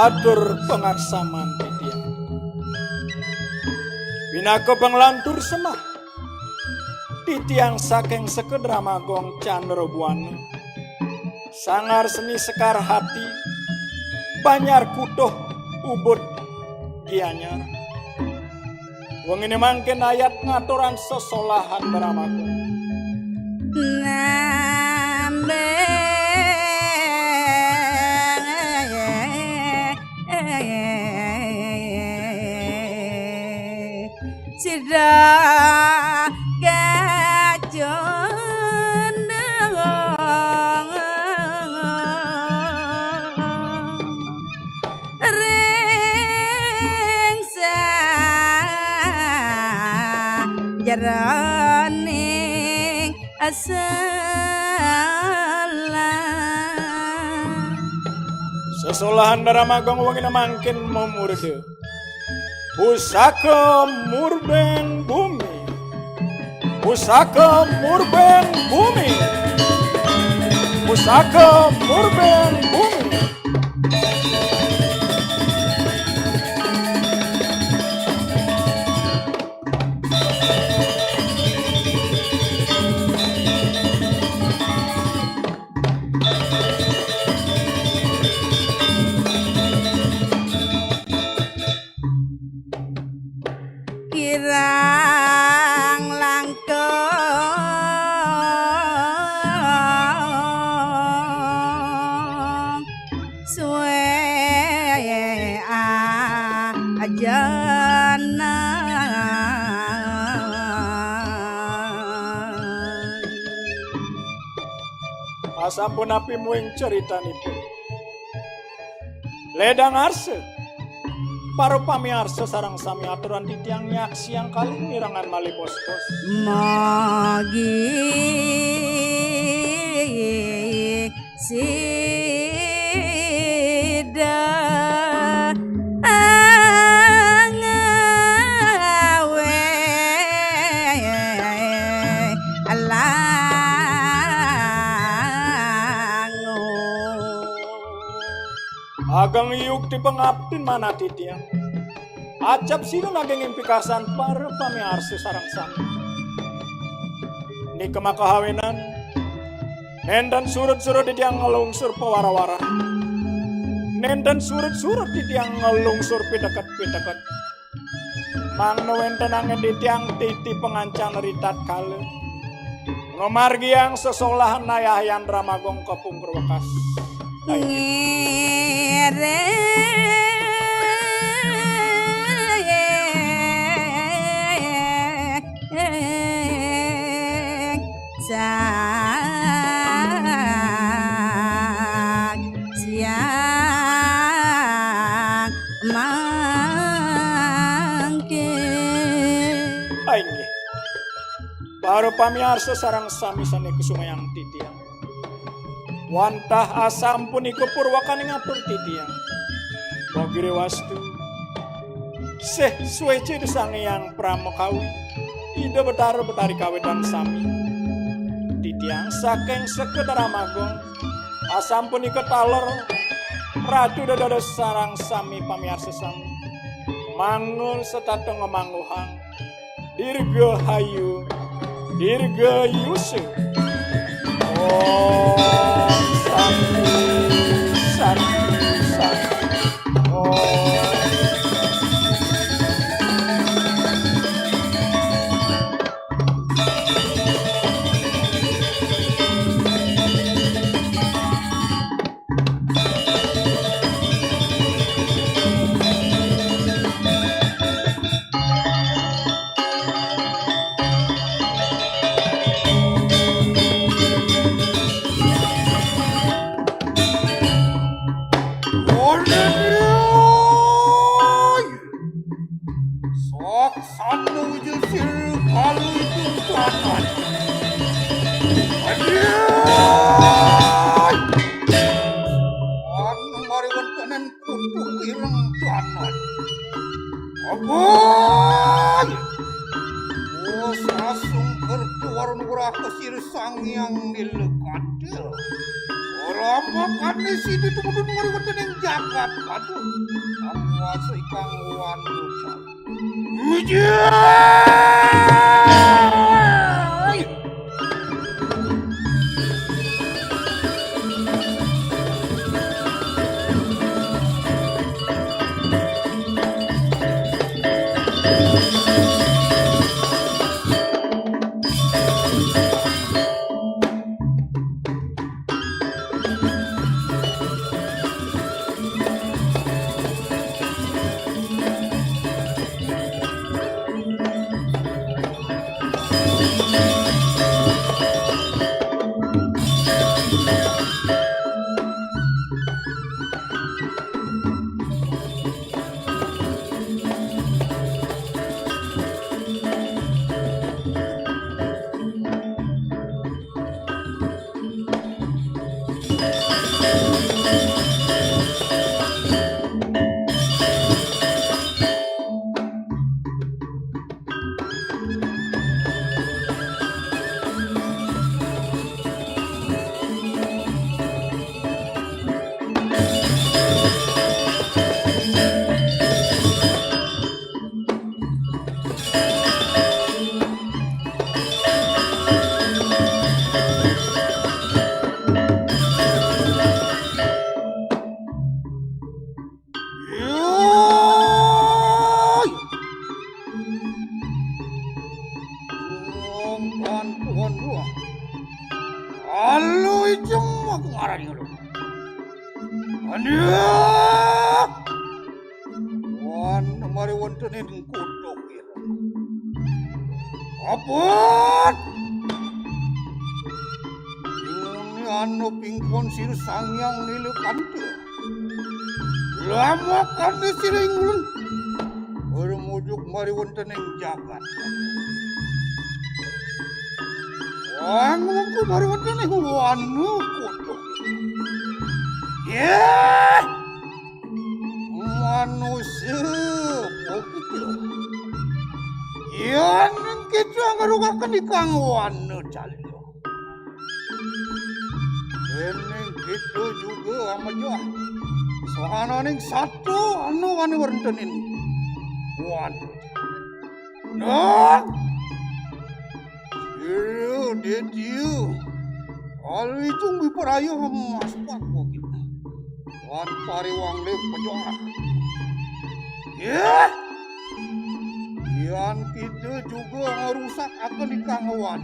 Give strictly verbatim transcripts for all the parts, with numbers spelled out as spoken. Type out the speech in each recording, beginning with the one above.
Atur pangarsaman titiang. Pinaka panglantur semah titiang saking Sekedramagong Candra Buana. Sangar Seni Sekar Hati, Banjar Kutuh, Ubud Gianyar. Wengine mangkin ayat ngaturang sesolahan Brahmagung. Sesolahan Brahmagung wengine mangkin mamurda. Pusaka murbeng bumi. Pusaka murbeng bumi. Pusaka murbeng bumi. Kirang langkung suwe ajana. Asampun napi muing ceritanipun. Ledang arsa. Para pamiarsa sareng sami aturan titiang nyaksiang kalih mirengang malih pospos. Magi sida angawe lango. Ageng yukti pangaptin manah titiang. Acap sira naging ing pikarsan para pamiarsa sareng sami. Nika makahawenan, nenten surut-surut titiang nglungsur pawara-wara. Nenten surut-surut titiang nglungsur piteket-piteket. Mangda wenten anggen titiang titi pangancan ritatkala ngamargiang sesolahan Ayah Hyang Dramagung kapungkur wekas. Ngiring saksiang mangkin. Ah, inggih. Para pamiarsa sareng sami sane kusumayang titiang. Wantah asampun ika purwakaning atur titiang. Mogire wastu. Sih suwéci Ida Sang Hyang Pramakawi, Ida Betara Betari kawitan sami. Titiang saking Sekretariat Agung, asampun ika taler, Ratu dados sareng sami pamiarsa sami. Mangun setata ngamangguhang. Dirgahayu, dirgayusa. Om Santi, Santi, Santi. Om. Saksana wijil sir kalu itu tanah. Aduh! Anu mari wontenan putuh ireng tanah. Abai! Oh, sasung kertu warung urah kesir Sang Hyang Nilekanta. Ora makane sida tumudun mari wonten ing jagat. Aduh, awas ikang wanu. Ujai! Yoi! Wong kan Tuhan gua. Alu ijeng aku ngarani lu. Aduh! Wan mari wonten ing kutuk. Abot! Inguni anu pingpon sir Sang Hyang Nilekanta. Lama kane sir ingulun. Bermujuk mari wonten ing jagat. Wangku mari wonten ing wanu kutuk. Yeh! Manusa, oh gitu. Yen kita ngarukaken ikang wana calya. Dening kita juga amejah. Sohananing satu anu wani wertenin. Wan. Nah. Iya, dia dia. Kalau itu miperaya emas pak kita. Wan pariwang le pejuang. Ya. Yan kita juga ngerusak akan ikang wan.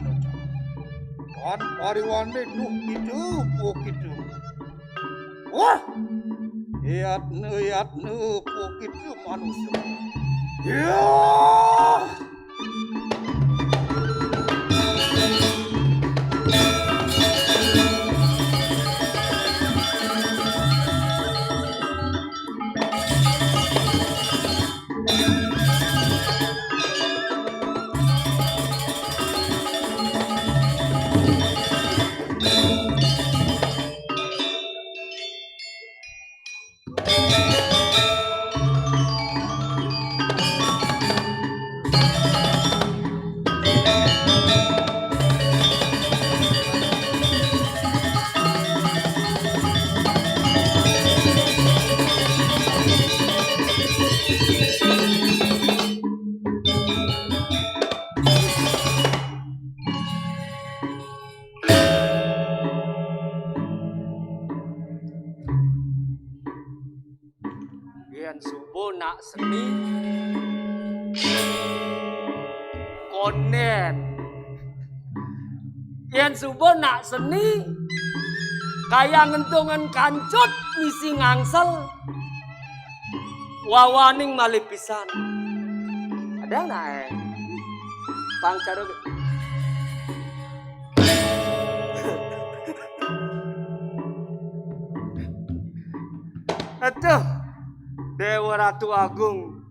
Wan pariwang le duh kita, po kita. Wah. Yatne, yatne, po kita manusia. Ya. Seni. Konden. Yén suba nak seni, kaya ngentungan kancut misi ngangsel. Wawaning malih pisan. Ada nak, eh? Pang cara. Aduh, Déwa Ratu Agung.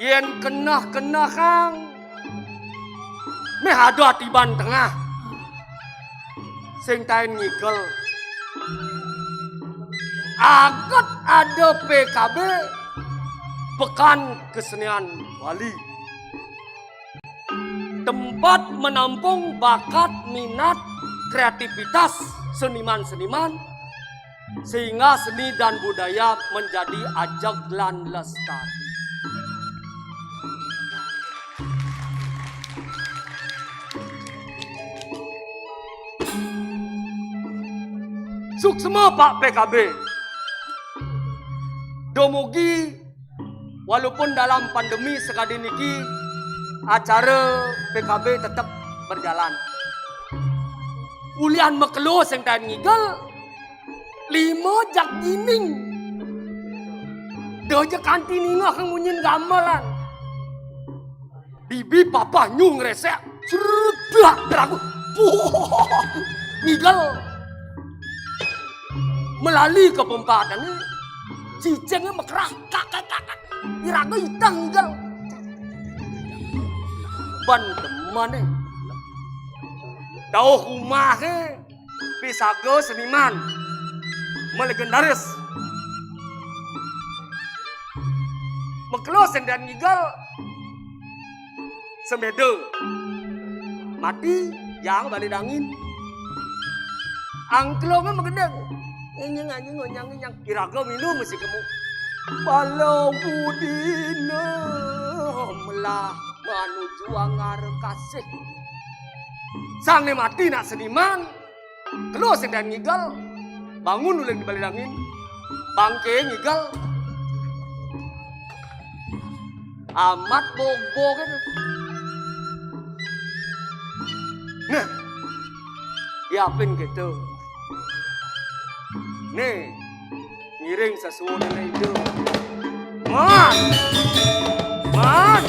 Yén keneh-kenehang, méh ada atiban tengah. Sing taén ngigel. Aget ada P K B, Pekan Kesenian Bali. Tempat menampung bakat, minat, kreativitas seniman-seniman, sehingga seni dan budaya menjadi ajeg lan lestari. Suksma, Pak P K B. Dumugi, walaupun dalam pandemi sekadi niki, acara P K B tetep berjalan. Ulian makelo sing taén ngigel, lima jak jining. Da ja kanti ningeh munyin gamelan. Bibi papah nyuh ngresek, sredak teraku. Puh, ngigel. Melali ka pempatané, cicingé mekerah, kak, kak, kak, kak. Iraga iteng ngigel. Ban demené. Dauh umahé, pisaga seniman, malegendaris. Makelo sing taén ngigel, semeda. Mati, jang bali dangin. Angklungé magedeg. Inyang, anjing, onyang, inyang. Iraga milu mesti kemu. Pala budina melah manuju angara kasih. Sangné mati nak seniman, kelo sing taén ngigel, bangun uling di bali dangin, bangké ngigel. Amat bobo kéto. Nah, yapin kéto. Né, ngiring sesuunan Ida. Man! Man!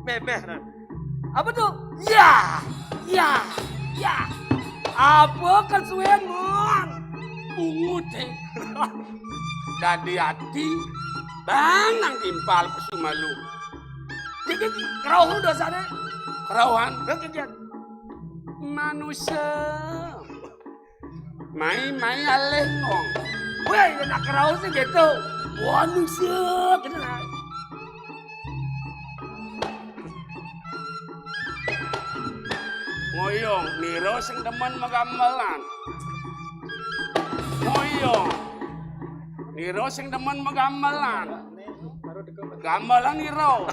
Méméh, Ran. Apa to? Ya, ya, ya. Apa kesuén, Mon? Bungut, eh. Dadi ati, bang nang timpal pesu malu. Jadi, kerauh dosané. Kerauhan? Manusia. Mai, mai alih ngong. Wéh, nak kerauh sih gitu. Manusia gitu nah. Ngoyong, nira sing demen magamelan. Ngoyong. Nira sing demen magamelan. Gamelan ira.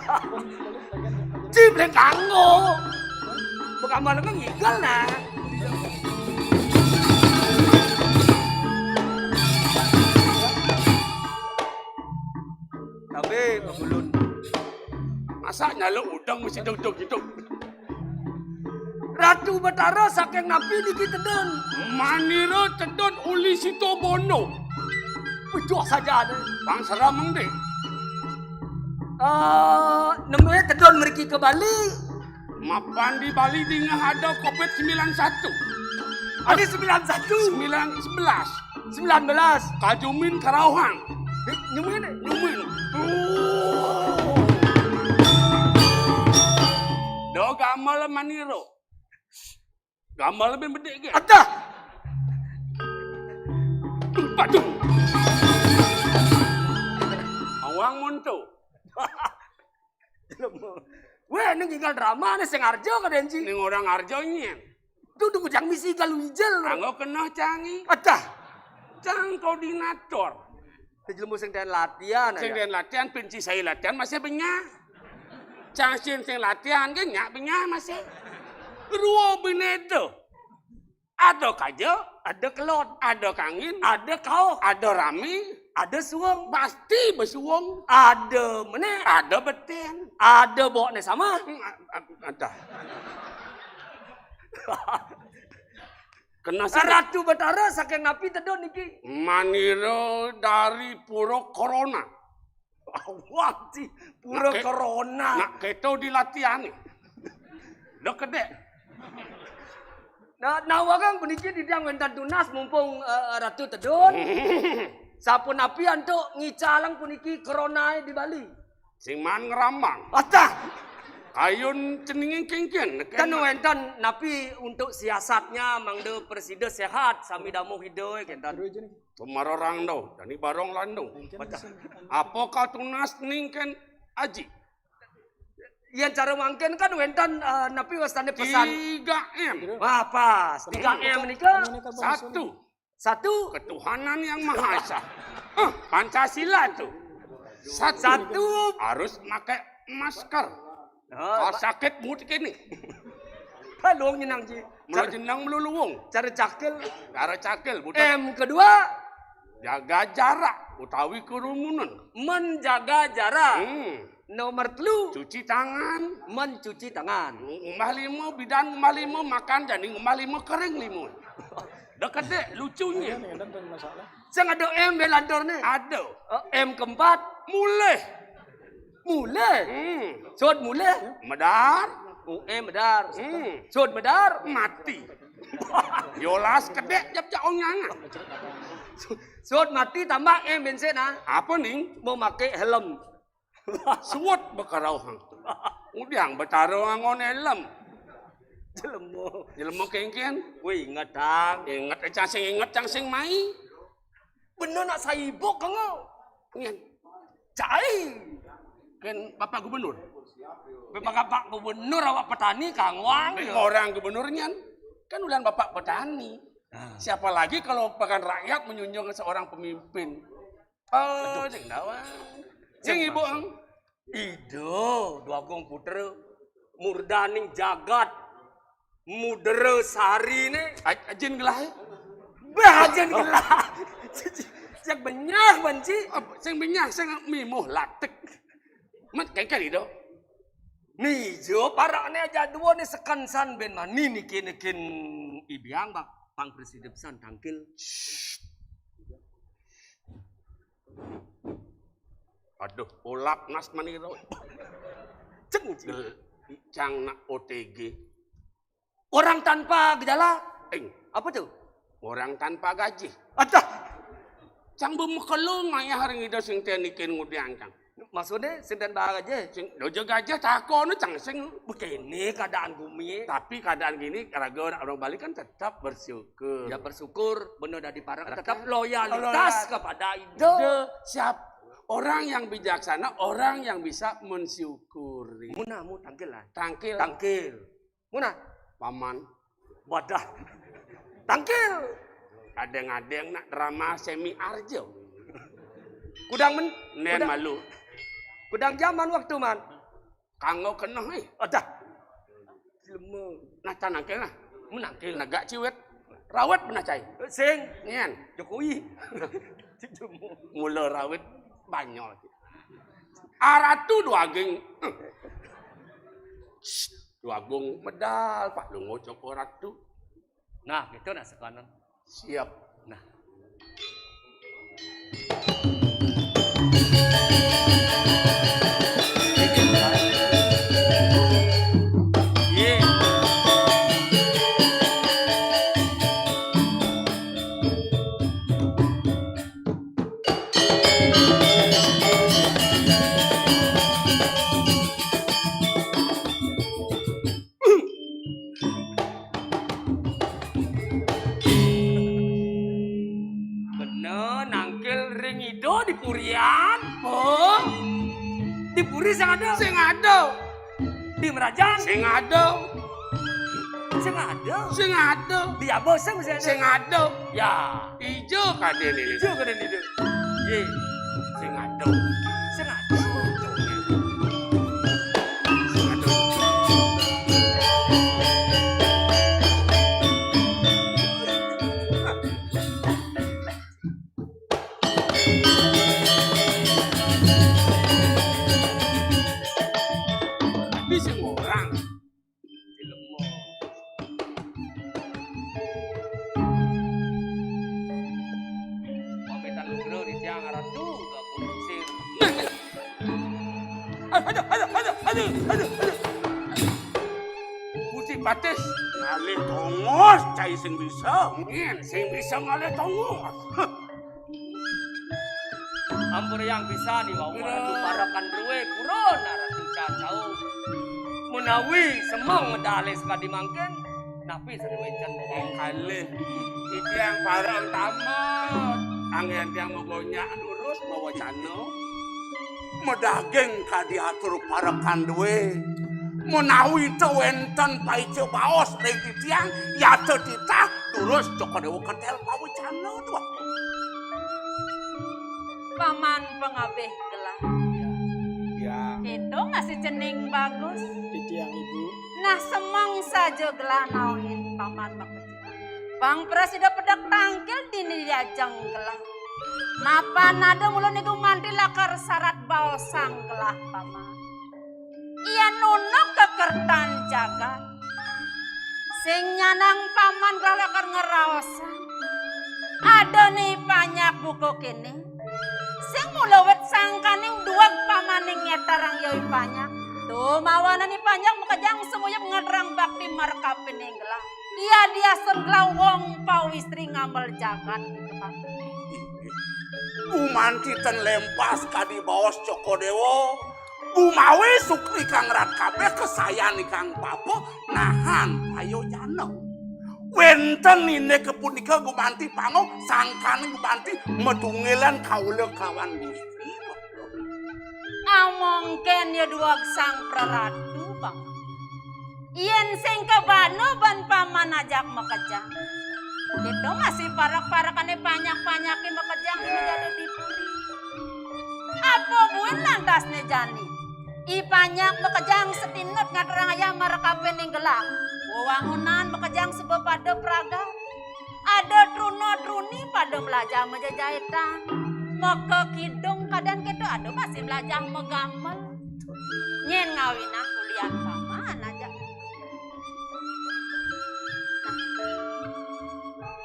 Cibleng kanggo. Begamelan ngigel nah. Tapi pengulun. Masa nyaluk udang mesti dong-dong gitu. Ratu Betara saking napi niki tedun? Manira tedun uli Sitobono. Bejoh saja ada. Bang seram mengdi. Eh, nemunya tedun mriki ke Bali. Mapan di Bali dingeh ada covid sembilan satu. Ada sembilan satu. Sembilan sebelas. Sembilan belas. Kajumin karauhang. Nyumin. Nyumin. Do gamel maniro. Gamel lebih bedik ge. Adah. Waduh. Awang monto. Weh, ini tinggal drama nih, sing arjo ka denji. Ning orang arjo nyen. Tuh, tuh, kujang misi galu ijel. Anggo kena cangi. Adah. Cang koordinator. Jelema sing den latihan. Sing den latihan, pinci saya latihan masih benyah. Cang sing latihan ge nyak benyah masih. Ruo benedo. Ada kaja, ada kelot, ada kangin, ada kauh, ada rami, ada suwung, pasti besuwung, ada meneh, ada beten, ada bokne sama. Hmm, a-, a-, ada. Kena sih. Ratu Betara saking napi tedun niki? Manira dari Pura Corona. Awak ti Pura Corona. Nak keto dilatihan ni. Dok kedek. Nah, nah, wagang puniki titiang wénten tunas mumpung, eh, Ratu tedun. Sapunapi antuk ngicalang puniki corona di Bali? Sing maan ngrambang. Atah. Kayun ceninging kéngkén. Kan wénten napi untuk siasatnya mangda prasida séhat sami damuh Ida kénten. Tumararang do, jani barong landung. Apa katunas ningkén aji? Yén cara mangkin kan wénten, eh, napi wastané pesan? Tiga M. Wah, pas. Tiga M nika. Satu. Satu. Ketuhanan Yang Maha Esa. Eh, Pancasila tuh. Satu. Satu. Harus pakai masker. Oh, kalau sakit mudik ini. Luwung nyenang, Ji. Mula jenang meluluwung. Cara cakil. Cara cakil, buta. M kedua. Jaga jarak utawi kerumunan. Menjaga jarak. Hmm. Nomor telu. Cuci tangan. Mencuci tangan. Ngumah lima, bidan ngumah lima, makan jani ngumah lima, kering lima. Dek kedek, lucunya. Sing ada M belantor nih. Ada. Eh, M keempat. Mulih. Mulih. Hmm. Sud mulih. Medar. Oh, eh, medar. Hmm. Sud medar. Mati. Yolas kedek jap jauh nyangan. Sud mati tambah M bensin, ah. Apa ning? Mau pakai helm. Suwet bekarauhang. Udiang Betara nganggon helm. Jelema. Jelema kéngkén. Wih, inget, Tang. Inget, eh, cang sing inget, cang sing mai. Bener nak saibuk kanggo. Nyen. Cai. Kan Bapak Gubernur. Bapak, Bapak Gubernur awak petani kangwang. Orang gubernur nyen. Kan ulian Bapak petani. Nah. Siapa lagi kalau bahkan rakyat menjunjung seorang pemimpin. Oh, sing dawang. Sing ibu ang. Ida, Dwagung Putra, murdaning jagat, mudra sarine. Aj-, ajin gelah, eh? Bah, ajin gelah. Sing benyah, Banci. Apa, sing benyah, sing mimuh latek. Mat, kengken, Ida. Nijo, parakne aja dua ni sekan san ben mani niki nikin ibiang, Bang. Pang presiden pesan tangkil. Aduh, ulap nas maniro. Ceng, ceng. Gel-, cang nak O T G. Orang tanpa gejala? Ing. Apa tuh? Orang tanpa gaji. Adah. Cang bemekelo ngayah ring Ida sing tenikin ngudiang cang. Maksudnya, sing tanpa gaji? Sing dojo gajah takon cang sing. Begini keadaan bumi. Tapi keadaan gini, raga orang, orang Bali kan tetap bersyukur. Ya, bersyukur, bener dadi parek, tetap loyalitas kepada Ida. Ida, siap. Orang yang bijaksana, orang yang bisa mensyukuri. Muna, mu tangkil lah. Tangkil. Tangkil. Muna. Paman. Wadah. Tangkil. Adeng-adeng nak drama semi arjo. Kudang men-, nen kudang, malu. Kudang zaman waktu, Man. Kanggo keneh, eh. Adah. Lemu. Nah, tanangkil nah. Menangkil. Negak ciwet. Rawet pernah cai. Sing. Nian. Jokowi. Mula rawet banyol. Aratu Dwagung. Dwagung medal, Pak Lungo Joko Ratu. Nah, gitu nah sekarang. Siap. Nah. Iya. Ida di purian, Pung. Di puri sing ada. Sing ada. Di merajan. Sing ada. Sing ada. Sing ada. Di aba sing masih ada. Sing ada. Ya. Ijo kadén ini. Ijo kadén ini. Ye. Sing ada. Sing ada. Sing ada. Tapi sing orang. Di lemah. Pametan lugra di tiang ratu, aku sing. Aduh, aduh, aduh, aduh, aduh, aduh. Gusti Patih. Ngalih tongos, cai sing bisa. Ngin, sing bisa ngalih tongos. Huh. Ampun yang bisa nih, wau. Ira. Ratu parekan drué purun, Ratu cacau. Menawi semeng medalih sekadi mangkin, napi sing wénten, Bapak? Kalih. Iki yang pareng tamat. Anggén tiang magonyak lurus mawacana. Medaging kadi atur parekan drué. Menawi ta wénten paica baos ring titiang, yata titah durus Cokor Déwa ketél pawecana, Tuan. Paman pangabih gelah. Ya. Kéto masih cening bagus. Titiang, Ibu. Nah, semeng saja gelah naonin Paman makejang. Pang prasida pedek tangkil dini diajeng gelah. Mapan ada mula niku manti lakar sarat baosang gelah, Paman. Iya nunuk kekertan jagat. Sing nyanang Paman gelah lakar ngraosang. Ada ni panyak buka kéné. Sing mula wit sangkaning dueg Pamané ngétarang ya i panyak. Tuh mawanan i panyak makejang sumuyub ngeterang bakti marekapining gelah. Iya diasun gelah wong pawistri ngamel jagat. Gumanti ten lempas kadi baos Cokor Déwa. Gumawi sukti kang rat kabéh, kasayan ikang papa, nahan payojana. Wénten indik punika gumanti pangok sangkaning gumanti matunggilan kawula kawan Gusti. Amongkén ya dueg Sang Praratu, Bang. Yén sing kabana ban Paman ajak makejang. Kéto masih parek-parekané panyak-panyaké makejang dini jani di puri. Apa buin lantasné jani? I panyak makejang satinut ngaterang ayah marekapining gelah. Wewangunan makejang suba pada pragat. Ada truna-truni pada mlajah majejaitan. Maka kidung kadén kéto ada masih mlajah magamel. Nyén ngawinang kulian Paman ajak.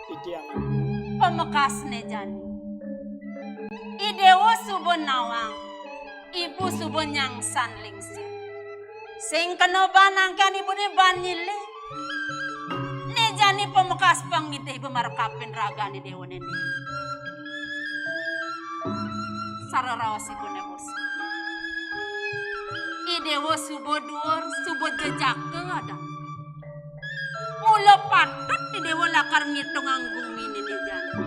Titiang, Ibu. Pamekasné jani. I Déwa suba nawang, Ibu suba nyangsan lingsir. Sing kena ban angkan Ibuné ban nyilih. Né jani pamekas pangidih Ibu marekapin ragané Déwané né. Sararaos Ibuné bos. I Déwa suba duur, suba jejaka ada. Mula patut I Déwa lakar ngitungang guminé né jani.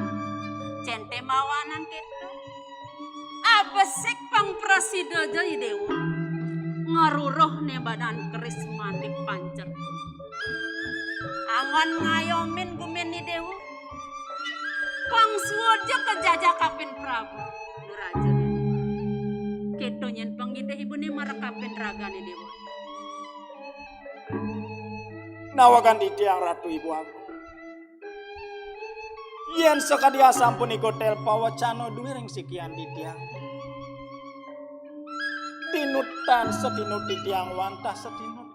Cén té mawanan kéto. Abesik pang prasida ja I Déwa. Ngaruruh né badan keris manik pancer. Anggon ngayomin gumin I Déwa. Pang suud ja kajajah kapin Prabu Duraja né. Kéto nyén pangidih Ibuné marekapin ragané Déwa. Nawegang titiang Ratu Ibu Agung. Yén sakadi asampun i kotél pawecana dué ring sikian titiang. Tinutan satinut titiang wantah satinut.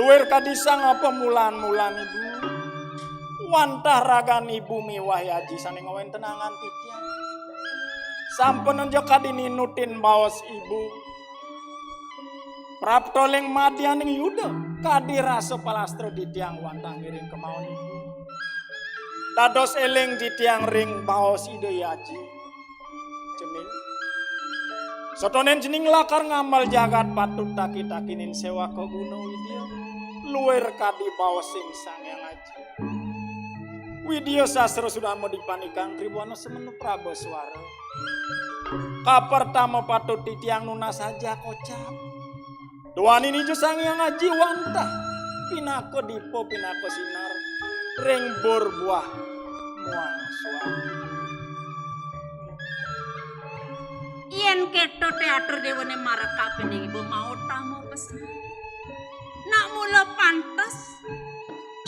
Luir kadi sang apa mulan-mulan Ibu. Wantah ragan Ibu miwah Aji sané ngawéntenangan titiang. Sampun ja kadi ninutin baos Ibu. Prapta ling madyaning Yuda, kadi rasa palastra titiang wantah ngiring kemaon Ibu. Dados éling titiang ring baos Ida Aji. Cening. Satonin cening lakar ngamel jagat patut taki-takinin séwaka guna Widya. Luir kadi baos sing Sang Hyang Aji. Widya sastra sudama dipanikang triwana semenu prabaswara. Kapertama patut titiang nunas saja kocap. Duaning Ida Sang Hyang Aji wantah pinaka dipa, pinaka sinar ring bur buah muang suang. Yén kéto té atur déwané marekapining ibu mautama pesan. Nak mula pantes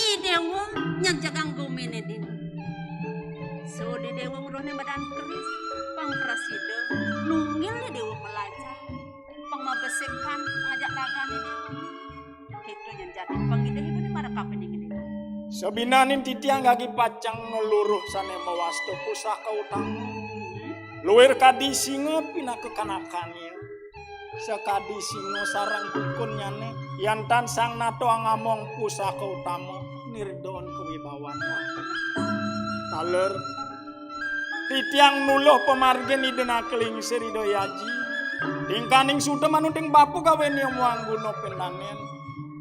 I Déwa nyejegang guminé dini. Sudi Déwa ngruhné madan keris, pang prasida nunggil Déwa malajah, pang mabesikan ngajak ragané Déwa. Kéto yén jani pangidih ibuné marekapining Déwa. Sabinaning titiang gagi pacang ngluruh sané mawasta pusaka utama. Luir kadi singa pinaka kanakané. Sakadi singa sareng kukunnyané, yan tan sang nata angamong pusaka utama, nirdon kawibawan. Taler, titiang nuluh pamargin Ida Nakalingsir Ida Aji. Tingkaning suda manuding bapa gawéné muang guna pendanén.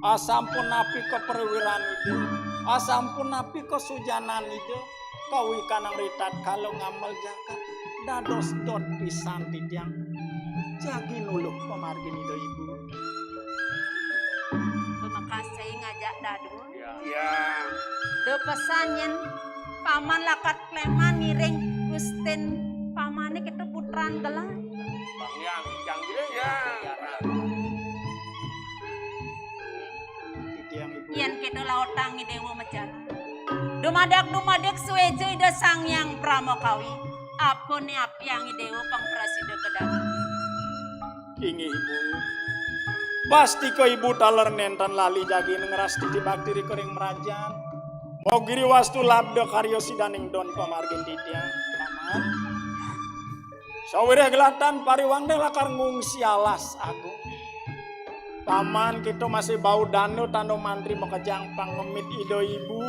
Asampun napi ka prawiran Ida, asampun napi ka sujanan Ida, kawikanang ritatkala ngamel jagat, dados dot pisan titiang. Jagi nuluh pamargin Ida Ibu. Pamakasih ngajak dadua. Ya. Da pesan yén paman lakar kleman ngiring gustin pamané kéto putran gelah. Bang Hyang, Hyang Gede. Ya. Titiang Ibu. Yén kéto lautang I Déwa majalan. Dumadak-dumadak suéja Ida Sang Hyang Pramakawi. Apa né apiang I Déwa pang prasida ka dagang. Inggih, Ibu. Pastika Ibu taler nénten lali jagi ngrastiti bakti ring mrajan. Mogiri wastu labda karya sidaning don pamargin titiang, Paman. Sawiréh gelah tan pariwang dé lakar ngungsi alas agung. Paman, kéto masih bau dana tanda mantri makejang pangemit Ida Ibu.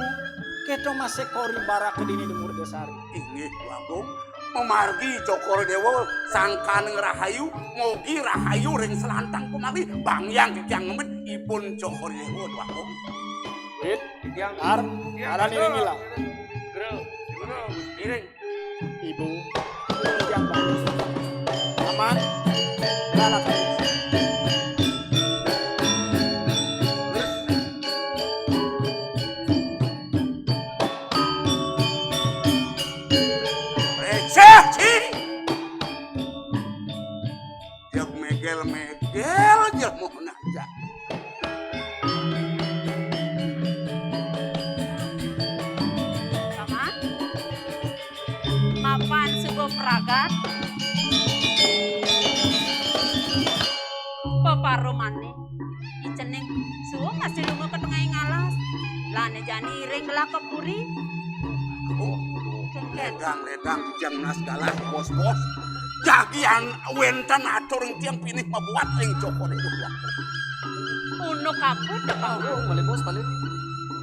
Kéto masih kori baraka dini di Murda Sari. Inggih, Agung. Mamargi Cokor Déwa sangkaning rahayu, mogi rahayu ring selantang pamali, Bang Hyang titiang ngemit ipun Cokor Déwa, Agung. Wit, Tiang. Ar, Tiang. Arani ring ilang. Guru, guru, iring. Ibu, tiang bagus. Aman, galak. Réséh, Ci. Yang megel-megel aja mau nanya. Paman, mapan suba pragat. Peparumané. I Cening suba masih lunga ka tengahing alas. Lané jani iring gelah ka puri. Oh, ledang-ledang jang nas galah, bos-bos. Jagian wénten atur ring tiang pinih mabuat ring Cokor Déwa. Unuk apa, Dek Paman? Oh, malih, bos, malih.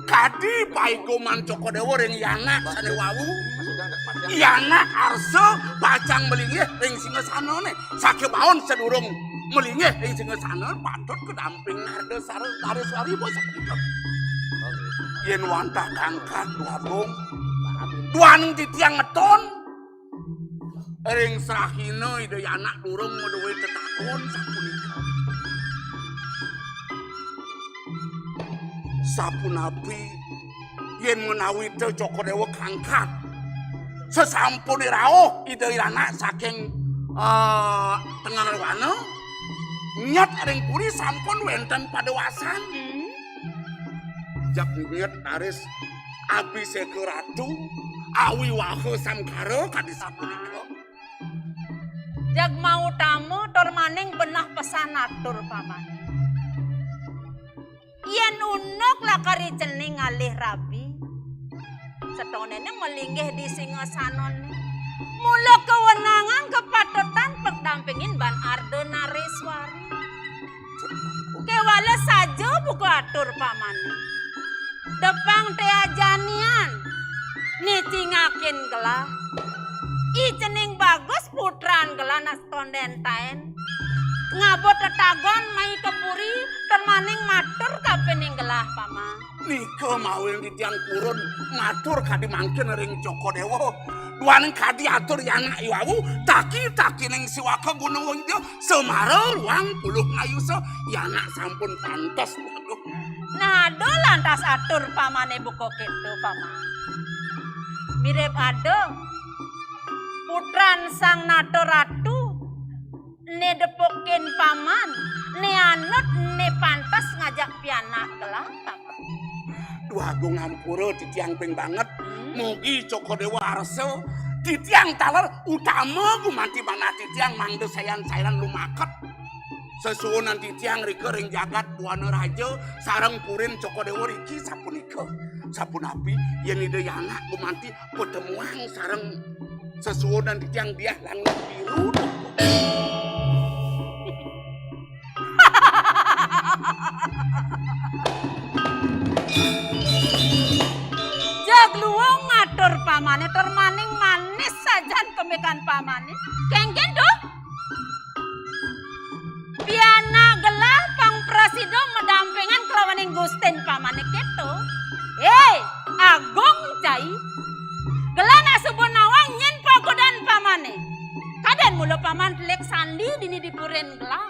Kadi paigoman Cokor Déwa ring I Anak sané wau. I Anak arsa pacang malinggih ring singasanané. Sakéwaon sadurung malinggih ring singasana patut kadamping Narda Sar-, Nareswari, bos. Yén wantah kangkat, Agung, duaning titiang ngeton. Ring srahina Ida I Anak durung madué tetakon sapunika. Sapunapi yén menawi Ida Cokor Déwa kangkat? Sasampuné rauh Ida I Anak saking, eh, Tengah Wana, nyat ring puri sampun wénten padewasan. Hmm. Jak nyet raris abhiséka ratu, awiwaha samkara kadi sapunika. Jag mautama tur maning benah pesan atur pamané. Yén unduk lakar I Cening ngalih rabi, satonéné malinggih di singasanané. Mula kawenangan kapatutan padampingin ban Arda Nareswari. Kéwala saja buka atur pamané. Depang té ajanian nicingakin gelah. I Cening bagus putran gelah naston déntaén. Ngaba tetagon mai ka puri tur maning matur kapining gelah, Paman. Nika mawinan titiang purun matur kadi mangkin ring Cokor Déwa. Duaning kadi atur yana iwawu, taki-takining siwaka Gunung Widya, semara ruang puluh ngayusa, yana sampun pantes. Aduh. Nah, ada lantas atur pamane buka keto, Paman. Mirip ada putran Sang Nata Ratu, né depokin Paman, né anut, né pantes ngajak pianak gelah, Paman. Duh Agung, ampura titiang ping banget. Hmm. Mugi Cokor Dewa arsa, titiang taler utama gumanti manah titiang mangda sayan-sayanan lumaket. Sesuunan titiang rika ring jagat Buana Raja sareng purin Cokor Dewa riki sapunika. Sapunapi yen Ida Yana gumanti patemuang sareng sesuunan titiang diah langit biru. Jeg luung ngatur pamane, tur maning manis sajan kemikan pamane. Kengken duh. Pianak gelah pang prasida madampingan kelawaning gustin pamane keto. Hé, Agung cai. Gelah nak suba nawang nyen pagodan pamane. Kaden mula paman telik sandi dini di purin gelah.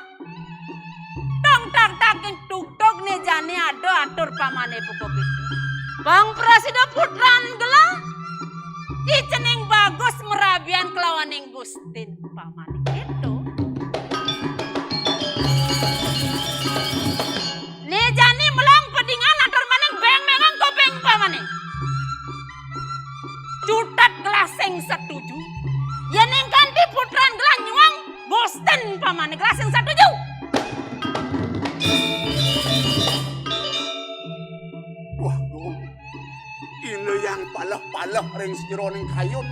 Tong tag tag ing tugtug né jani ada atur pamane buka keto. Pang prasida putran gelah. I cening bagus marabian kelawaning gustin pamane keto. Né jani melong pedingan atur maning beng-bengang kuping pamane. Cutet gelah sing setuju. Yening kanti putran gelah nyuang gustin pamane gelah sing setuju. Wah, Gung. Ina yang paleh-paleh ring sajeroning kayun.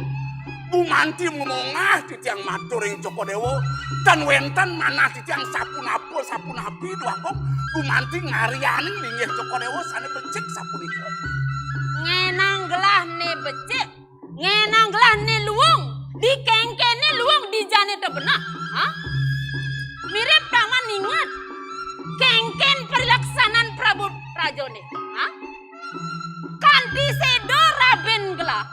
Gumanti mamongah titiang matur ring Cokor Dewa, tan wénten manah titiang sapunapa-sapunapi, Duh Agung. Gumanti ngaryaning linggih Cokor Dewa sané becik sapunika. Ngenang gelah né becik, ngenang gelah né luung, dikengkene luung di jane tebenah. Ha? Mirip taman inget. Kengken prilaksanan Prabu Rajane. Ha? Kanti seda raben gelah.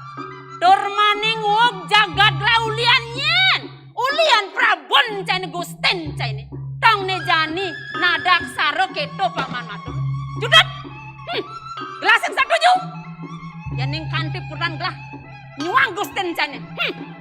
Tur maning uug jagat gelah ulian nyen. Ulian Prabun caine, Gustin caine. Tong ne jani nadak sara keto paman matur. Judut. Hmm. Gelah sing satuju. Yening kanti putran gelah nyuang Gustin caine. Hmm.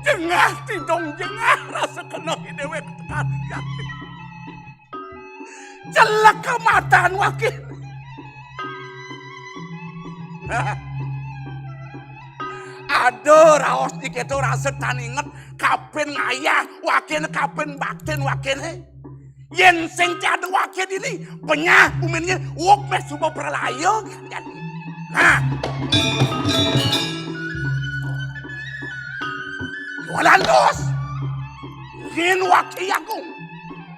Jengah, tidong jengah, rasa kena dewek tekan. Jelek kematan wakil. Ada raos diketo rasa tan inget kapin ngayah wakil, kapin baktin wakil. Yen sing tiada wakil dini, penyah uminnya, wok meh suba pralaya. Nah. Jualan dos. Yen wakil agung.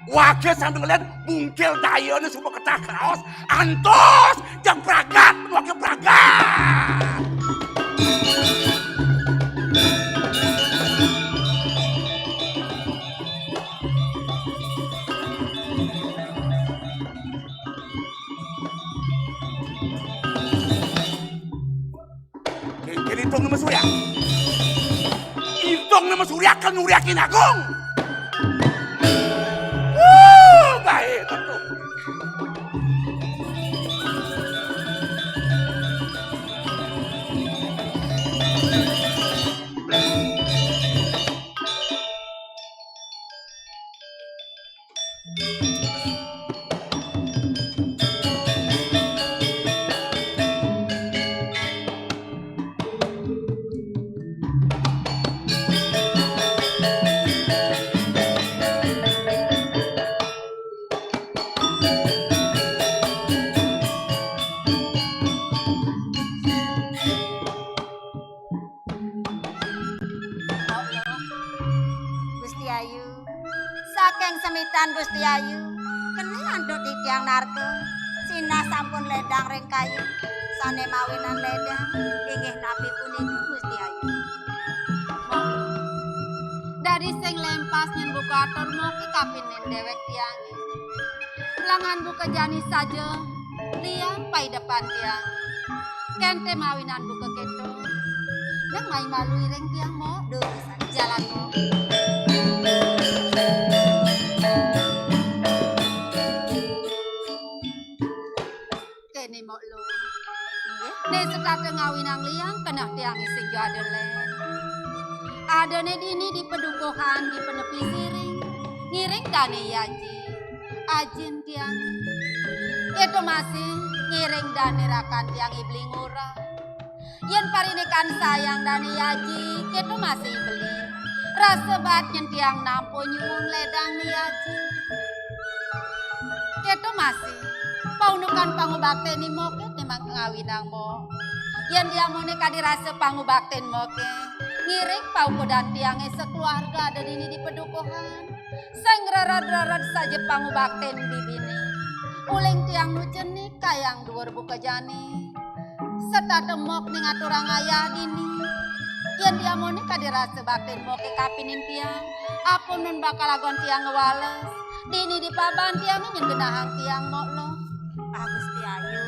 Wakil sambil ngeliat bungkil dayane suba ketah kraos. Antos, jang pragat, wakil pragat. Kengken itong nama surya. Itong nama surya kan nuriakin agung. Wuh, baik betul. Semitan Gusti Ayu, keni antuk titiang narka, sinah sampun ledang ring kayu, sane mawinan ledang, inggih napi punika Gusti Ayu? Dadi sing lempas nyen buka atur moke kapinin dewek tiange. Langan buka jani saja, liang paidepan tiang. Kente mawinan buka keto. Nang mai malu iring tiang mo. Duh, jalan mo. Kene mo lu. Inggih. Ne setata ngawinang liang keneh tiang sing jada len. Adane dini di padukuhan di penepi siring. Ngiring dane yaji. Ajin tiang. Keto masih ngiring dane rakan tiang I Beli Ngurah. Yen parindikan sayang dane yaji, keto masih I Beli. Rasa bat nyen tiang nampa nyuwun ledang ne yaji. Keto masih. Paundukan pangubakten moke memang ngawinang mo. Yen diamone kadi rasa pangubakten moke, ngiring paukudan tiange sakeluarga ada dini di padukuhan. Sing rered-rered saja pangubakten bibine. Uling tiang nu cenik kayang duur buka jani. Setata mok ning aturang ayah dini. Yen diamone kadi rasa bakten moke kapinin tiang, apun nun bakal agon tiang ngwales. Dini di paban tiang nyen genahang tiang mok lo. Ah, Gusti Ayu.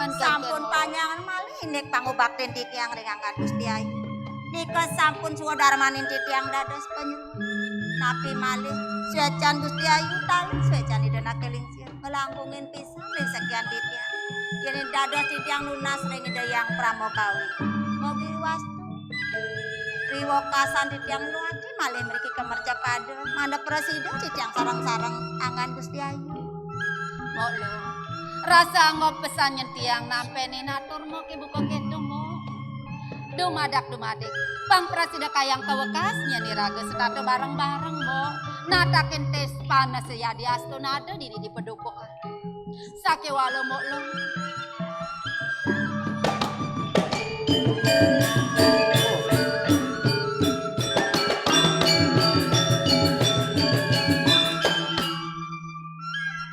Men sampun kencen, Mok. Panjangan malih indik pangubakten titiang ring anggan Gusti Ayu. Nika sampun swadarmanin titiang dados panyuwun. Napi malih, suecan Gusti Ayu, tali suecan Ida Nake Lingsir, ngelangkungin pisan ring sekian titiang. Yen dados titiang nunas ring Ida Hyang Pramokawi. Mogi wastu. Riwekasan titiang luati malih mriki kamercapada, mangda prasida titiang sareng-sareng anggan Gusti Ayu. Mok lo, rasa anggap pesan nyen tiang nampenin atur mok ibu keketu mok. Dumadak-dumadik, pang prasida kayang kawekas nyen iraga setata bareng-bareng mok. Natakin tes panas yadiastun ada dini di padukuhan. Sakewala mok lo.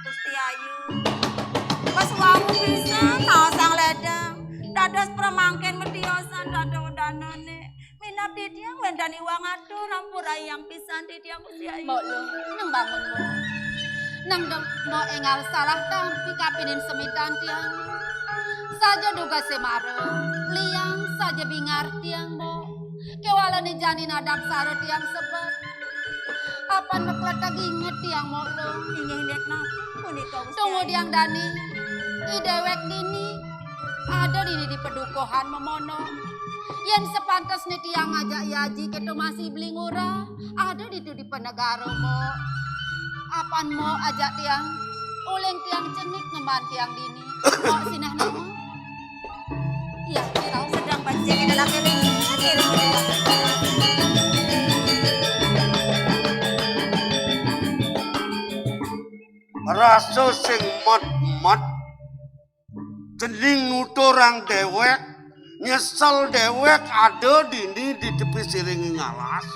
Gusti Ayu. Pas wau pisan naosang ledang. Dados pramangkin metiosan dada udanane. Minab titiang wénten iwang atur, ampurayang pisan titiang Gusti Ayu. Mbok Luh, nang bangun, Mbok. Nang dong Mbok énggal salah tampi kapinin semitan tiang. Saja dugasé mara, liang saja bingar tiang, Mbok. Kéwalané jani nadak sara tiang sebet. Apan makleteg inget tiang, Mbok Luh. Inggih, inggih, napi punika, Gusti Ayu? Tunggu tiang dani, i déwék dini ada dini di padukuhan mamono. Yén sepantesné tiang ngajak i aji kéto masih beli ngurah, ada ditu di panegara, Mbok. Apan Mbok ajak tiang, uling tiang cenik ngemban tiang dini. Mbok sinah nama? Iya, kita sedang pancing, kita lagi nih. Rasa sing met-met, cening nuturang déwék, nyesel déwék ada dini di tepi siring ngalas.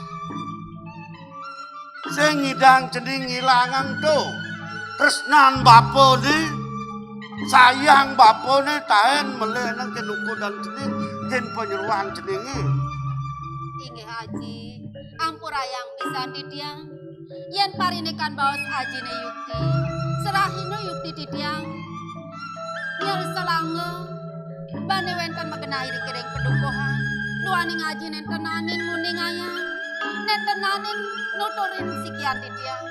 Sing ngidang cening ngilangang to tresnan bapané, sayang bapané taén melih nang kenukudan cening, kin panyeruan ceningé. Inggih, Aji, ampurayang pisan titiang. Yén parindikan baos ajiné yukti, serahina yukti titiang. Nyelselanga, bani wénten magenah iriki ring padukuhan. Duaning aji nénten naenin nguningayang, nénten naenin nuturin sikian titiang.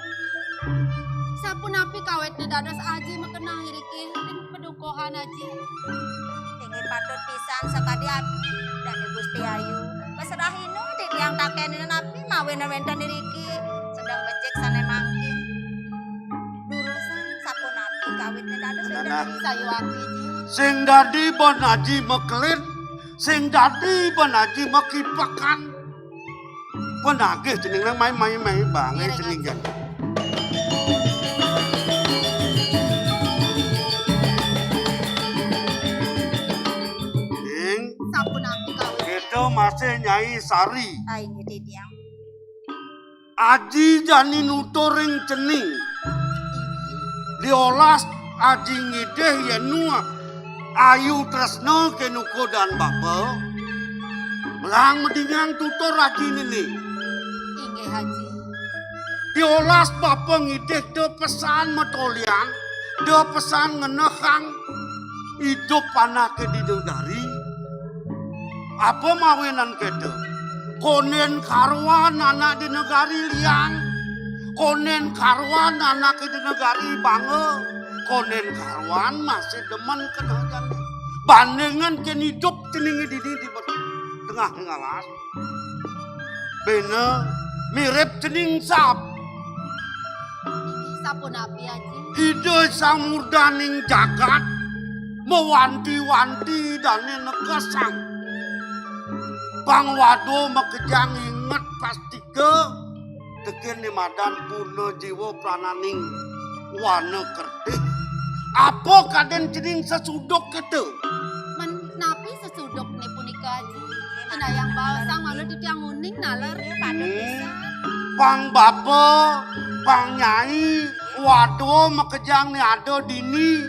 Sapunapi kawitné dados aji magenah iriki ring padukuhan, Aji? Inggih patut pisan sakadi abdi, dane Gusti Ayu. Pasrahina titiang takenin napi mawinan wénten iriki sedeng becik sané mangkin. Durusang sapunapi kawitné dados wénten iriki? Sayuwakti, Ji. Sing dadi ban aji makelit, sing dadi ban aji makipekan. Penagih cening nang mai, mai, mai bangai cening jan. Ning, sapunapi kawit? Kita masih Nyai Sari. Ai, nggih, Didiang. Aji jani nutur ring cening. Diolas aji ngidih yén nu ayu tresna ké nu kodan bapa. Melang medingang tutur aji nini. Inggih, Aji. Diolas bapa ngidih da pesan matolian, da pesan ngenehang idup anaké di negari. Apa mawinan kéto? Kondén karuan anak di negari liang. Kondén karuan anak di negari bangga. Kondén karuan masih demen keneh jani. Bandingan kén idup cening dini di tengah ngalas. Bena mirip cening sap. Sapunapi, Aji? Ida Sang Murdaning jagat mawanti-wanti dané nekesang. Pang wada makejang inget pastika tekén né madan purna jiwa prananing wana kertih. Apa kadén cening sesuduk kéto? Men napi sesuduk né punika, Aji? Inayang baosang malu titiang uning naler pada Hmm. pisan. Pang bapa, pang nyai, wada makejang né ada dini.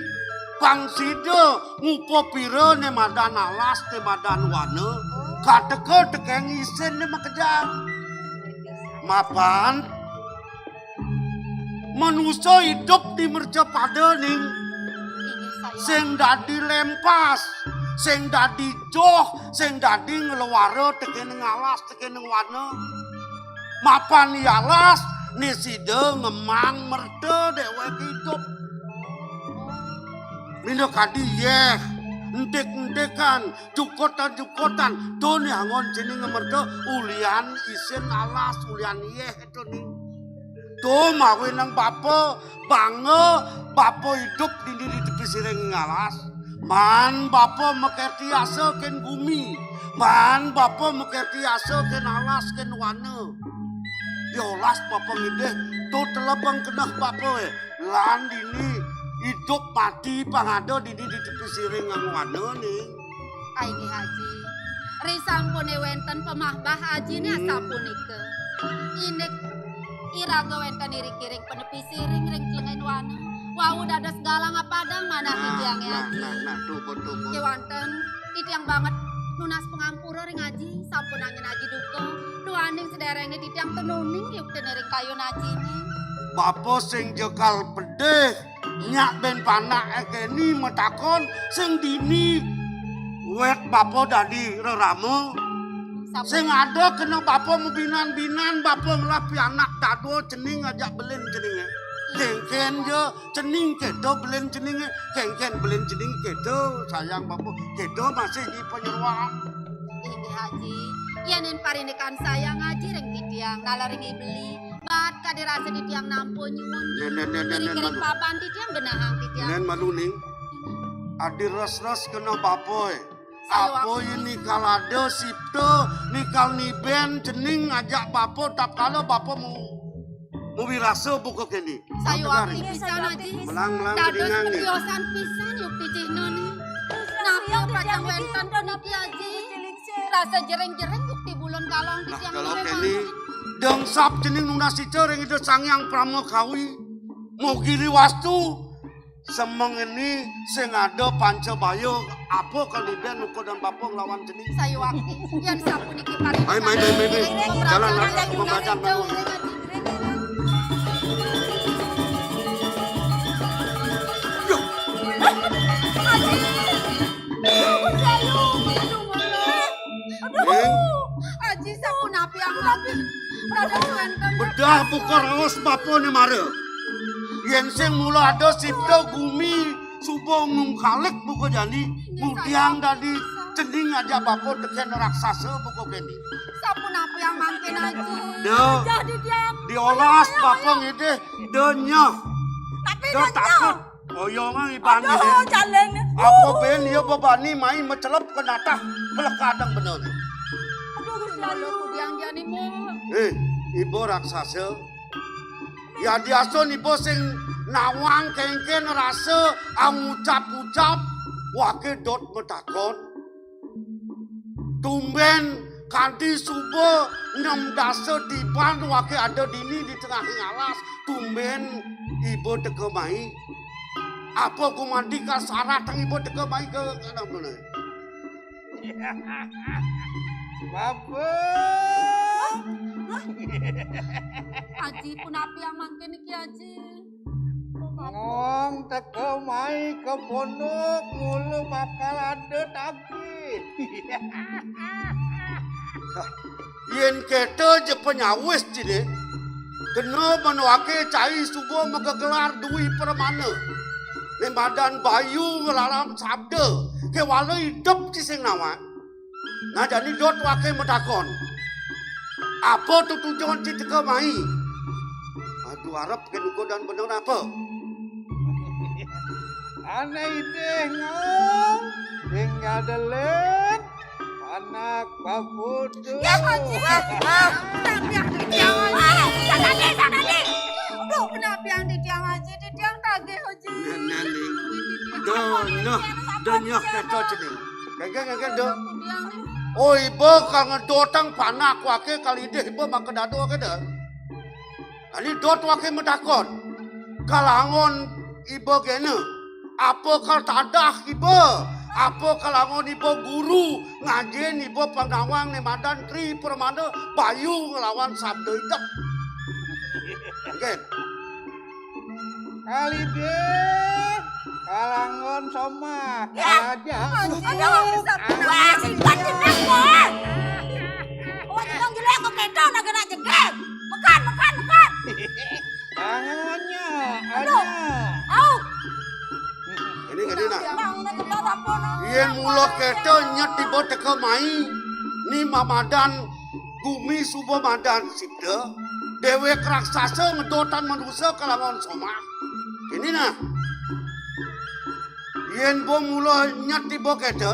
Pang sida ngupa pira né madan alas, né madan wana. Kateka tekén isin né makejang. Mapan manusa idup di mercapada ning Inggih, sayang. Sing dadi lempas, sing dadi joh, sing dadi ngeluara tekén alas, tekén wana. Mapan ialas, né sida ngemang merta déwék idup. Minakadi yéh, entik-entikan, jukutan-jukutan, to né anggon cening merta ulian isin alas, ulian yéh to né. To mawinan bapa, bangga bapa idup dini di tepi siring ngalas. Maan bapa makerti asa kén gumi. Maan bapa makerti asa kén alas, kén wana. Diolas bapa ngidih, to telebang keneh bapa, eh. Lan dini idup mati pang ada dini di tepi siring wana né. Inggih, Aji. Risampuné wénten pamahbah Ajiné Hmm. asapunika. Indik iraga wénten iring-iring panepi siring ring telenging wana. Wau dados galang apadang manah Nah, titiangé, nah, Aji. Nah, nah, tuh, betul, betul. Kéwanten titiang banget nunas pangampura ring Aji, sampun angin Aji duka. Duaning sadéréngé titiang ten uning yuktiné ring kayun Ajiné. Bapa sing jekal pedih, nyak bén panaké kéné matakon, sing dini wét bapa dadi rerama. Sampun. Sing ada kena bapa mabinan-binan, bapa ngelah pianak dadua cening ajak belin ceningé. Kéngkén ja cening kéto belin ceningé, kéngkén belin cening kéto sayang bapa, kéto masih nyi panyeroan. Inggih, Aji. Yéning parindikan sayang Aji ring titiang, nalar ring I Beli. Bat kadi rasa titiang nampa nyuwun. Nén, nén, nén, nén, Ring nén, kering malu. Papan titiang genahang titiang. Nén malu ning. Adi res-res kena bapa, eh. Apa yén nikal ada sipta, nikal nibén cening ajak bapa, tapkala bapa mu, mawirasa buka kéné. Sayuwakti pisan, Aji. Melang-melang dados kedingang né. Tiosan pisan yukti cihna né. Napa pacang wénten puniki, Aji? Rasa jering-jering yukti bulun kalong. Nah, titiang kalau kéné, dengsap cening nunas ica ring Ida Sang Hyang Pramakawi. Mogiri wastu, semeng ini sing ada panca baya, apa kalibén ukodan bapa nglawan cening. Sayuwakti, yén sapuniki parindikan. Mai, mai, mai, mai, mai. Jalan, lah, pembacaan dulu. Aji. Aji. Aji. Aduh. Aji, sapunapi, Aji? Bedah buka raos bapa né mara. Yén sing mula ada sipta gumi suba ngungkalik buka jani, mudiang dadi cening ajak bapa tekén raksasa buka kéné. Sapunapi mangkin, Aji? Da, diolas bapa ngidih, da nyeh. Tapi da nyeh. Takut. Oyongan iban. Aduh, jalin. Apa bén ia bebani mai macelep ka natah pelekadang bener. Aduh, Gusti Allah. Kudiang jani, Bu. Eh, iba raksasa. Yadiastun iba sing nawang kéngkén rasa angucap-ucap, waké dot matakon. Tumbén Kanti suba nem dasa tiban waké ada dini di tengahing alas, tumbén iba teka mai. Apa gumanti kasaratang iba teka mai ka, ka, ka, Bapa. Aji, punapi mangkin niki, Aji? Ngong teka mai ka pondok, mula bakal ada tagih. Yén kéto ja panyawis jiné, kena mén waké cai suba magegelar Dwi Pramana. Né madan Bayu nglawan Sabda, kéwala idep ci sing nawang. Nah, jani dot waké matakon. Apa tetujon ci teka mai? Aduh, arep ké nukodan bener apa? Ané idih ngong, tinggal delet, anak baputu. Ya, Haji. Ah, tapi yang di tiang, Haji. Ah, sanadi, sanadi. Aduh, kenapa yang di tiang, Haji? Di tiang tagih, Haji. Nén, nén, ning. Doh, nyoh, doh nyoh kéto cening. Kéngkén, kéngkén, doh. Oh, iba kal ngedotang panak waké kal idih iba maka dado kéto. Kali dot waké matakon. Kal angon iba kéné. Apa kal tadah iba? Apa kal angon iba guru ngajin iba panawang né madan Tri Pramana Bayu nglawan Sabda idep? Kéngkén. Kal idih, kal angon somah, ya. Kal aja. Aduh, aduh, wah, sing kuat jeneng, wah. Oh, jeneng jelek kok kéto, nak kena jegég. Mekan, mekan, mekan. Angonnya, aduh. Ada. Au. Ini, ini, nah. Bang, nak kena apa, nak? Yén mula kéto nyet tiba teka mai, ni mamadan gumi suba madan sibda, déwék raksasa ngedotang manusa kal angon somah. Ini nah. Yén ba mula nyet tiba kéto,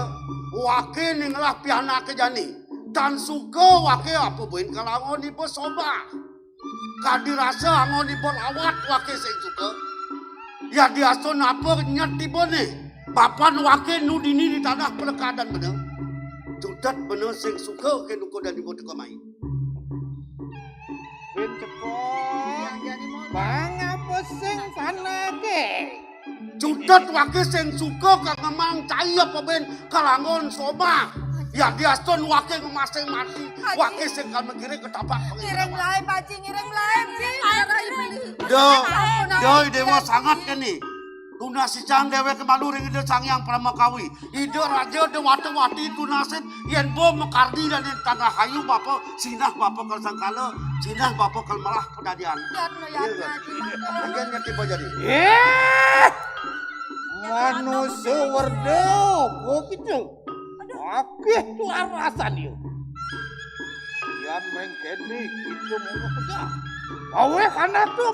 waké né ngelah pianaké jani. Tan suka waké apa buin kal angon iba somah. Kadi rasa angon iba lawat waké sing suka. Yadiastun apa nyet tiba né. Mapan waké nu dini di tanah pelekadan bener. Cutet bener sing suka ké nukodan iba teka mai. Bin cepot. Bang apa sing panaké? Cutet waké sing suka ka ngemang cai apa bin kal angon somah. Yadiastun waké ngemasing mati, waké sing kal menggiring ka tapak pengiring. Ngiring laé, Pak Haji, ngiring laé, Ji. Doh, doh, déwa sanget kéné. Tunas icang déwék malu ring Ida Sang Hyang Paramakawi. Ida Raja Déwata Wati tunasin yén ba makardi dan ing tanah ayu bapa sinah bapa kal sangkala, sinah bapa kal melah padadian. Iya, kan? Mungkin ngerti apa jadi. Eh! Manusa werda, kok gitu? Akéh tuarasan ya. Yan mengkeni kita mau kerja. Awé kana tuh.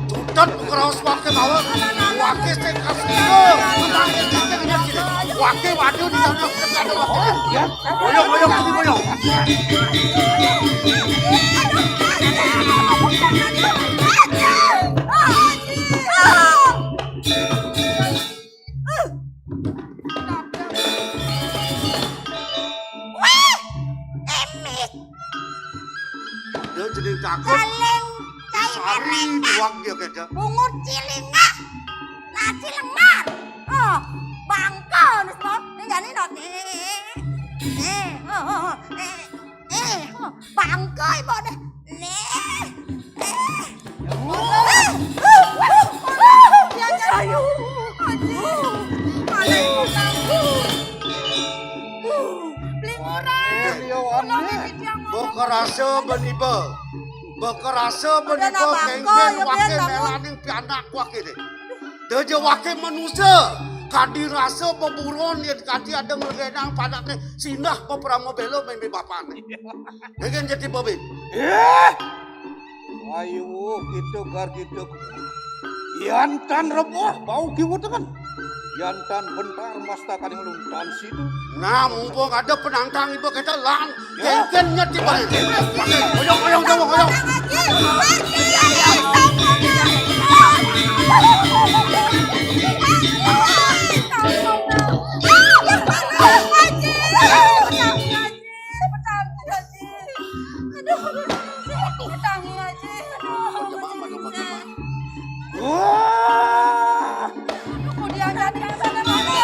Tutet ku keraos waké mawa. Waké sing kasih. Waké waduh di sana. Ya. Boyong, boyong, boyong. Wih, emis. Dia jadi takut. Saling cai. Sari merah. Buang dia kata. Bungut cilingah. Nasi lemar. Oh, bangkel nih semua. Ini jadi not. Eh, eh, oh, oh, oh, eh. Eh, bangkai, Mbok, deh. Nih. Eh. Ayo. Aji. Ayo. Beli murah. Beli murah. Bekerasa beniba. Bekerasa beniba. Udah, nah, bangkai, kengken ya, waké biar, Bang. Melaning pianak waké deh. Deja waké manusa, kadi rasa beburon yén kadi ada nglegenang panaké sinah peprama bela mémé bapané. Dengan jadi babin. Eh! Ayo, kita gar kita. Yan tan rebah, bau kiwa tekan. Yan tan bentar masta kading luntan situ. Nah, mumpung ada penantang ibu kita lan, ya. Kengken nyet di balik. Oyong, oyong, oyong, oyong. Tangi aja. Aduh, aduh, aduh, aduh. Wah. Aduh, kok diangkat yang sana mana?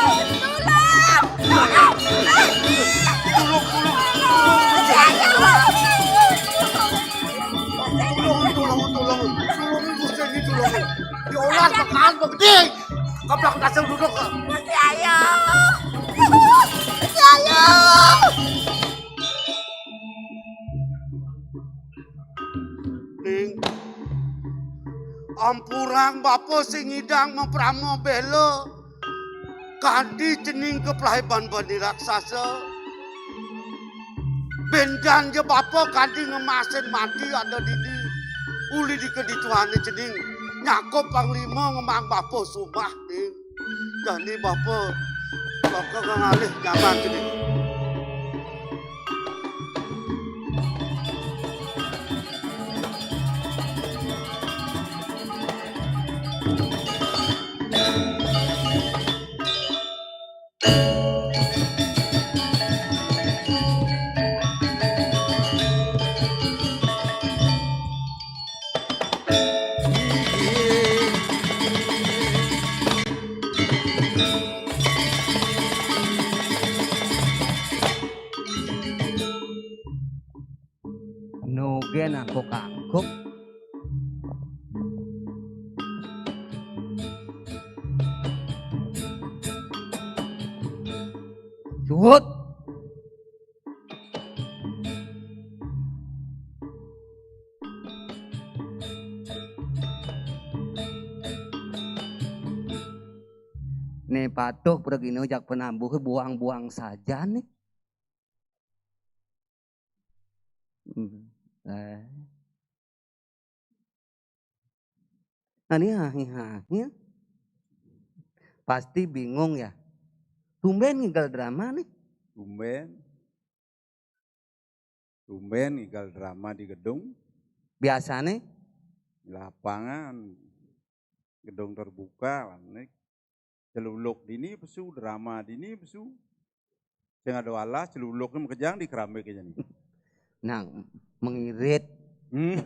Tolong! Tolong, tolong. Tolong, tolong, tolong. Tolong, Gusti, tolong. Diolah tekan begede. Keplak kasar duduk. Gusti, ayo. Gusti, ayo. Ning, ampurang bapa sing ngidang maprama bela, kanti cening keplahiban bani raksasa. Bendan ja bapa kanti ngemasin mati ada didi. Uli dikeditu ane cening, nyakup panglima ngemang bapa sumah, Ning. Jani bapa, bapa ngalih nyaman cening. Eno gén angkuk-angkuk. Suhut. Né patuh pragina jak panambuhé buang-buang sajan né. Hmm. Eh. Ani ahi-ahi. Pasti bingung ya. Tumbén ngigel drama nih. Tumbén. Tumbén ngigel drama di gedung. Biasané? Lapangan. Gedung terbuka lah nih. Celuluk dini pesu, drama dini pesu. Sing ada alas, celuluknya makejang di keramik aja nih. Nah, mengirit. Hmm.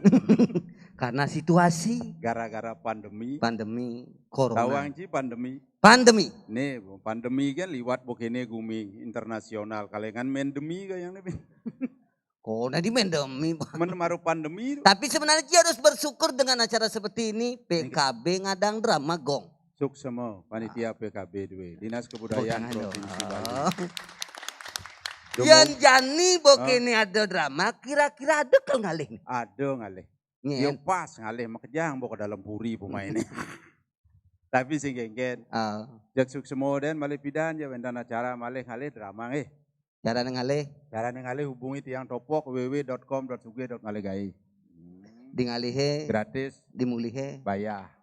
Karena situasi. Gara-gara pandemi. Pandemi corona. Tawang ci pandemi. Pandemi. Nih, pandemi kan liwat bokene gumi internasional. Kalengan mendemi kayak yang nih. Kok nanti mendemi, Pak? Men maru pandemi. Tapi sebenarnya ci harus bersyukur dengan acara seperti ini, P K B ngadang drama gong. Suksema, panitia P K B dua, Dinas Kebudayaan Provinsi Bali. Oh. Yén jani bokene ada drama, kira-kira ada kal ngalih nih? Ada ngalih. Nyén. Yo pas ngalih makejang bok ke dalam puri pemainnya. Tapi sing kéngkén. Ah. Jak suksema dén malih pidan ya wénten acara malih ngalih drama nggih. Carané ngalih? Carané ngalih hubungi tiang topok w w w dot com dot sugih dot ngalih gaé. Di ngalihé? Gratis. Di mulihé? Bayah.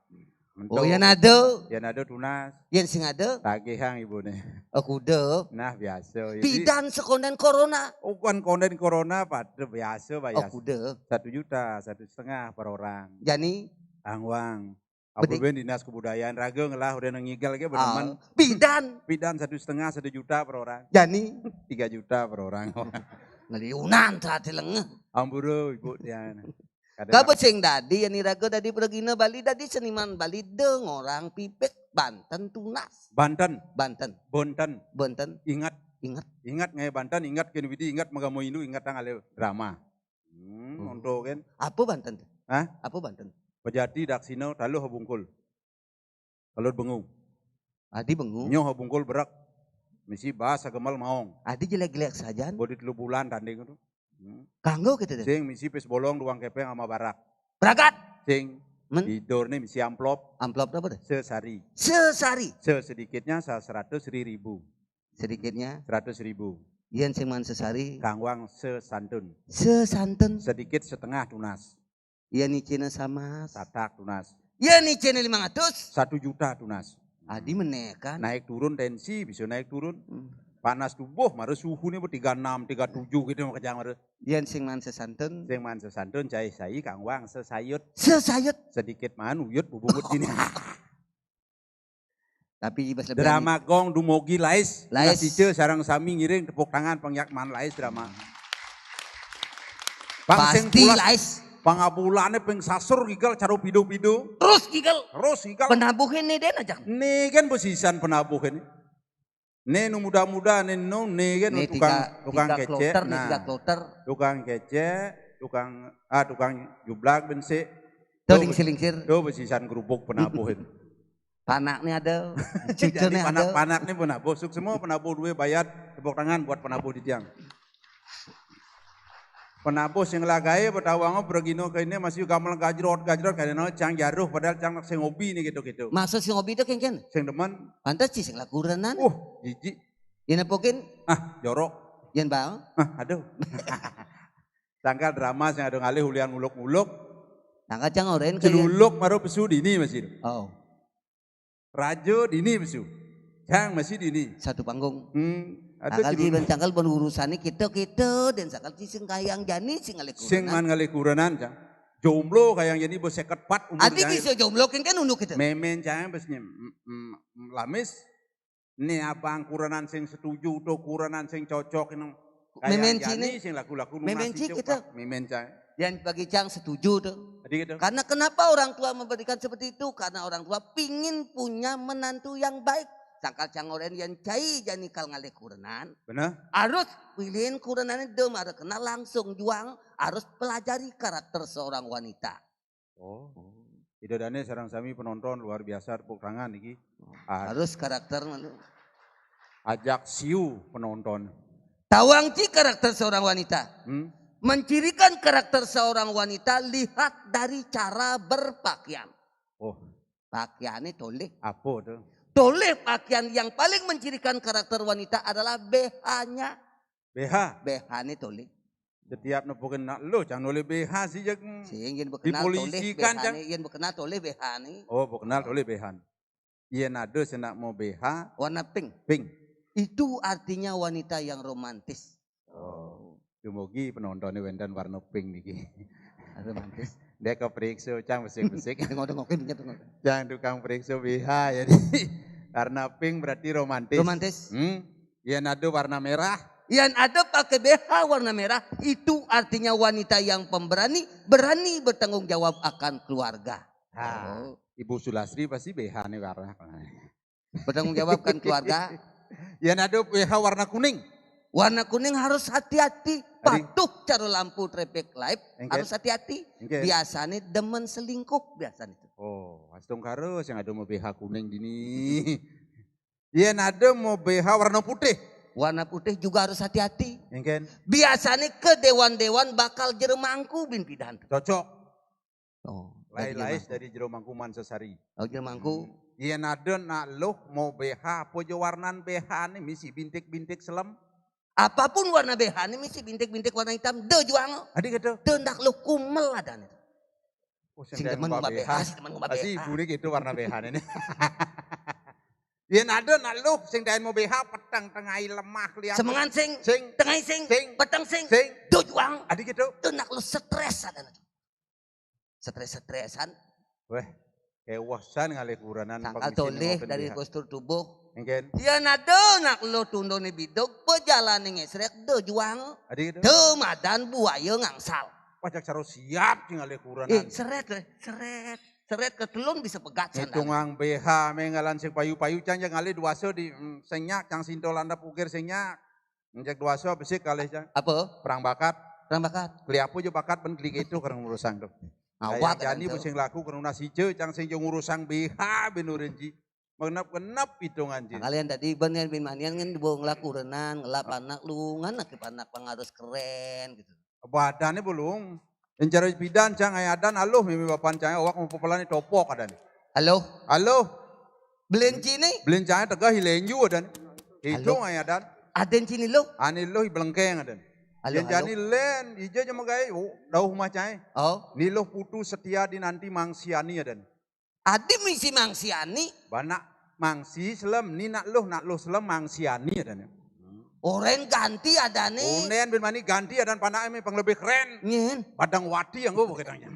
Oh, yén ada? Yén ada tunas. Yén sing ada? Tagihang ibuné. Oh, kuda. Nah, biasa. Pidan sekondén corona. Oh, kan kondén corona pada biasa, bayar. Oh, kuda. Satu juta, satu setengah per orang. Jani? Angwang. Apa ben Dinas Kebudayaan raga ngelah udah ngigel ke benemen. Ah, pidan. Pidan satu setengah, satu juta per orang. Jani? Tiga juta per orang. Ngeliunan saat lengeh. Ampura, Ibu Tiana. Kabeh sing dadi, yén iraga dadi pragina Bali, dadi seniman Bali, deng orang pipit, banten tunas. Banten. Banten. Bonten. Bonten. Ingat. Ingat. Ingat ngaé banten, ingat kén widi, ingat magama Hindu, ingat tang alé drama. Hmm, monto kén. Apa banten? Hah? Apa banten? Pejati, daksina, taluh, bungkul. Kalut bengu. Adi bengu. Nyoh bungkul berak. Misi bas sagemal maong. Adi jelék-jelék sajan. Bodi telu bulan tanding itu. Hmm. Kanggo gitu deh. Sing misi pis bolong duang kepeng ama barak. Beragat. Sing. Men? Tidur nih misi amplop. Amplop apa deh? Sesari. Sesari. Se sedikitnya sa seratus ri ribu. Sedikitnya? Seratus ribu. Yén sing man sesari. Kangwang sesantun. Sesantun. Sedikit setengah tunas. Yén icéné samas. Satak tunas. Yén icéné lima ratus. Satu juta tunas. Adi menékan. Naik turun tensi, bisa naik turun. Hmm. Panas tubuh, mara suhuné tiga enam, tiga tujuh gitu makejang mara. Yén sing man sesantun. Sing man sesantun, cai sai, kangwang sesayut. Sesayut. Sedikit man, uyut, bubungut gini. Tapi bas lebih drama gong dumogi lais. Lais. Nasica sareng sami ngiring tepuk tangan pangyak man lais drama. Pang sing Pasti pulas, lais. Pangabulane ping sasur gigal cara pido-pido. Terus gigal. Terus gigal. Penabuhin nih den aja. Nih kan besisan penabuh ini. Nih nu muda-muda nih nu nih kan Nih tukang tiga, tukang tiga kecek. kloter, nih tiga Nah, kloter. Tukang kecek, tukang ah tukang jublak bensik. Tuh lingsir-lingsir. Tuh besisan kerupuk penabuh ini. Panak nih ada. Jadi Cucur nih ada. panak-panak nih penabuh. Suk semua penabuh duwe bayar tepuk tangan buat penabuh di tiang. Penabuh sing lagae petawanga pragina kene masih gamel gajrot-gajrot kene no cang jaruh padahal cang sing hobi nih gitu-gitu. Maksud sing hobi itu kengken. Sing demen. Pantas sih sing lakurenan. Uh, jijik. Yen apokin, Ah, jorok. yen bang. Ah, aduh. Sangka drama sing ada ngalih ulian muluk-muluk. Tangga cang oren ke yen. Celuluk maro pesu dini masih. Oh, Raja dini pesu. Cang masih dini. Satu panggung. Hmm, ada Tanggal di celuluk. ben tanggal ben urusannya kita-kita dan sakal ci sing kayang jani sing ngalih Sing kurenan. Man ngalih kurenan cang. Jomblo kayang jani bos seket pat umur Adi cang. Bisa jomblo kengken unduk kita. Memen cang bos nyem. Mm, mm, Lamis. Nih abang kurenan sing setuju tuh kurenan sing cocok ini. Memen Kayang jani cini. Sing lagu-lagu Memen lunasi ci cuk, kita. Pak. Memen cang. Yang bagi cang setuju tuh. Tadi gitu. Karena kenapa orang tua memberikan seperti itu? Karena orang tua pingin punya menantu yang baik. Sangkal cang oren yang cai jani kal ngalih kurenan. Bener? Harus pilihin kurenan itu mara kena langsung juang. Harus pelajari karakter seorang wanita. Oh. Ida dane sarang sami penonton luar biasa tepuk tangan iki. Ah, Harus karakter Ajak siu penonton. Tawang ci karakter seorang wanita. Hmm? Mencirikan karakter seorang wanita lihat dari cara berpakaian. Oh, Pakaiannya toleh. Apa tuh? Toleh pakaian yang paling mencirikan karakter wanita adalah B H-nya. B H. B H-nya toleh. Setiap nepukin nak lo jangan oleh B H sih jak. Sing yen bekenal toleh Dipolisikan, B H-nya, yen bekenal toleh B H-nya. Oh, bekenal oleh B H. Yen ada senak mau B H, Warna pink. Pink. Itu artinya wanita yang romantis. Oh. Dumugi penontonnya wenten warna pink niki. Romantis. Dia keperiksa cang besik-besik. Ngono ngono minyak ngono. Cang tukang periksa B H jadi. Karena pink berarti romantis. Romantis. Hmm. Yen ada warna merah. Yang ada pakai B H warna merah, itu artinya wanita yang pemberani, berani bertanggung jawab akan keluarga. Ha, Oh. Ibu Sulastri pasti B H nih warna. Bertanggung jawab kan keluarga. Yen ada B H warna kuning. Warna kuning harus hati-hati. Adi. Patuh cara lampu traffic light Engke. Harus hati-hati. Engke. Biasanya demen selingkuh biasanya itu. Oh, astungkara sing ada mau B H kuning dini. Yen ada mau B H warna putih. Warna putih juga harus hati-hati. Engken. Biasanya ke dewan-dewan bakal jeremangku bin pidan. Cocok. Oh, Lai-lai jeremangku. Dari jero mangku man sesari. Oh, jeremangku. Yen ada nak luh mau B H apa je warnan B H nih misi bintik-bintik selem. Apapun warna B H ini misi bintik-bintik warna hitam de juang. Adi gitu. De ndak luh kumel ada nih. Oh, Sing demen ngombe B H, sing demen ngombe Pasti B H. Ibu nih gitu warna B H ini. Yen ada nak luh sing daen mau B H peteng tengai lemah lihat. Semengan sing, Sing. Tengah sing, Sing. Peteng sing, Sing. De juang. Adi gitu. De ndak luh stres ada nih. Stres-stresan. Weh, kewasan ngalih kuranan Sangkal pengisi toleh ngoken dari B H. Postur tubuh. Engken. Yen ada nak luh tundone bidog pejalane ngesrek de juang. Adi gitu. De madan buaya ngangsal. Pajak caro siap sing ngalih Eh, kuranan. Seret, eh, seret. Seret ke telun bisa pegat sana. Hitungang B H menggalan sing payu-payu cang yang ngalih duasa di mm, sing nyak cang sinto landap ukir sing nyak. Ngecek duasa besik kalih cang. Apa? Perang bakat. Perang bakat. Keliapu je bakat ben klik itu karena ngurusang tuh. Awak Jani kan sing laku karena sije cang sing je ngurusang B H ben urin ji. Mengenap-kenap hitungan ji. Nah, kalian tadi ben yang bin manian kan bawa ngelaku renan, ngelap anak lungan, laki anak pang harus keren gitu. Badannya belum. Encara bidan cang ayadan aluh mimi bapan cang awak mau pepelani topok adan. Halo, Aluh, belen cini? Belin cang tegah hilenju adan. Itu Aluh. Ayadan. Aden cini lo? Ani luh belengkeng adan. Aluh, Yen jani len ija je megai oh, dauh mah cang. Oh, Ni luh putu setia di nanti mangsiani adan. adi misi mangsiani. Banak mangsi selem ni nak luh nak luh selem mangsiani adan. Oren ganti ada nih. Unen bin mani ganti adan panak eme pang lebih keren. Nyen, Badang wati yang gue pakai tanya.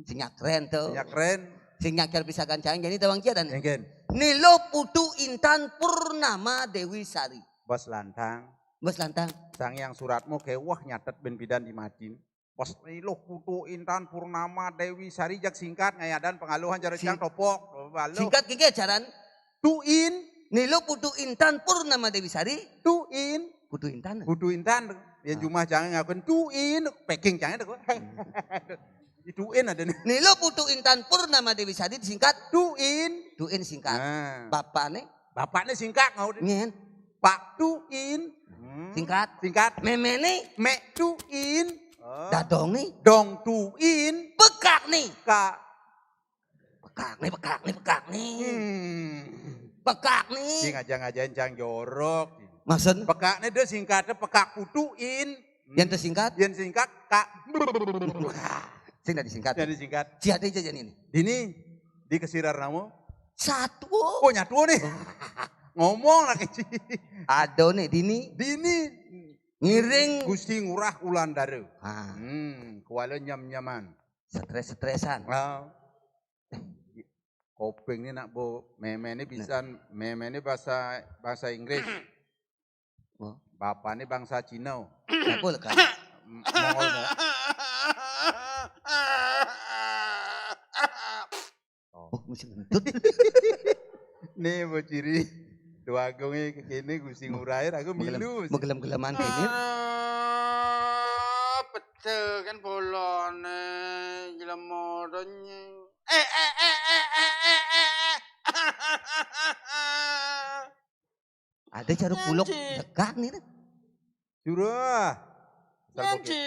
Sinyak keren tuh. Ya keren. Sinyak kira bisa gancang jadi tawang cia dan. Engken. Nilo putu intan purnama Dewi Sari. Bos lantang. Bos lantang. Sang yang suratmu kewah nyatet ben bidan di matin. Pas Niluh Putu Intan Purnama Dewi Sari, jak singkat, ngayadan pangaluhan cara Sing- cang topok. Balo. Singkat gigi ajaran. Tuin. Niluh Putu Intan Purnama Dewi Sari. Tuin. Putu Intan. Putu Intan. Yang Ah. Jumah jangan ngakuin tuin. Packing jangan tuh. Ituin ada nih. Niluh Putu Intan Purnama Dewi Sari disingkat. Tuin. Tuin singkat. Nah. Bapaknya? Bapaknya singkat mau deh. Nyen. Pak Tuin. Hmm. Singkat. Singkat. Memene? Mek Tuin. Oh. Dadong nih? Dong Tuin. Pekak nih? Kak. Pekak nih, pekak nih, pekak nih. Hmm. Pekak nih. Sing aja ngajain cang jorok. Maksud? Pekak nih dia singkatnya pekak putuin. Yang tersingkat? Yang singkat kak. Sing dari singkat. Yang disingkat. Siapa aja jadi ini? Dini di kesirar namo? Satu. Oh, nyatu nih. Ngomong lagi. Ada nih Dini. Dini. Ngiring. Gusti Ngurah Ulandara. Ah. Hmm, kuala nyam-nyaman. Stres-stresan. Ah. Koping ini nak bu, meme ini bisa, meme ini bahasa bahasa Inggris. Oh. Bapak ini bangsa Cina. Siapa lekas? M- Mongol, Mongol. Oh, mesti ngentut. Nih bu ciri. Dua agungnya ke kene Gusti Ngurah, aku milu. Menggelem-geleman kene. Ah, pecel kan bolone, jelema donya. Eh, eh, eh, eh, eh, eh, eh, eh. Ada caruk kuluk. Nyanci. Dekat nih. Surah. Nyanci.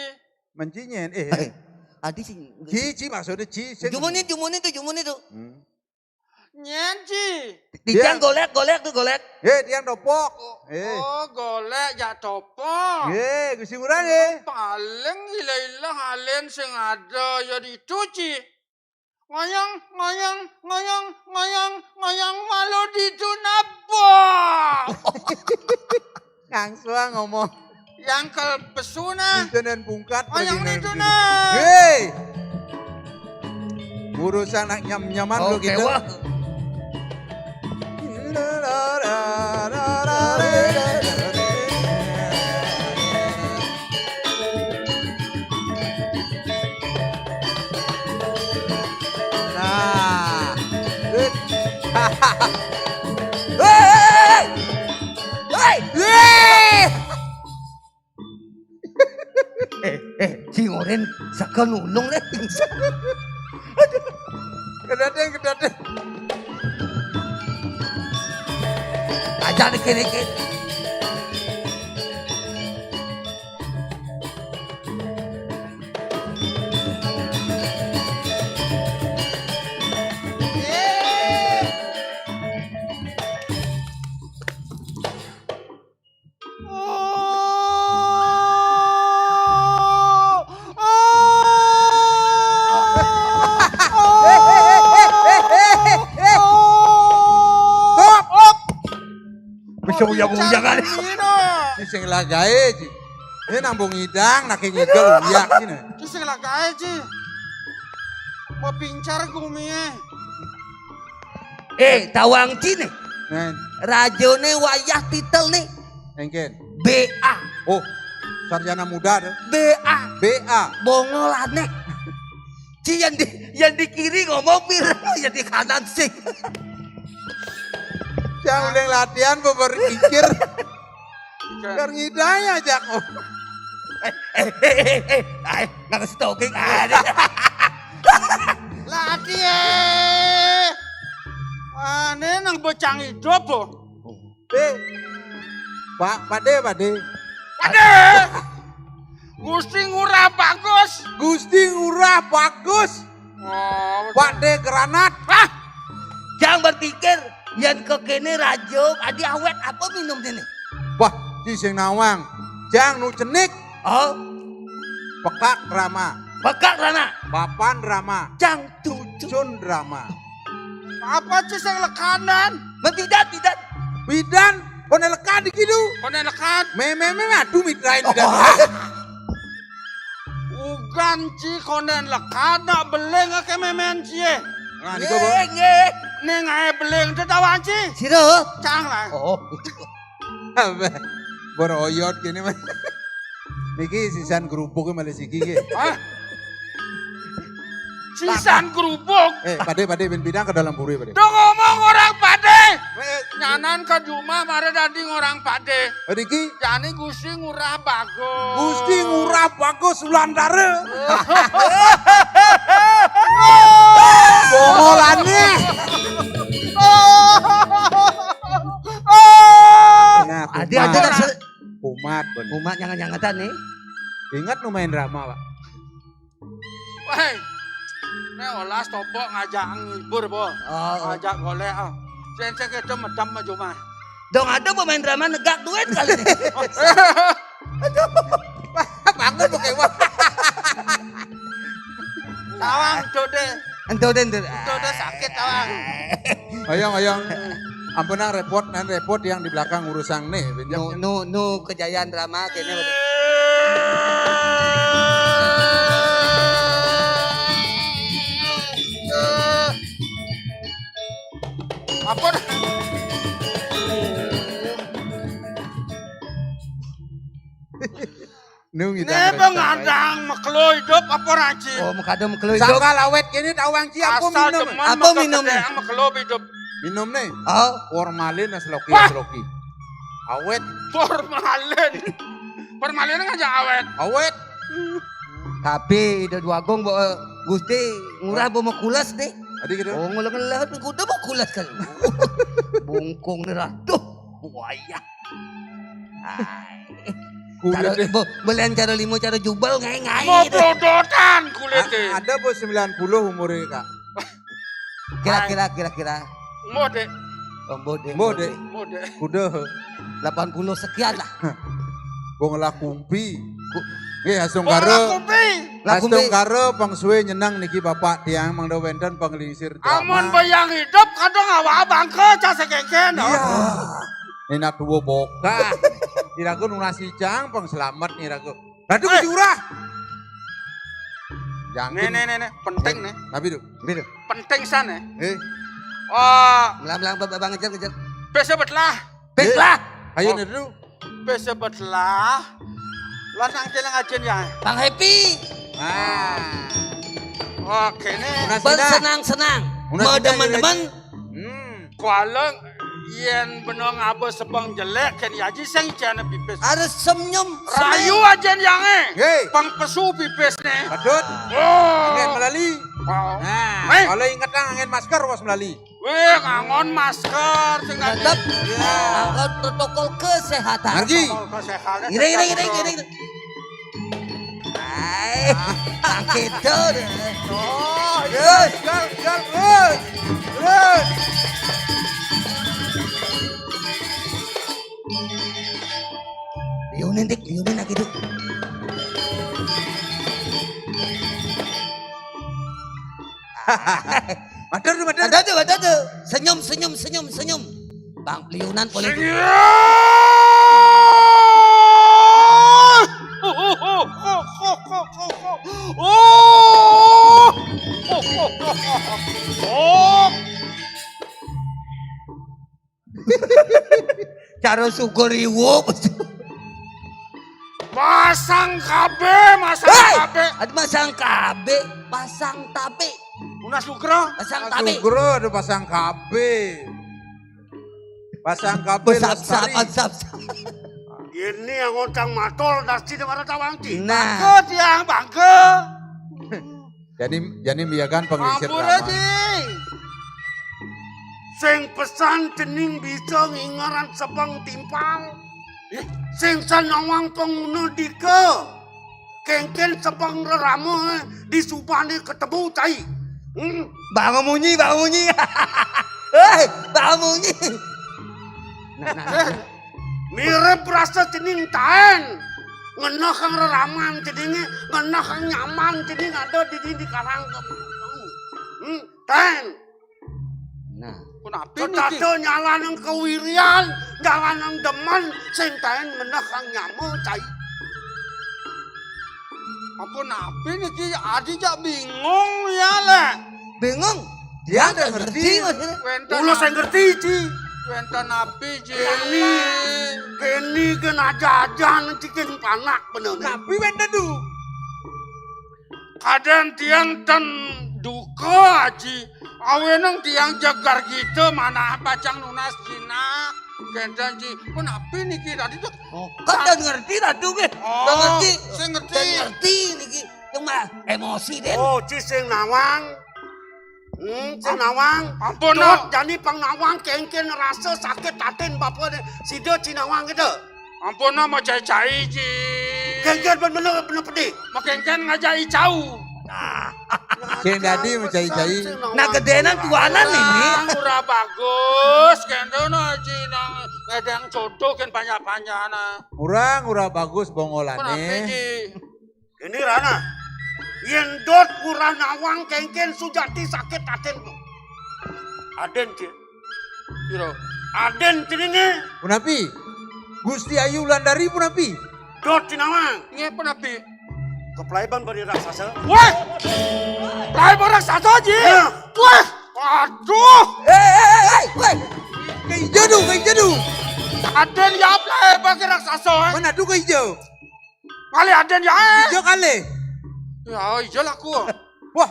Mencingen, eh. Eh, adi sing. Ci, ci maksudnya ci. Sing- Jumuni, jumuni tuh, jumuni tuh. Hmm. Nyanci. Dijang golek, golek tuh golek. Eh, tiang topok. Eh. Oh, golek jak topok. Eh, Gusti Ngurah, eh. Paling ilah-ilah alen sing ada ya dicuci. Ngoyong, ngoyong, ngoyong, ngoyong, ngoyong, malu ditu napa? Ngangsuang ngomong. Yang ke pesuna. Itu dan pungkat. Ngoyong pergi itu nanti. Nah. Hei. Urusan nak nyam-nyaman lo gitu. Wah. Nah. Hei. Hei. Hei. Eh, eh, si Ngoren saka nulung deh. Kedadeng, kedadeng. Aja dikit-dikit. Bisa uyang-uyang kali. Ini sing lagae, Ji. Ini nambung idang, nak ngigel uyak ini. Ini sing lagae, Ji. Mau pincar gumie. Eh, tawang cine. Nen. Rajone wayah titel nih. Engken. B A. Oh, sarjana muda deh. B A. B A. Bongolane. Ci yang di yang di kiri ngomong pir, yang di kanan sih. Yang udah latihan beberpikir. Kar ngidaya jak. Oh. Eh, eh, eh, eh, eh, eh, nang stalking ada. Lagi eh. Ane nang bocang hidup oh. Eh. Pak, Pade, Pade. Pade. Gusti Ngurah Bagus. Gusti Ngurah Bagus. Oh, Pade Granat. Ah. Jangan berpikir yang kekene rajo adi awet apa minum ini. Wah, ci sing nawang. Jang nu cenik. Oh. Pekak Rama. Pekak Rama. Papan Rama. Jang tucun Rama. Apa ci sing lekanan? Membidan, bidan. Bidan, kone lekan di kidu. Kone lekan. Meme, meme, aduh mitrain bidan. Oh. Ugan ci kone lekan nak beling ke memen ci. Nah, niku, Bu. Nggih, nggih. Ning ae beling tetawan ci. Sira? Cang lah. Oh. Apa? Boroyot gini, Mas. Niki sisan kerupuk malih siki nggih. Hah? Sisan kerupuk? Eh, Pade, Pade, ben pindah ke dalam puri, Pade. Dong ngomong orang Pade. Eh, nyanan ke jumah mara dadi orang Pade. Niki? Jani Gusti Ngurah Bagus. Gusti Ngurah Bagus Sulandara. Bongolane. Nah, adi, adi, kumat. Kumat, bener. Kumat nyanget-nyangetan nih. Ingat nu main drama, Pak. Wah, ini olas topok ngajak ngibur, Bo. Oh, oh. Ngajak golek, ah. Sen-sen kita medam maju mah. Dong ada pemain drama negak duit kali ini. Aduh. Bangun pakai wah. Tawang, Dode. Entu deh, entu. Itu udah sakit, awang. Oyong, oyong. Ampun, nang repot, nang repot yang di belakang urusan nih. Nu, nu, nu kejayaan drama kene. Apa? Nu ngidang. Né pengadang makelo idup apa, Raji? Oh, makada makelo idup. Sangkal awet kéné tawang ci apa minum? Apa minum? Makelo idup. Minum né? Oh. Formalin as loki, wah, as loki. Awet. Formalin. Formalin ngajak awet. Awet. Tapi Ida Dwagung, bo, eh, Gusti Ngurah, bo, makulas deh. Adi gitu. Oh, ngulah-ngulah kuda makulas kan. Bungkung nih, aduh. Wayah. Ai. Kulit cara, deh. Bo, belian cara limo, cara jubel, ngai-ngai. Mau deh. Blodotan kulit deh. A-, ada, bo, sembilan puluh umurnya, Kak. Kira-kira, kira-kira. Mau deh. Oh, mau deh, mau deh. Mau deh. Kuda. Delapan puluh sekian lah. Bo ngelah kumpi. Ku-, nggih, asung karo. Bo ngelah kumpi. Lah, kumpi. Asung karo pang suwe nyenang niki Bapak tiang mangda wénten panglingsir drama. Amun bayang hidup kadang awak bangke cah sekéngkén, no? Iya. Nina tua bokah. Iraga nunas icang, pang selamat nih iraga. Ratu, eh, Gusti Ngurah. Né, né, né, né, penting né. Tapi tuh. Tapi tuh. Penting san né. Eh. Oh. Melang-melang, ba-, ba-, ngejar, ngejar. Bisa betlah. Betlah. Ayo, oh. Né dulu. Bisa betlah. Lanang kéné ngajin ya. Bang Happy. Ah. Oke né. Bersenang-senang. Bersenang-senang. Berdemen-demen. Hmm. Kuala yén bena ngaba sebeng jelék kén aji sing jana pipis. Ada senyum, rayu senyum. Ajén yangé. Hei. Pang pesu pipisné. Patut. Oh. Ingat melali. Oh. Nah, eh, kalau inget nang angin masker was melali. Wéh, ngangon masker sing tadi. Tetep. Iya. Ngangon protokol kesehatan. Margi. Protokol kesehatan. Gini, gini, gini, gini. Ai, tak gitu deh. Oh, iya, gal, gal, terus. Terus. Liunin, Dik, liunin lagi, Dik. Matur, matur. Ada tuh, ada tuh. Senyum, senyum, senyum, senyum. Bang, liunan politik. Senyum. Oh. Oh. Cara syukur iwup. Masang K B, masang, hei! K B. Ada masang K B, pasang tabe. Unas Nugroho. Pasang tabe. Nugroho ada pasang K B. Pasang K B. Besap, lestari. Sap, sap, sap. Ini yang ngontang matol, dasti di mana tawang, Ci? Nah. Bangke, tiang, bangke. Jani, jani miyagan panglingsir. Ampun, drama. Aji. Sing pesan cening bisa ngingeran sebeng timpal. Eh, sing sanawang panguna dika. Kéngkén sebeng rerama, eh, di subané ketemu cai. Hmm. Bang Munyi, Bang Munyi. Hei, Bang Munyi. Nah, nah, nah. Eh, mirip rasa cening taén. Ngenah kang reraman ceningé, ngenah kang nyaman cening ada di, di, di karang. Hmm, taén. Nah. Punapi niki? Kedada nyalanang kawirian, nyalanang demen, sing taén ngenah kang nyama, cai. Ampun, napi niki? Adi jak bingung ya, Lek. Bingung? Dia nggak ngerti, maksudnya. Wénten. Kula sing ngerti, Ci. Wénten napi, Ji? Kéné, kéné gén aja-ajan cikin panak bener né. Napi wénten, Du? Kadén tiang ten duka, Aji. Awénang tiang jegar gita manah pacang nunas jinah. Kénten, Ji. Punapi niki tadi tuh? Oh, kan ngerti Ratu nggih. Oh, ngerti. Sing ngerti. Sing ngerti niki. Cuma emosi, Den. Oh, Ci sing nawang. Hmm, sing nawang. Ampun, Dot, jani pang nawang kéngkén rasa sakit atin bapa dé. Sida Ci nawang gitu. Ampun, nah, macai-cai, Ji. Kéngkén bener-bener pedih. Makéngkén ngajai cau. Nah. Sing dadi macai-cai. Nah, gedénan tuanan ini. Murah bagus, kénten, nah, Ji, nang ngedang jodoh kén panjang-panjang, nah. Murah, murah bagus bongolané. Kenapa, Ji? Ini Rana, yén Dot kurang nawang kéngkén sujati sakit atin. Adén, Ci. Piro? Adén ceningé. Punapi? Gusti Ayu Wulandari punapi? Dot Ci nawang. Nggih, punapi? Keplaiban bani raksasa. Wah! Plaiban raksasa, Ji? Ya. Wah! Aduh! Eh, eh, eh, eh, weh. Ka ija, Du, ka ija, Du. Adén ya plaiban raksasa, eh. Mana, Du, ka ija? Kalih adén ya, eh. Ija kalih. Ya, ija laku. Wah.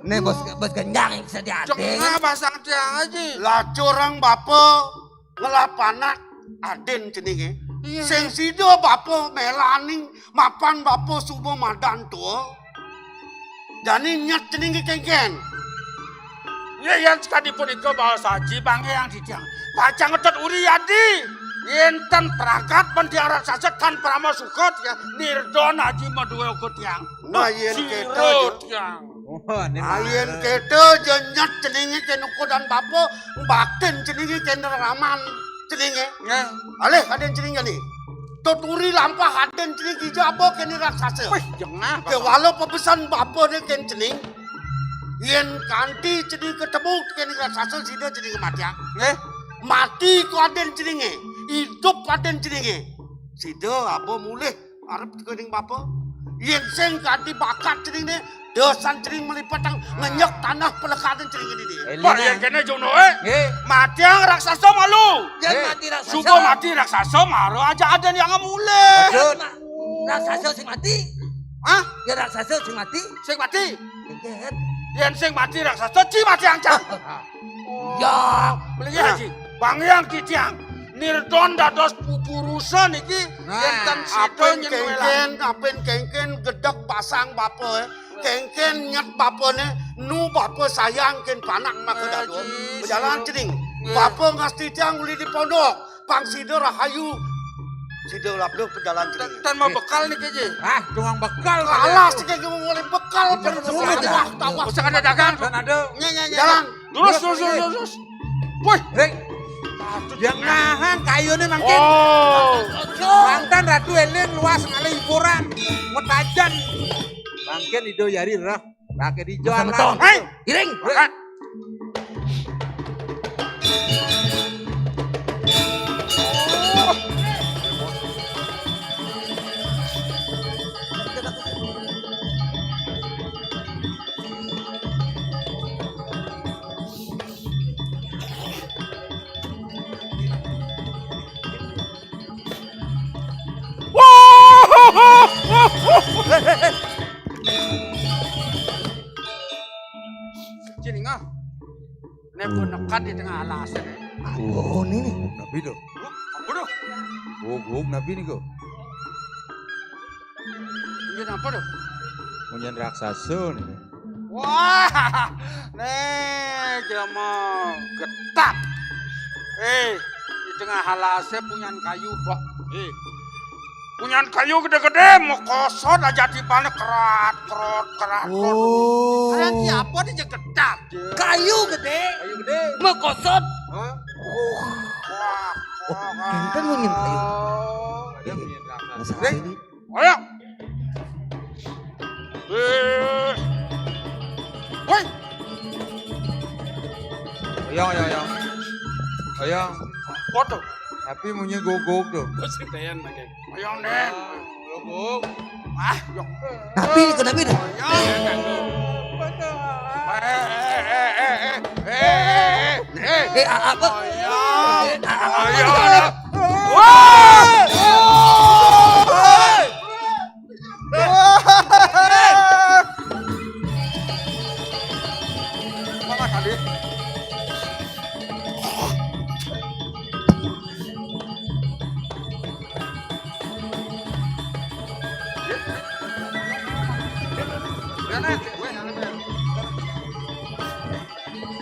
Né bos, bos genjang yang bisa diadén. Jengah basang tiang, Aji. Lah curang bapa ngelah panak adén ceningé. Iya. Sing sida bapa mélaning mapan bapa suba madan tua. Jani nyet ceningé kéngkén. Ya, yan sakadi punika baos Aji, banggéang titiang. Pacang ngetut uri yadi. Yén tan pragat ban tiang raksasa tan parama suka tiang, nirdon Aji madué uga tiang. Nah, yén kéto, sira tiang. Wah, né nah, yén kéto, ja nyet ceningé kén ukudan bapa, baktin ceningé kén raman ceningé. Nggih. Alih adén cening jani. Tuturi lampah adén cening kija apa kéné raksasa. Wih, jengah. Kéwala pabesan bapa dé kén cening. Yén kanti cening ketemu kén raksasa sida cening kematian. Nggih. Mati ku adén ceningé, idup adén ceningé. Sida aba mulih arep kéning bapa. Yén sing kanti bakat cening né, dosan cening malipatang ngenyek tanah pelekadan cening ini. Pak, yén kéné jono, eh. Nggih. Matiang raksasa malu. Yén mati raksasa. Suba mati raksasa, mara aja adén yang mulih. Betul. Raksasa sing mati. Hah? Ya raksasa sing mati. Sing mati. Nggih. Yén sing mati raksasa, Ci mati angcang. Ya. Melihat, Ci. Banggéang titiang. Nirdon dados pupurusan iki. Nah, yén ten sida apin nyén kéngkén, apin kéngkén gedeg basang bapa, eh. Kéngkén nyet bapané, nu bapa sayang kén panak maka dados. Bejalan cening. Nggih. Bapa ngastitiang uli di pondok. Pang sida rahayu. Sida labda pejalan cening. Tan mau bekal niki, Ji. Ah, tukang bekal. Kalah sing kaya mau mulai bekal. Tawah, tawah. Usah ada dagang. Tan ada. Nyé, nyé, nyé. Jalan. Lurus, lurus, lurus, lurus. Wih. Hei. Yang nahan kayuné mangkin. Oh. Mantan Ratu Eling luas ngalih hiburan. Metajan. Mangkin Ido Yari rah. Rakyat di jalan. Hei, iring. Makan. Wah! Jenenga. Nek menekan di tengah alas. Oh, ini nih. Nabi tuh. Apa tuh? Guguk nabi nih kok. Ini apa tuh? Munyan raksasa nih. Wah, nih dia mau getak. Eh, di tengah alasnya punyan kayu, Pak. Eh, punyan kayu gede-gede, mau kosot aja tiba kerat, kerot, kerat, kerot. Oh. Kalian siapa nih getak? Kayu gedé. Kayu gedé. Mekosot. Hah? Oh. Wah, wah, wah. Énten mungkin kayu. Ada punya neraka. Masalah ini. Ayo. Eh. Woi. Ayo, ayo, ayo. Ayo. Foto. Tapi munyi gogok tuh. Terus kita yang pakai. Ayo, Nen. Gogok. Ah, yok. Tapi itu, tapi itu. Ayo. Eh, eh, eh, eh, eh, eh, eh, eh, eh, eh. Eh, a-, apa? Ayo.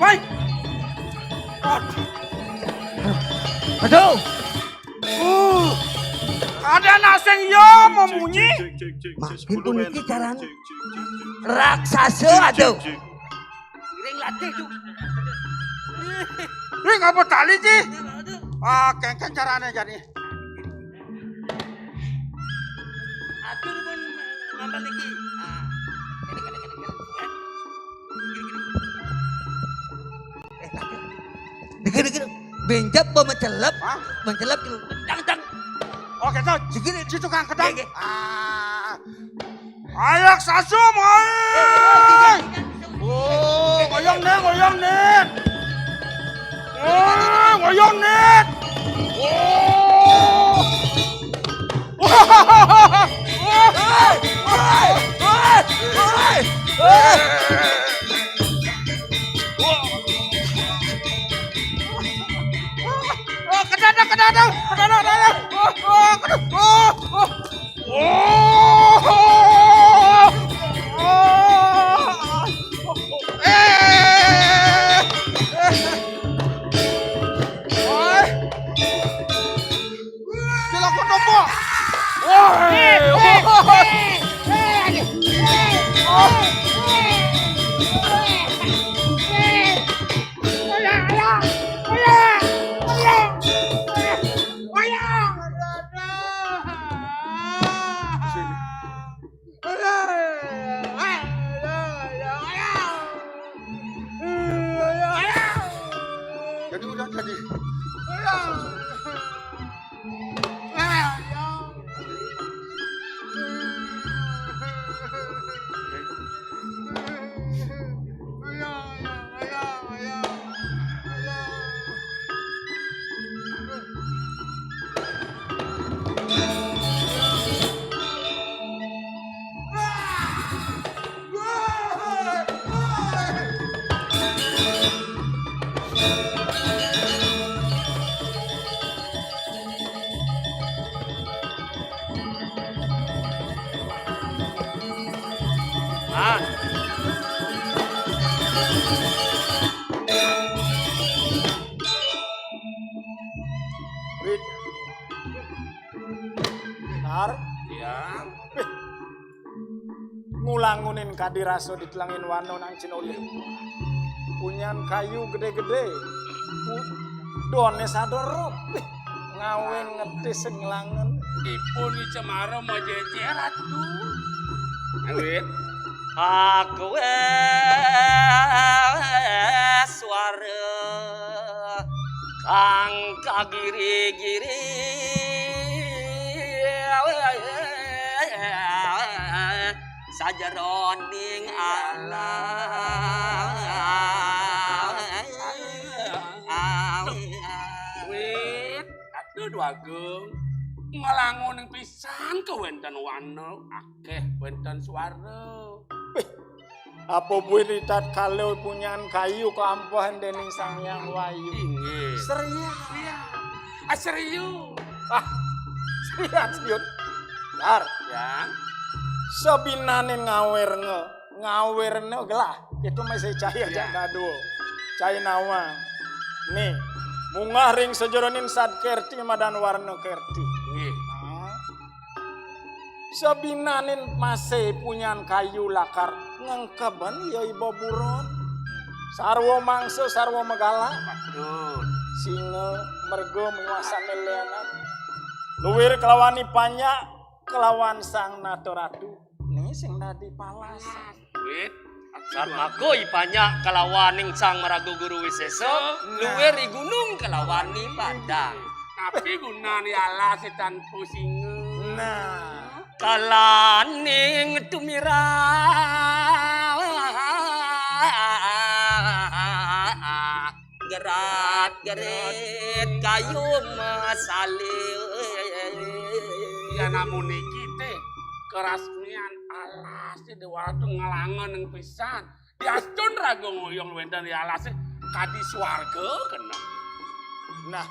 Woi. Aduh. Uh, ada naseng yo memunyi. Makin puniki carane. Raksasa aduh. Ring latih tuh. Ring apa tali sih? Ah, kengkeng carane jani. Atur pun nonton iki. Ah, ini, ini, ini, ini. Eh, dikit, dikit. Benjep mau mencelep, hah? Mencelep gitu. Dang, dang. Oke, tuh. Segini. Si tukang kedang. Iya, iya. Ah. Ayak sasum, oi. Oh, ngoyong nih, ngoyong nih. Oh, ngoyong nih. Oh. Oh, kedada, kedada, kedada, kedada. Oh, oh, kedada. Oh, oh. Oh. Oh. Eh. Eh. Woi. Cilaka nopo? Woi. Eh, eh, eh, eh, aduh. Eh, oh. Eh, eh, eh. Ayo, ayo, ayo, ayo, ayo. Jadi udah jadi. Ah. Wit. Tar. Ya. Ngulangunin kadi rasa ditelengin wana nang Cinolih. Punyan kayu gedé-gedé. Pu-, doné sadorop. Ngawé ngetis nglangen. Ipun Cemara majejer atu. Awit. Aku wé suara kang kagiri-giri. Sajeroning alam. Wit, aduh, Dwagung. Nglangun pisan kawénten wana, akéh wénten suara. Wih, apa buin ritatkala punyan kayu kaampéhan déning Sang Hyang Wayu? Inggih. Serius. Iya. Ah, serius. Ah, serius, Yud. Dar. Ya. Sabinané ngawirna, ngawirna gelah. Itu masih cahaya. Iya. Jak dadua. Cahaya nawang. Nih, munggah ring sajeroning sad kerti madan warna kerti. Nggih. Nah. Sabinané masih punyan kayu lakar ngengkeben ya iba buron. Sarwa mangsa, sarwa megala. Betul. Singa, merga, miwah sané lianan. Luwir kelawan I Panjak, kelawan Sang Nata Ratu. Né sing dadi palas. Wit. Satmaka I Panjak kalawaning Sang Maraga Guru Wisésa, nah, luwir I Gunung kalawan I Padang. Tapi gunané alasé tanpa singa. Nah. Kalaning tumirah gerat-gerit kayu masalin. Ya, namun niki téh kerasmian alasé Déwa Ratu nglangen pisan. Diastun raga ngoyong wénten di alasé kadi swarga kena. Nah,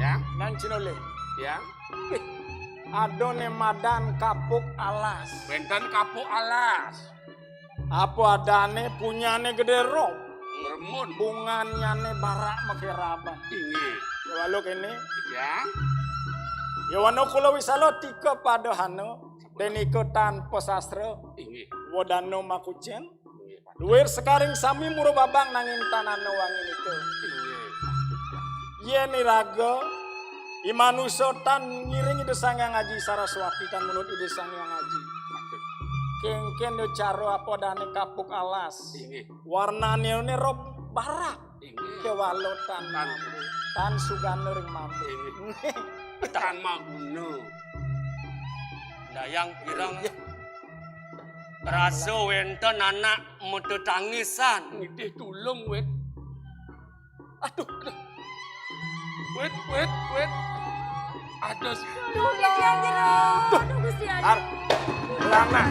ya. Nang Cinolih. Ya. Wih, ada né madan kapuk alas. Wénten kapuk alas. Apa adané punyané gedé ro? Bermun. Bunganyané barak makeraban. Inggih. Ya walu kéné. Ya. Ya wana kula wisala tika padahana, dénika tanpa sastra. Inggih. Wedana makucen. Inggih. Luir sekaring sami mura babang nanging tanana wangi nika. Inggih. Yén iraga, i manusa tan ngiring Ida Sang Hyang Aji Saraswati tan menurut Ida Sang Hyang Aji. Kéngkén ya cara apa dané kapuk alas. Inggih. Warnané né rob barak. Inggih. Kéwala tan, tan sugana ring mambu. Inggih. Tan maguna. Dayang pirang. Inggih. Rasa wénten anak matetangisan. Ngidih tulung, Wit. Aduh, aduh. Wit, Wit, Wit. Aduh. Aduh, Gusti Aji. Aduh, Gusti Aji. Ar. Lana.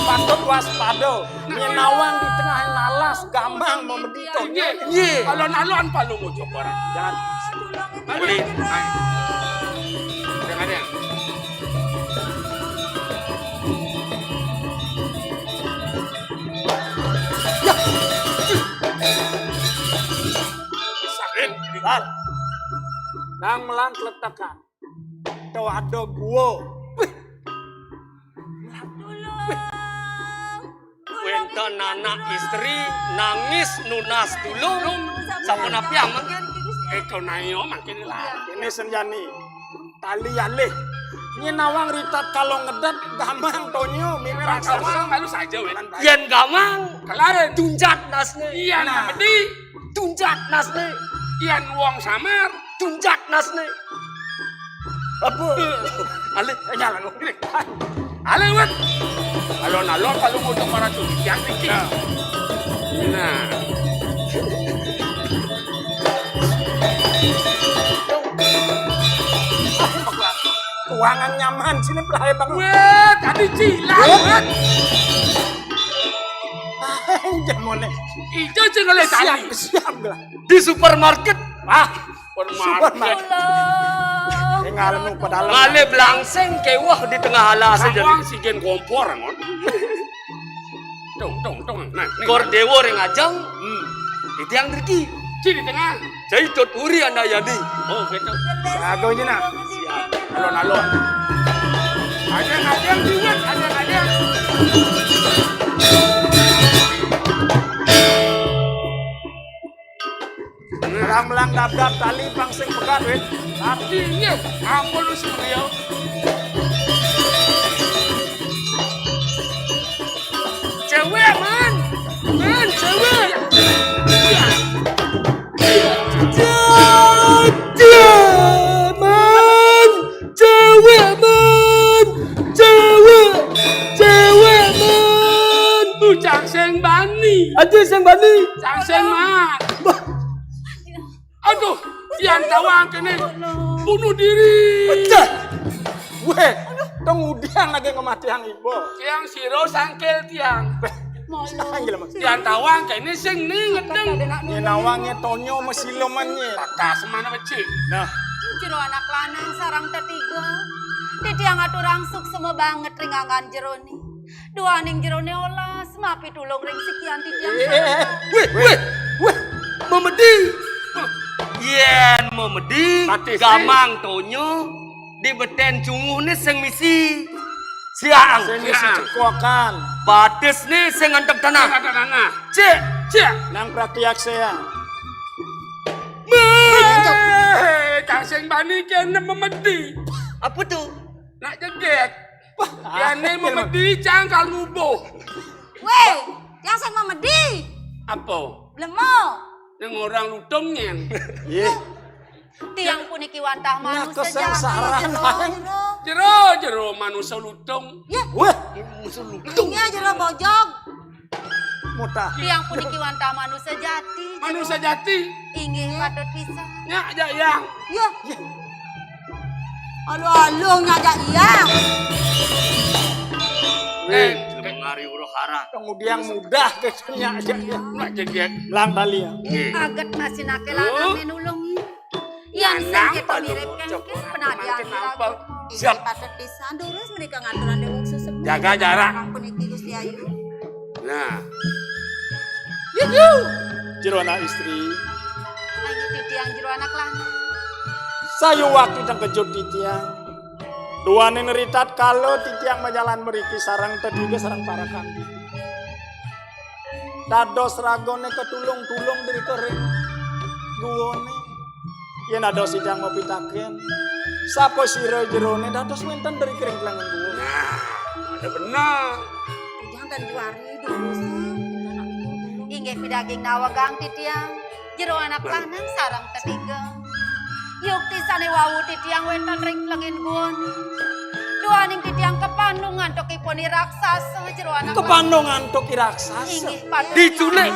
Patut waspada. Nyén nawang di tengah lalas, gamang mamedhi to. Inggih. Inggih. Alon-alon palungguh cokoran. Jangan. Aduh, Gusti Aji. Beli. Ayo. Jangan ya. Ya. Sakit. Nang melang kletekan. Tuh ada gua. Wih. Wénten anak istri nangis nunas tulung. Sapunapi mangkin? Éh, to nayo mangkin lah. Ini senjani. Tali alih. Nyén nawang ritatkala ngedet gamang to nya mimih raksasa. Gamang malu saja, Wit. Yén gamang, kelar. Tunjat nasné. Iya, nah. Medi. Tunjat nasné. Yén wong samar. Tunjat nasné. Apa? Alih, eh, nyala ngomong. Alih, Wit. Alon-alon kalau mau para tuh yang tinggi. Nah. Nah. Ruangan nyaman sini pelai bang. Wit, tadi cilang, Wit. Wit. Jamone. Ijo sing oleh tali. Siap, siap lah. Di supermarket. Ah, supermarket. Supermarket. Tinggal nu padahal. Ngalih blangsing kéweh di tengah alas aja. Sawang sigen kompor, ngon. Tung, tung, tung. Nah, nih. Kor déwa ring ajeng. Hmm. Titiang driki. Ci di tengah. Jai tut uri anayani. Oh, gitu. Jago aja, nah. Siap. Alon-alon. Ada, ada yang duet, ada, ada yang. Melang-melang dap-dap tali pang sing pegat, wé. Tapi, iya, ampun lu sing beliau. Cewek, man. Man, cewek. Iya. Iya. Iya. Iya, man. Cewek, man. Cewek. Cewek, man. Tuh, cang sing bani. Aja sing bani. Cang sing, man. Bah. Aduh, yan tawang kéné. Bunuh diri. Pecah. Wéh, to ngudiang lagi ngematihang ibu. Tiang siro sangkil tiang. Sangkil, Mas. Yan tawang kéné sing ni ngedeng. Nyén nawangé to nya masileman nyén. Patah semana becik. Nah. Jero anak lanang sareng tetiga. Titiang aturang suksema banget ring anggan jeroné. Duaning jeroné olas, mapi tulung ring sikian titiang. Eh, eh, eh. Wéh, wéh, wéh. Memedi. Yén memedi, batis, gamang to nya, di betén cunguhné sing misi. Siang. Sing misi cekokan. Batisné sing nganteg tanah. Sing nganteg tanah. Cik. Cik. Nang praktiak siang. Méh, kang sing bani kéné memedi. Apa tuh? Nak jegég. Wah, kéné memedi cang kal ngubuh. Wéh, yang sing memedi. Apa? Blemo. Yang orang lutung nyén. Iya. Tiang puniki wantah manusa jati, jero, jero. Jero, jero manusa lutung. Ya. Wah, manusa lutung. Iya, jero bojog. Mutah. Tiang puniki wantah manusa jati, jero. Manusa jati. Inggih, patut pisan. Nyak, jak yang. Ya. Ya. Aluh-aluh ngajak iya. Eh, mengari uruh hara. Kemudian mudah ke nyak jak iya. Nyak jegég. Lang tali ya. Nggih. Aget masih naké lanang nulungi. Yan sing kita mirip kan, penadian. Siap. Patut pisan durus menika ngaturan déwa susepuh. Jaga jarak. Puniki Gusti Ayu. Jero anak istri. Ayo titiang jero anak lanang. Sayuwakti tengkejut titiang. Duaning ritat kala titiang majalan mriki sareng tetiga sareng parekan titiang. Dados ragane katulung-tulung dri kering guwane. Yen dados titiang mapitaken, sapa sira jerone dados wenten dri kering klengen guwa? Nah, ada benar. Titiang tan juari dulu. Inggih pidaging nawegang titiang. Jero anak lanang sareng tetiga. Yukti sane wau titiang wenten ring klengen guwane. Duaning titiang kepandung antuk ipun i raksasa jero anak lanang. Kepandung antuk i raksasa. Inggih, padung. Diculik.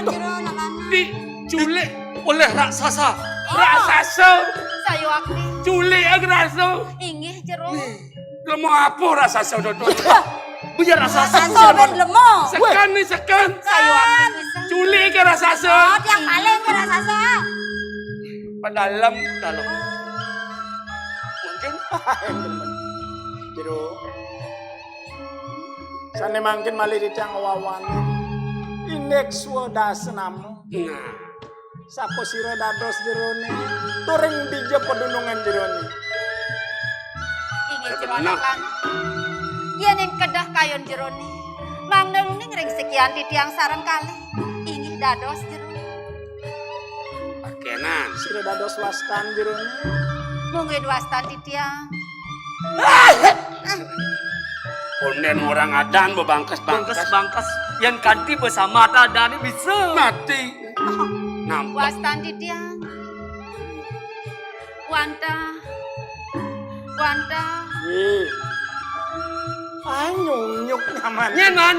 Diculik oleh raksasa. Oh. Raksasa. Sayuwakti. Culik raksasa. Inggih, jero. Lemah apa raksasa to? Biar raksasa. Raksasa ben lemah. Sekan ni sekan. Sayuwakti. Culik raksasa. Oh, tiang paling ke raksasa. Padalem, padalem. Mungkin. Jero. Sane mangkin malih titiang wawan. Indik swadasa nama. Nah. Sapa sira dados jerone? Turing dija padunungan jerone? Inggih jero anak lanang. Yen ing kedah kayun jerone, mangda uning ring sikian titiang sareng kalih. Inggih dados jero. Pakenan. Sira dados wastan jerone. Mungguing wastan titiang. Konden orang adan bebangkes-bangkes. Bangkes-bangkes. Yen kanti besamat adane bisa. Mati. Nampak. Wastan titiang. Wantah. Wantah. Wih. Ah, nyunyuk nyaman. Nyen, Man.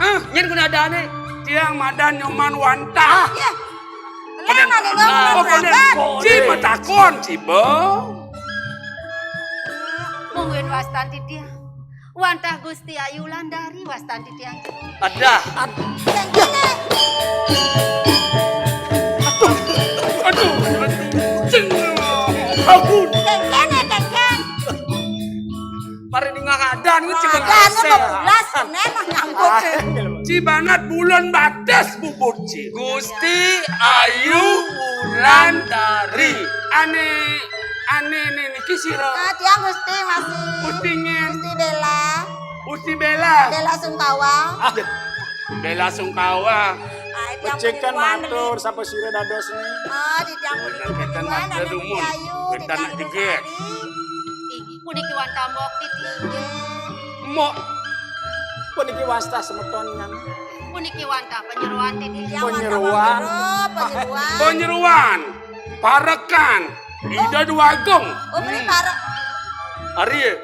Ah, nyen kuna adane. Tiang madan Nyoman Wantah. Ah. Iya. Konden. Konden. Ci matakon, ciba. Mungguing wastan titiang. Wantah Gusti Ayu Wulandari wastan titiang. Adah. Aduh, aduh, aduh. Cing. Aku. Kengkeng, kengkeng. Mari dingah adan, ku cibanat. Adan, ku belas, kene mah nyambut. Cibanat bulan batas bubur ci. Gusti Ayu Wulandari. Ane, ane, ane, niki sira. Ah, tiang Gusti masih. Gusti nyen. Gusti Bella. Gusti Bella. Bella Sungkawa. Ah, Bella Sungkawa. Ah, tiang penipuan matur, sapa sira dados ni? Ah, di tiang penipuan, matur dumun. Ayu, di tiang penipuan. Puniki wantah mbok titi. Mbok. Puniki wastah semeton nyan. Puniki wantah panyeroan titi. Panyeroan. Panyeroan. Parekan. Ida Dwagung. Oh, beli parek. Ari.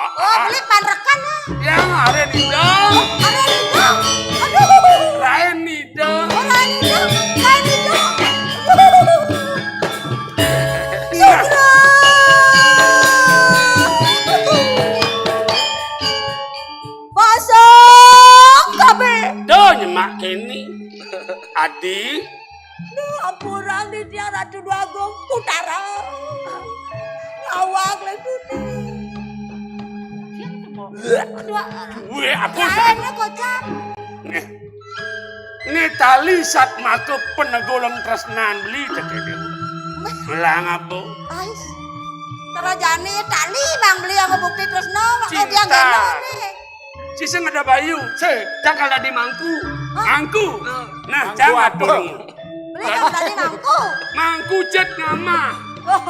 Oh, beli parekan, ah. Yang Rain Ida. Rain Ida. Aduh. Rain Ida. Oh, Rain Ida. Rain Ida. Nah. Sugra. Kosong kabeh. Duh, nyemak kene. Adi. Duh, ampura di tiang Ratu Dwagung Utara. Ngawag le duni. Weh, apa? Lainnya kocap. Nih. Ni tali sat maka penegulan tresnan beli tekene. Melang apa? Ais. Kerajane tali bang beli yang bukti tresno, makanya dia gelo nih. Sisa ada bayu. Se, cang kalau di mangku. Hah? Mangku. Nah, mangku cang apa? Atur. Beli yang tadi mangku. Mangku cet nama. Oh,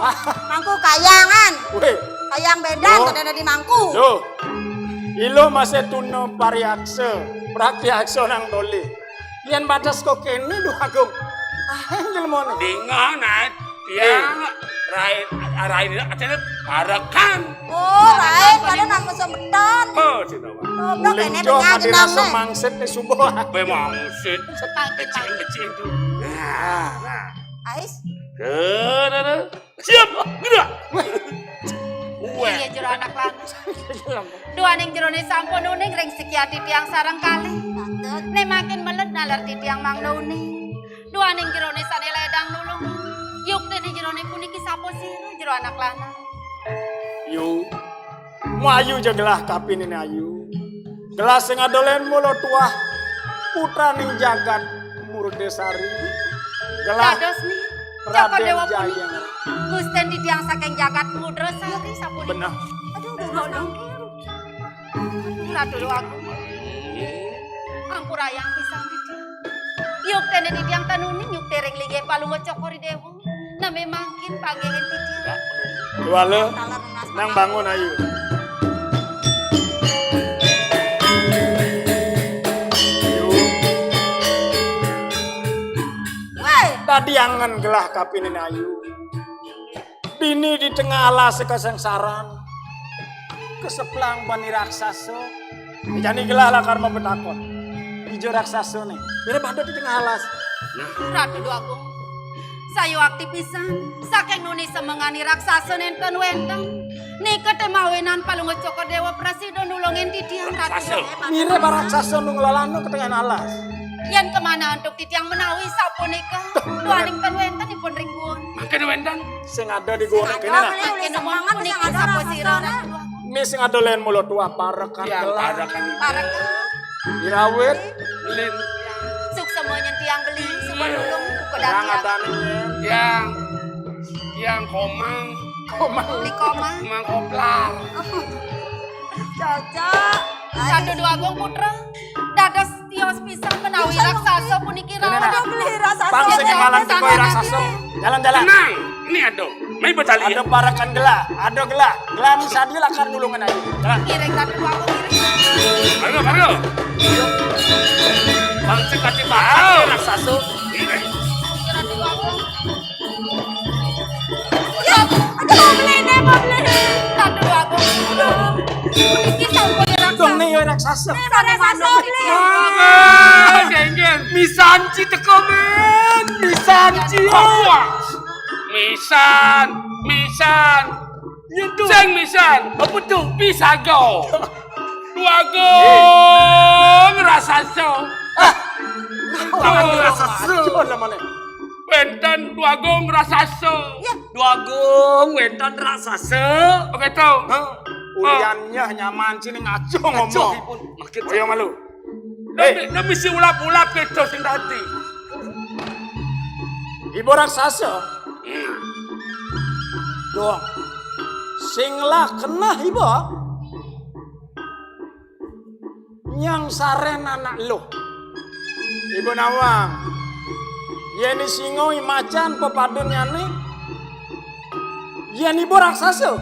mangku kayangan. Weh. Kayang bedan, kada ada di mangku. Loh. Ilo masih tuna pariaksa, praktiaksa nang toli. Yen batas kok kene, Duh Agung. Ah, jelmone. Dingah, Nat. Tiang, eh. Rain, Rain, artinya parekan. Oh, Rain, pada nang semeton. Oh, tidak. Goblok, uling kene jo penyanyi mati nang rasa ne. Mangsit ni subuh. Be mangsit. Sepangkit, kecil-kecil tu. Nah, nah. Ais. Ke, nah, nah. Siap, gerak. Weh. Iya, jero anak lanang. Duaning jerone sampun uning ring sikian titiang sareng kalih. Patut. Ne makin meled naler titiang mangda uning. Duaning jerone sane ledang nulung. Yukti ni jerone puniki sapa sira, jero anak lanang. Yu. Mayu ja gelah kapinine ayu. Gelah sing adolen mula tuah. Putraning jagat. Desari. Gelah. Dados nih. Raden Cokor Dewa Jayeng. Gusten titiang saking jagat Mudra Sari sapunika. Bener. Aduh, udah. Ratu Agung. Ampurayang pisan titiang. Yukten titiang ten uning, yukten ring linggih Palungguh Cokor Dewa. Nami mangkin panggihin titiang. Wala, nang bangun, ayu. Ayu. Woi. Tadi angen gelah kapinin, ayu. Dini di tengah alas kasengsaran. Keseplang bani raksasa. Jani gelah lakar mabetakon. Ija raksasa nih. Mirip ada di tengah alas. Ratu Agung. Sayuwakti pisan. Saking nuni semengani raksasa nenten wenten. Nika temawinan Palungguh Cokor Dewa prasida nulungin titiang, Ratu Agung. Mirip raksasa nu nglalana ke tengah alas. Yen kemana antuk titiang menawi sapunika. Duaning ten wenten ipun ring guwa. Mangkin wenten. Sing ada di guwa kene nah. Mangkin nuwun punika sapa sira, Ratu Agung? Ini sing ada len mula tuah parekan. Tiang gelah. Parekan. Parekan. Irawit. Belin. Suksma nyen tiang beli, suka nulung, suka datang. Tiang. Tiang Komang. Komang. Beli Komang. Komang Koplar. Cocok. Ratu Agung Putra. Dados tios pisan menawi raksasa puniki. Ratu Agung beli raksasa. Bang, sing malam teko raksasa. Jalan-jalan. Tenang. Ini ada. Mai betali. Ada parekan gelah, ada gelah. Gelah nu sadi lakar nulungan ayu. Jalan. Ngiring Ratu Agung, ngiring. Ayo, ayo. Bang, sing kati bakal raksasa. Ngiring. Ratu Agung. Ya, aduh, mau beli deh, mau beli. Ratu Agung. Iki sampun raksasa. Dong, nih, ya, raksasa. Nih, raksasa, beli. Ah, jenggen. Misanci teko, men. Misanci. Wah. Misan, misan. Nyentuh. Sing misan. Apa tuh? Pisaga. Dwagung raksasa. Ah. Dwagung raksasa. Coba namanya. Wenten Dwagung raksasa. Ya. Dwagung wenten raksasa. Oke, to. Hah? Uliannya nyaman sini ngaco ngomong. Ngaco, ipun. Makin. Oh, ya, malu. Hei. Demi, demi si ulap-ulap kita sing tadi. Ibu raksasa. Hmm. Dong. Sing lah kena ibu. Nyang saren anak lo. Ibu nawang. Yeni singo imacan pepadunnyane. Yen ibu raksasa.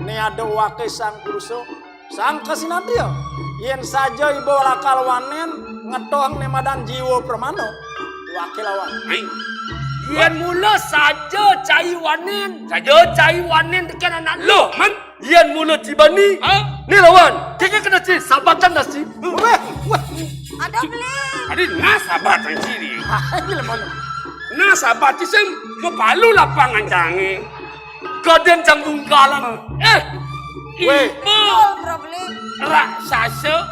Ne ada wake sang purusa. Sang kasinatria, yen saja iba lakar wanen ngetohne madan jiwa pramana, wakil lawan. Ai. Yen mula saja cai wanen, saja cai wanen tekan anak. Loh, man. Yen mula cibani, ha? Ni lawan, keke kena ci sabatan nasi. Weh, weh. Ada beli. Tadi nah sabat ciri. Ini lemah. Nah sabat sing kepalu lapangan jange. Kaden cang bungkalan. Eh. Weh. Ibu. Problem. Raksasa.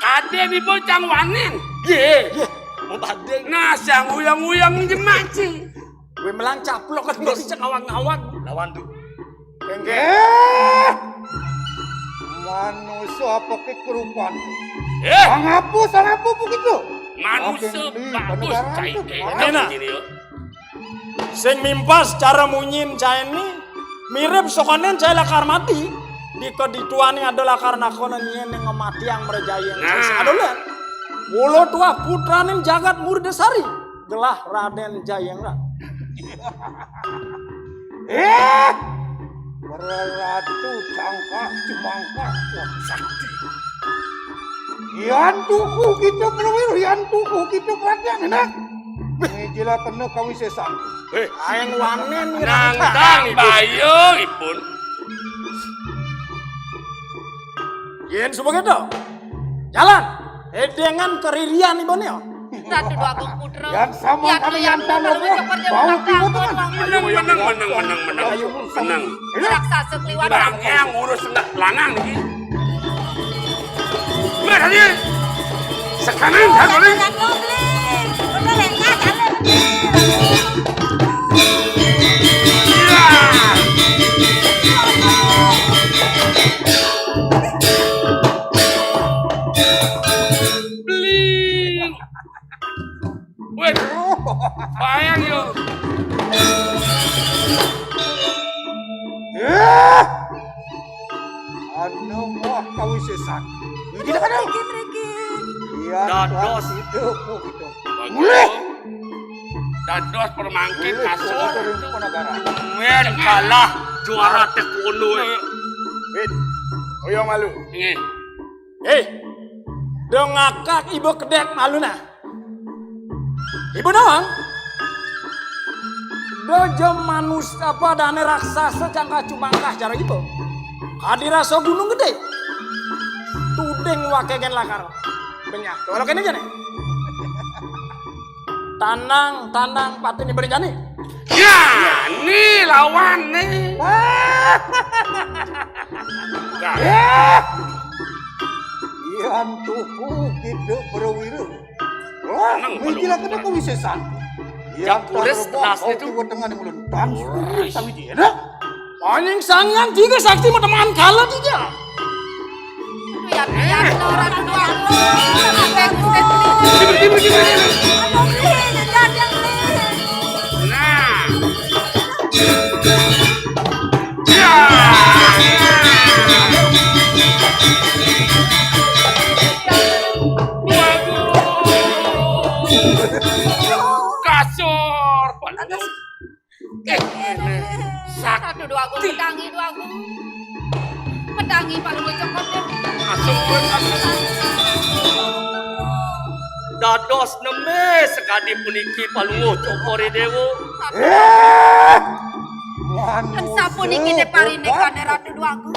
Kaden ibu cang wanen. Ye. Ye. Mau badeng. Nah, sang uyang-uyang jemak sih. Weh, melang caplok kan. Terus cek awang-awang. Lawan tuh. Enggak. Eh. Manusia apa kekerupan? Eh. Angapu, angapu begitu. Manusia bagus, cai. Enak. Sing mimpas cara munyin cai ni mirip sokonen cai lakar mati. Dika dituane ada lakar nakonen nyen yang ngemati yang merejaya. Nah. Ada ulen. Mula tuah putraning jagat Murdasari. Gelah Raden Jayeng. Eh! Para ratu cangkak cemangkak kuat sakti. Yan tuku kita melawir, yan tuku kita perhatian, enak. Ini jelas kena kawisesan. Eh, aeng wanen nangkang bayo ipun. Yen suba keto. Jalan. Edengan keririan ibane. Ratu Dwagung Putra. Yang sama kami yang tanah bau tiba teman. Menang, menang, menang, menang, menang. Menang. Raksasa keliwat. Bang, yang ngurus enggak lanang iki. Mana dia? Sekarang dah boleh. Beli. Wih, bayang yo. Eh! Anu wah kawisésan. Iki dah anu. Mriki, mriki. Iya, dados. Itu, itu. Mulih. Dados permangkin kasur. Mulih, turun ke negara. Men kalah juara taekwondo. Wit, oyo malu. Nggih. Hei, dong ngakak ibu kedek malu nah. Ibu nawang. Dojo manus apa dane raksasa cangka cumangkah cara ibu. Kadi rasa gunung gede. Tuding wakegen lakar. Benyah. Kalau kene jane. Tanang, tanang, patin ibu jani. Ya, ni lawan ni. Wah. Ya. Yan tuku kita perwira. Wah, mengkila kena kawisésan. Yang kuris terus itu. Kiwa tengah ni mulut. Dan suku sawi dia, dah. Anjing sangian tiga sakti mau teman kalah tiga. Itu ya, ya, orang tua lu. Sampai Gusti. Gimana, gimana, gimana, gimana? Aduh, ini jadi yang ini. Nah. Ya. Waduh. Kasur. Atas. Eh, sakti. Aduh, Dwagung, medangi, Dwagung. Medangi, Palungguh Cokor. Masuk, masuk. Dados nembé sakadi puniki Palungguh Cokor Déwa. Eh! Lan sapuniki dé parinikané Ratu Dwagung.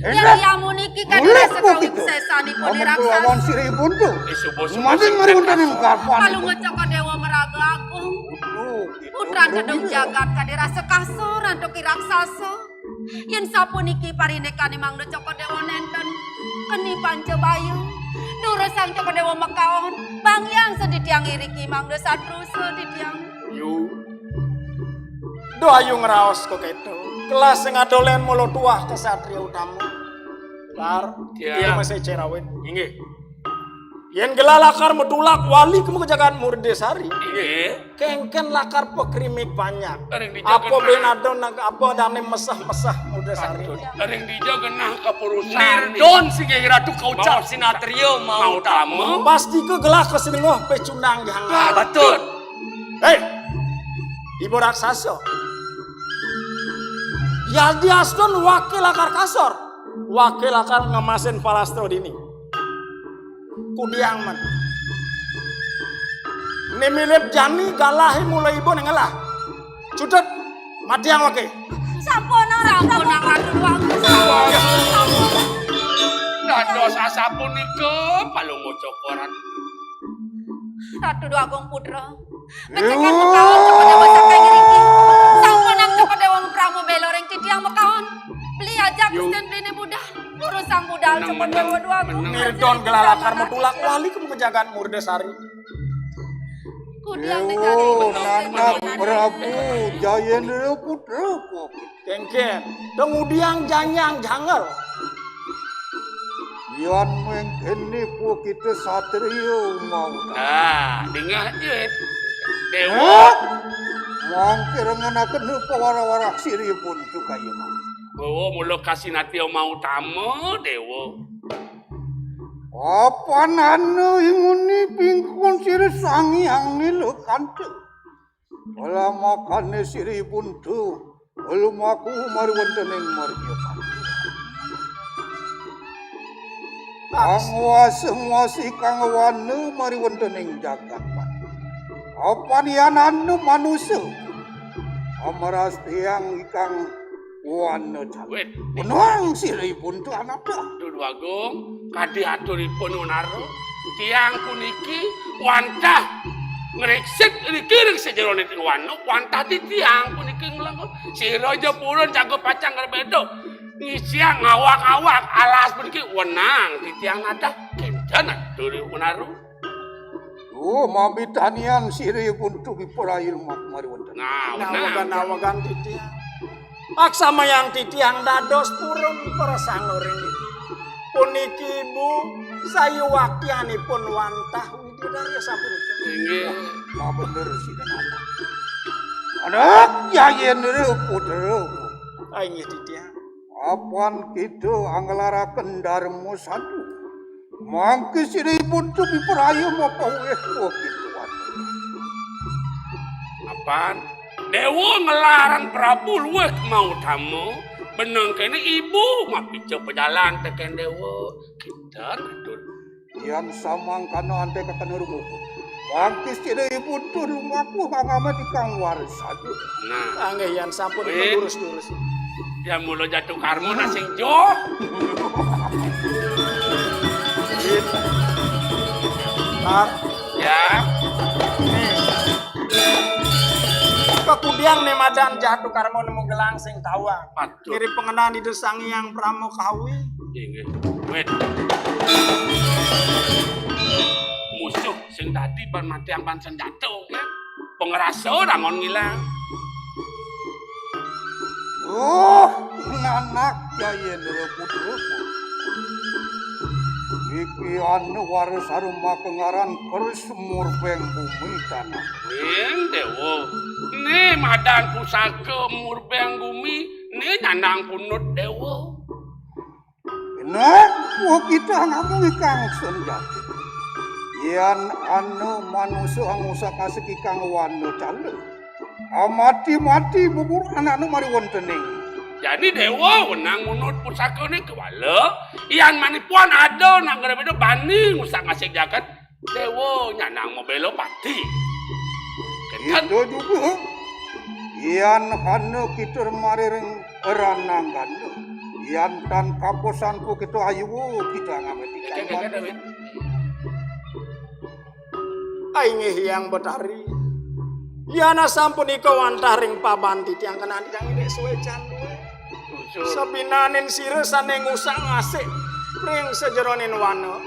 Enak. Yen yamuniki kadésa kawisésanipun raksasa. Lawan sirih buntu. Mati mari wonten ing kapan. Palungguh Cokor Déwa maraga agung. Putra Kedung Jagat kadésa kasor antuk raksasa. Yen sapuniki parinikané Mangda Cokor Déwa nénten keni panca bayu. Durusang Cokor Déwa makaon, banggiang seditiang iriki Mangda satrusa titiang. Yu. Duh ayu ngraos kok kéto. Kelas sing adolen mula tuah kesatria utama. Lar, iya. Iya masih cerawin. Inggih. Yen gelah lakar metulak wali kemu ke jagat Murdesari. Inggih. Kéngkén lakar pekrimik banyak. Apa ben ada nang apa dane mesah-mesah Murdesari. Ring dija genah kepurusan. Nirdon singgih ratu kaucap sinatria mau tamu. Pasti ke gelah kesenengah pecundang jangan. Betul. Hei, ibu raksasa. Yadi Aston wakil lakar kasor. Wakil lakar ngemasin palastra dini. Kudiang men. Ni milip jani galahi mulai ibu nengelah. Cutet, matiang wakil. Sampun, sampun, Ratu Dwagung. Dados asapunika palungguh Cokor. Ratu Dwagung putra. Ngecekan mekaon Cokor Déwa saking ngriki. Sampunang Cokor Déwa mapramubela ring titiang mekaon. Beli ajak Gusti beli budal. Durusang budal Cokor Déwa Dwagung. Nirdon gelah lakar metulak wali kemu ke jagat Murdesari. Kudiang dicari. Nanda Prabu Jayendra Putra. Kéngkén, dong udiang janyang jangel. Yan mengkene kita satria mau. Nah, dingeh aja. Déwa. Hah? Mangke rengenaken pawara-wara siripun tukaya mau. Bawa mula kasinatya mau tama, Déwa. Apan anu inguni pingkun sira Sang Hyang Nilakanta. Kala makane siripun tu lumaku mari wonten ing marga. Kang wasa-wasi kang wana mari wonten ing jagat. Apan yan anu manusa. Amaras tiang ikang wana jagat. Wit. Menuang siripun tu anakda. Dudu Agung, kadi aturipun Unara, tiang puniki wantah ngriksik niki ring sajeroning wana, wantah titiang puniki nglengkung. Sira ja purun jaga pacang berbeda. Ngisiang ngawak-awak alas puniki wenang titiang nadah kinten aturipun Unara. Duh, mabitanian siripun tu biprayu lumak mari wonten. Nah, nawegan-nawegan titiang. Aksamayang titiang dados purun prasangga ring puniki ibu sayuwaktianipun wantah Bener ya sampun. Inggih. Mabener sira. Anak, ya yen putra. Ah, inggih, Titiang. Apan kita anglaraken Darma Sadu. Mangke sira Ibu Ntu piperaya mapaweh kita. Apan Dewa nglarang Prabu luwih mautama, beneng kene ibu mapica pejalan teken Dewa. Kita ngatur. Yan samangkana ante kakana rumupu. Mangke sira Ibu Ntu lumaku ngangame tikang waris saja. Nah. Anggih, yan sampun. Wit. Lurus-lurus. Yan mula jatuh karma nasing joh. Tar. Ya. Nih. Kekudiang ne madan jatuh karma nemu gelang sing tawang. Aduh. Ngiring pengenan Ida Sang Hyang Parama Kawi. Inggih. Wit. Musuh sing dadi ban matiang ban senjata, ya. Pengerasa rangon ngilang. Oh, nanak Jayendra Putra. Iki anu waris arum makengaran keris murbeng bumi tanah. Wing Dewa, ne madan pusaka murbeng bumi, ne nyanang punut Dewa. Nah, wong kita ngomong ikang senjati. Yan anu manusa ngusak asik ikang wana cala. Amati-mati bubur anaknu mari wontening. Jani Dewa wenang munut pusakane kewala, yan manipuan ada nak ngremeda bani ngusak ngasik jagat. Dewa nyanang mabela pati. Kenten. Kita juga. Yan hana kita mariring rananggana. Yan tan kaposan ku kita ayuwa kita ngamati. Kenten, kenten, kenten. Ainggih Hyang Betari. Yana sampunika wantah ring paban titiang kenan titiang indik suwe canduwe. Sabinaning sira sane ngusang asik ring sajeroning wana,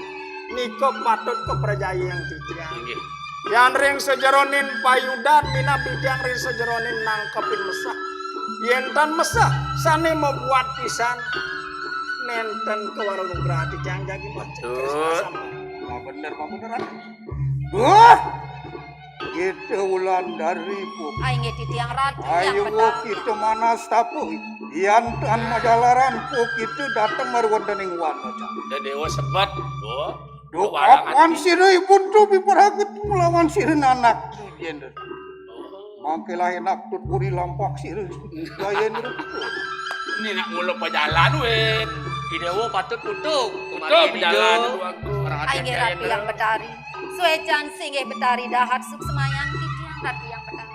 nika patut kaprajayang titiang. Inggih. Yan ring sajeroning payudan minab titiang ring sajeroning nangkepin mesah. Yen tan mesah, sane mabuat pisan nenten kawara nugraha titiang jagi macet. Betul. Tresna sambat. Nah, bener, Pak, beneran. Wah! Kita Wulandari, Puk. Ai nggih titiang Ratu Hyang Betari. Ayo kita manas tapuh. Yan tan majalaran, Puk, kita dateng mari wonten ing wana, Cak. Dewa sebat, oh. Duh, apan sira Ibu Ntu piperaget nglawan sira nanak. Yen. Mangke lah enak tut puri lampak sira. Gayen rupa. Ini nak mula pajalan, wit. Idewa patut utuh. Utuh pajalan, Tuanku. Ai nggih Ratu Hyang Betari. Suecan singgih Betari dahat suksemayan titiang Ratu Hyang Betari.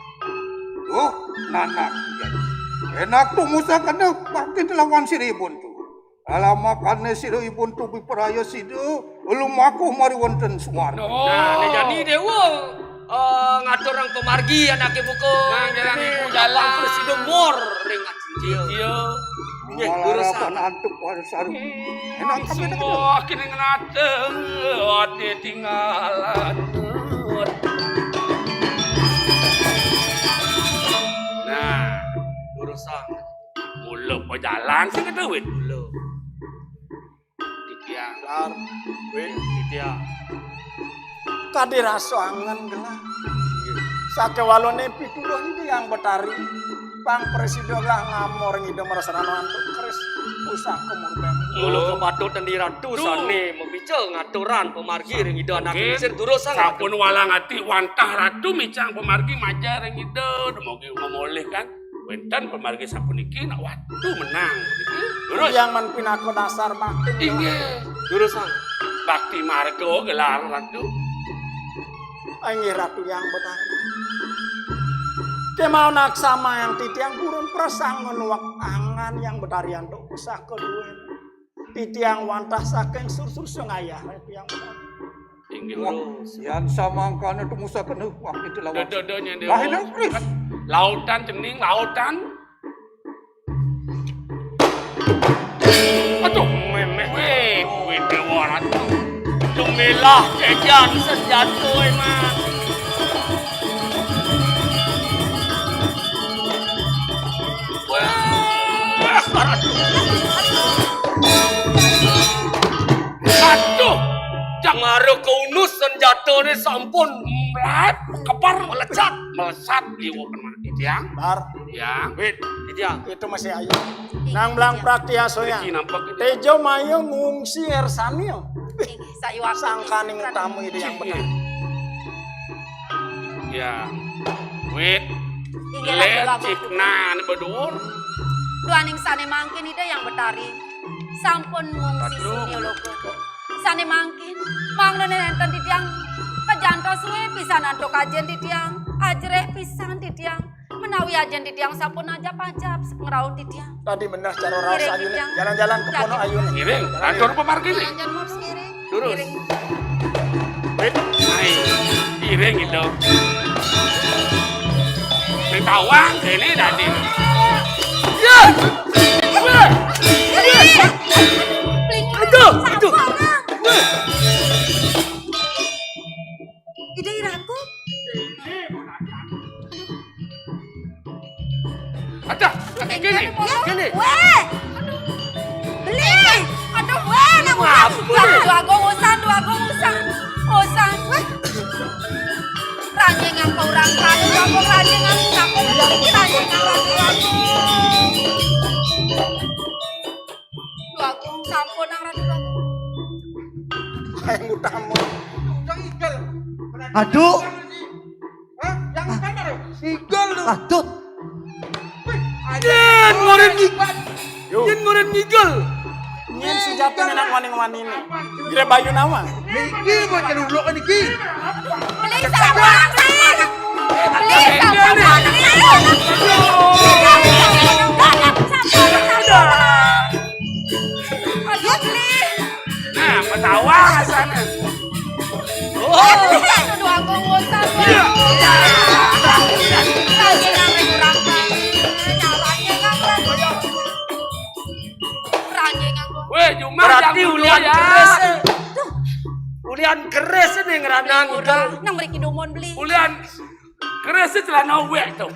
Duh, nanak. Enak tu musa kena bakti lawan sira Ibu Ntu. Alamakane sira Ibu Ntu piperaya sida lumaku mari wonten suwarga. Nah, ne jani Dewa, eh, ngaturang pamargi anake buka. Nah, jalan ibu jalan. Prasida mor ring Acil. Iya. Nggih, malah durusang. Antuk waris arum. Enak kami semua kini ngenate ade tinggalan. Nah, durusang. Mula pajalan sing keduwit. Mula. Titiang. Lar. Wit. Titiang. Kadi rasa angen gelah. Inggih. Sakewalane pitulung Ida Hyang Betari. Pang prasida gelah ngamor ring Ida Mresrana antuk keris pusaka murbeng. Mula kepatut Andi Ratu sane mabica ngaturan pamargi ring Ida anak sir durusang. Sampun walang ati wantah Ratu micang pamargi majar ring Ida. Dumogi ngolih kan. Wenten pamargi sapuniki nak watu menang. Terus. Yang men pinaka dasar bakti. Inggih. Durusang. Bakti marga gelar Ratu. Inggih Ratu Hyang Betari. Kemawon aksama yang titiang purun prasangga nuwek angan Hyang Betari antuk pusaka duwe. Titiang wantah saking sur-sur sungayah Ratu Hyang Betari. Inggih. Wah, yan samangkana tumusaken wah itu lawan. Dodo nyende. Lah, ini, Chris. Lautan cening, lautan. Aduh, memeh. Weh, kuwi dewa ratu. Tumilah jajan senjata, Mas. Wah, ratu. Aduh, jangan ke unus. Senjatane sampun mlep, kepar, melecat, melesat liwat kena titiang. Bar. Ya. Wit. Titiang. Itu masih ayu. Nang belang praktiasonya. Iki nampak itu. Tejo mayo ngungsi ersani. Inggih, sayuwaktu. Sangkaning utama itu yang benar. Ya. Wit. Inggih, Len Ratu Agung. Cikna ane bedur. Duaning sane mangkin Ida Yang Betari sampun ngungsi Aduh. Sunya Loka. Sane mangkin, mangda nenten titiang kajantos suwe pisan antuk ajin titiang, ajrih pisan titiang. Menawi ajin titiang sampun ajap-ajap ngrauh titiang. Tadi menah cara rasa. Ngiring, ayu nih. Titiang. Jalan-jalan ke Pono Ayu nih. Ngiring, lantur pemargi nih. Jalan-jalan lurus ngiring. Lurus. Ngiring. Wit. Ai, ngiring gitu. Wit tawang kene tadi. Ya. Wah. Aduh, aduh. Ida Ratu. Ada, ada kene, kene. Weh. Beli. Aduh, weh, nang Wah, usan. Ampun. Aduh, Agung usan, aduh, Agung usan. Usan. Weh. Ranjing nganggo urang kali, Agung ranjing nganggo, Agung ranjing nganggo. Aduh, Agung sampun nang Ratu Agung. Ayo ngutama. Udah ngigel. Aduh. Hah? Yang mana, Ratu? Ngigel lu. Aduh. Wih, ayo. Yen ngoren ngigel. Yo. Yen ngoren ngigel. Yen sujatine nak wani-wani ne. Kira bayu nama? Niki bocah dulu niki. Beli sampun, Beli. Beli sampun, Beli. Aduh, Beli. Nah, ketawa sana. Oh. Aduh, aku ngutang. Iya. Lagi nang kurang. Caranya kan. Ranjing aku. Weh, cuma berarti yang ulian dulu ya. Keris, eh. Ulian keris ini ngeranang. Nang mriki dumun Beli. Ulian keris celana wek tuh.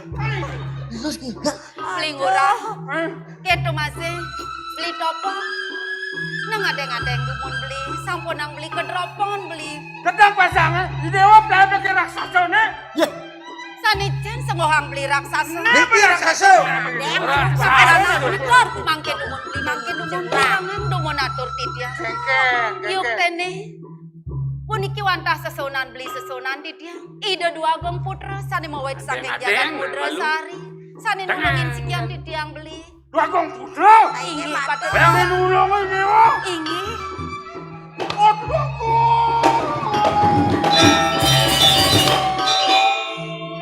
Terus gila. Beli ngurah. Hah? Keto masih. Beli topo. Nang adeng-adeng dumun Beli. Sampun nang Beli kedropon Beli. Kedang pasang, eh? Di dewa pelai pakai raksasa, nih. Yeh. Sane jan sengohang Beli raksasa. Niki raksasa. Raksasa. Mangke dumun Beli, mangke dumun Beli, dumun atur titiang. Kengkeng, kengkeng. Yuktene. Puniki wantah sesunan Beli sesunan titiang. Ida Dwagung Putra sane mawit saking Adeng, jagat Mudra Sari. Sane nulungin sikian titiang Beli. Dwagung Putra. Inggih, Patih. Yang nulungi dewa. Inggih. Aduh.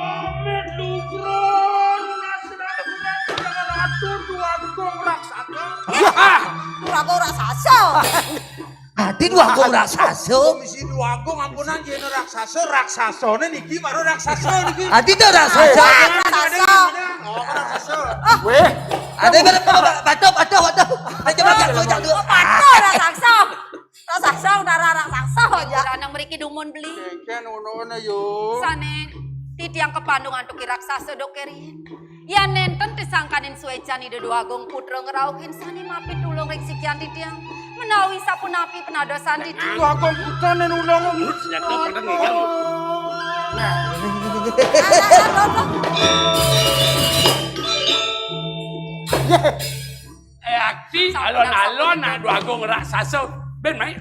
Amit lugra, lunas ratu Dwagung raksasa. Dwagung raksasa. Adi Dwagung raksasa. Misi Dwagung ampunan yen raksasa, raksasane niki baru raksasa niki. Adi to raksasa. Raksasa. Oh, raksasa. Weh. Ada berapa? Patuh, patuh, patuh. Ayo, coba, coba, coba. Patuh, raksasa. Raksasa, udara raksasa aja. Ora nang mriki dumun Beli. Kengken ngono yo. Sane titiang kepandung antuk raksasa dok keriyen. Yen nenten tisangkaning suecan Ida Dwagung Putra ngrauhin sane mapi tulung ring sikian titiang. Menawi sapunapi penadosan titiang. Dwagung Putra nen ulung. Senjata pada ngigel. Nah. Eh, aksi alon-alon nak Dwagung raksasa. Ben, mai.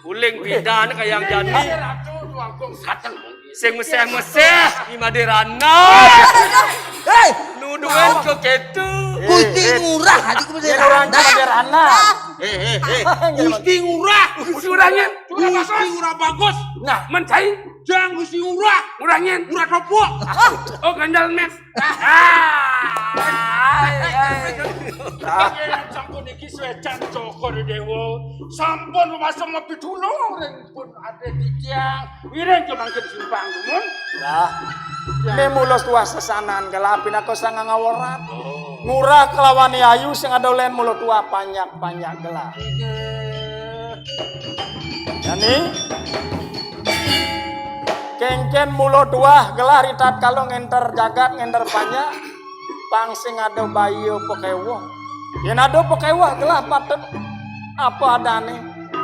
Uling pidane kayang jani. Ratu Dwagung sateng. Sing meseh-meseh, i Madirana. Hei! Nuduhan ke ketu. Gusti Ngurah, adi ku Yen orang Madirana. Hei, hei, hei. Gusti Ngurah. Gusti Ngurah nyen. Gusti Ngurah bagus. Nah, mencai. Jang Gusti Ngurah. Ngurah nyen. Ngurah topok. Oh, ganjal mes. Sampun iki suecan Cokor Dewa. Sampun rumasem lebih dulu ring pun ada titiang. Wiring ke mangkin simpang dumun. Lah. Ini mulo tuah sesanan kelapi nako sanga ngaworat. Oh. Ngurah kelawan ayu sing ada len mulo tuah panjak-panjak gelah. Inggih. Jani, kengken mulo tuah gelah ritat kalo ngenter jagat, ngenter panjak, pang sing ada bayi apa kewuh. Yen ada apa kewuh gelah patut apa adane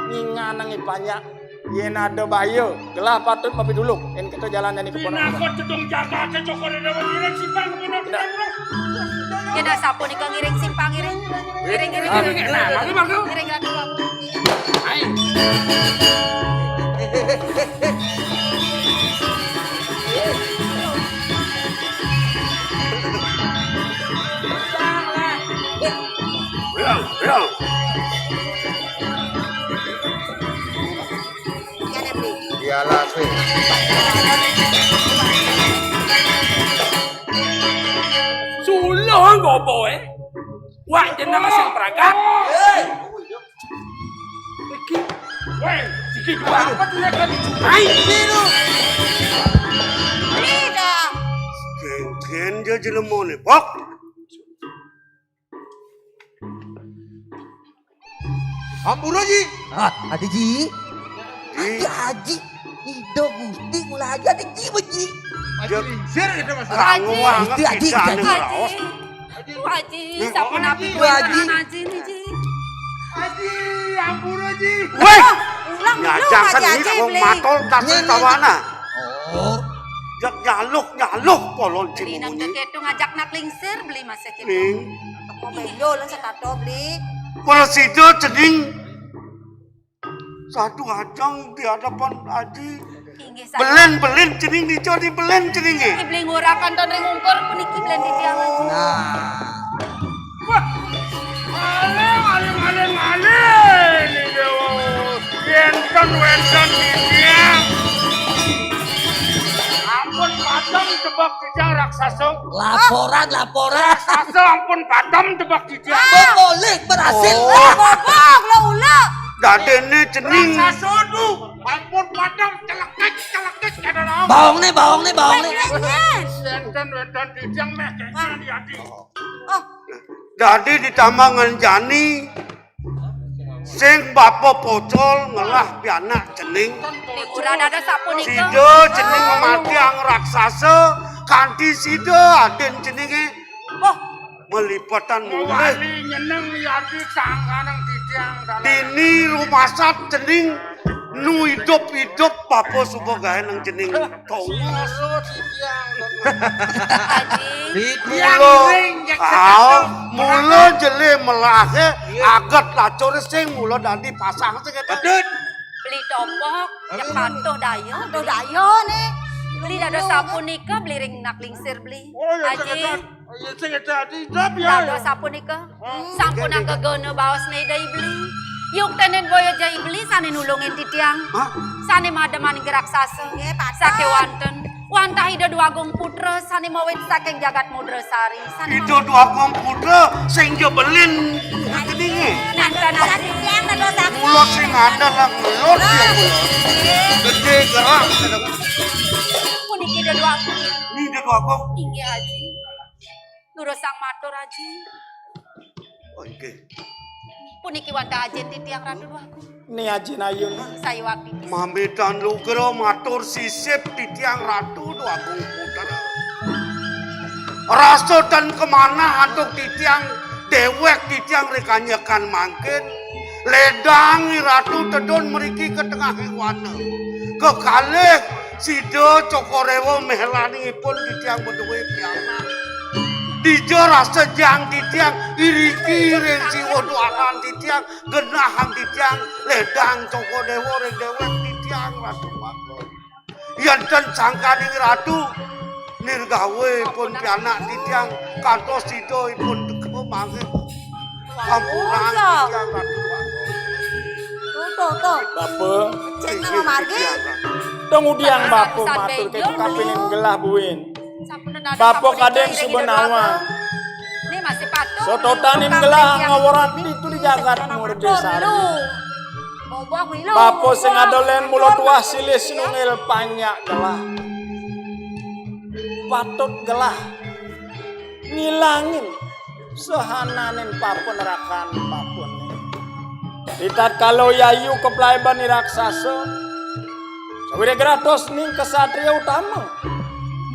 nginganangi panjak. Yén ada bahaya, gelah patut mapitulung. Yén kita jalan jani keponakan. Pinaka tedung jagaté, cokor ada ngiring simpang, keponakan. Yén ada sapunika ngiring simpang, ngiring. Ngiring, ngiring, ngiring. Nah, bagus, bagus. Ngiring, Ratu, bagus. Ayo. Yo, yo. Iyalah, sih. Suluh ngopo, eh? Wak jeneng sing pragat. Iki. Weh, iki dua apa tuh ya kan? Hai. Tidak. Genggen dia jelemone, Bok. Ampura, Ji. Ah, Adi Ji. Ji. Adi Aji. Ida Gusti mula aja Adi Ji beji. Aji lingsir gitu, Mas. Rangu banget. Gusti Aji, kita Gusti nih, Aji. Raos. Aji. Aji, sampun api Aji. Aji. Aji nih, Ji. Aji, ampura, Ji. Weh. Ulang dulu, Aji, Aji, wong beli. Matol tasik tawana. Oh. Jak nyaluk-nyaluk polon. Beli nang cimunyi. Deket tuh ngajak nak lingsir, beli masih gitu. Ning. Toko bendo lah setato beli. Prasida cening satu ajang di hadapan Aji. Inggih, saya. Belen-belen cening dico di belen cening, eh. Beli ngurakan ton ring ungkur puniki belen di tiang Aji. Nah. Wah. Aling, aling, aling, aling. Ini dewa. Wénten, wénten titiang. Ampun padem tebak titiang raksasa. Laporan, laporan. Raksasa ampun padem tebak titiang. Boleh berhasil. Oh. Bobok lo ula. Dadene cening. Raksasa tu ampun padem celekek, celekek kada naon. Baong nih, baong nih, baong nih. Wénten, wénten titiang meh kengken di adi. Oh. Dadi ditambangan jani sing bapa pocol ngelah pianak cening. Ning ora dados sapunika. Sida cening matiang raksasa kanthi sida adin ceninge. Wah, melipetan mulih. Wali nyeneng liadi sangkanang titiang dalan. Dini rumasat cening nu idup-idup bapa suba gaenang cening. Tongos. Aji. Mula, aw, mula jele melahe aget lacur sing mula dadi pasang sing eta. Beli topok, ya patuh daya. Patuh daya nih. Beli dados sapunika, beli ring nak lingsir beli. Oh, ya, Aji. Sing eta, ya, sing eta, Aji, idup, ya. Dados sapunika. Sampun gegana baos Ida Ibli. Yuktenen boya Ida Ibli sane nulungin titiang. Hah? Sane mademan raksasa. Nggih, patut. Sakewanten wantah Ida Dwagung Putra sane mawit saking jagat Mudra Sari. Sane Ida Dwagung Putra sing jebelin kekeninge. Nanten titiang dados saksi. Mula sing ada nang ngelot ya mula. Gede gerak. Puniki Ida Dwagung. Ini Ida Dwagung. Inggih, Aji. Durusang matur, Aji. Oh, inggih. Puniki wantah ajin titiang Ratu Dwagung. Ni ajin ayun. Sayuwakti. Mamitan lugra matur sisip titiang Ratu Dwagung Putra. Rasa tan kemanah antuk titiang dewek titiang rekanyekan mangkin. Ledang Ratu tedun mriki ke tengahing wana. Kekalih sida Cokorewa melanipun titiang beduwe pianak. Dija rasa jang titiang iriki ring siwa dualan titiang genahang titiang ledang Cokorewa ring dewek titiang Ratu Bagong. Yen ten sangkaning Ratu nirgawe pun pianak titiang kantos sida ipun teka mangke. Ampurang titiang Ratu. Tuh, tuh, tuh. Bapa. Cek nama margi. Tong udiang bapa matur ke kapining gelah buin. Bapa kadén suba nawang. Ini masih patuh. Sototaning gelah ngawerat itu di jagat Murdi Sari. Bapa sing adolen mula tuah silih sinungil panjak gelah. Patut gelah ngilangin sahananing papanerakan bapane. Ritatkala yayu keplaeban i raksasa, sawiréh gratos ning ksatria utama,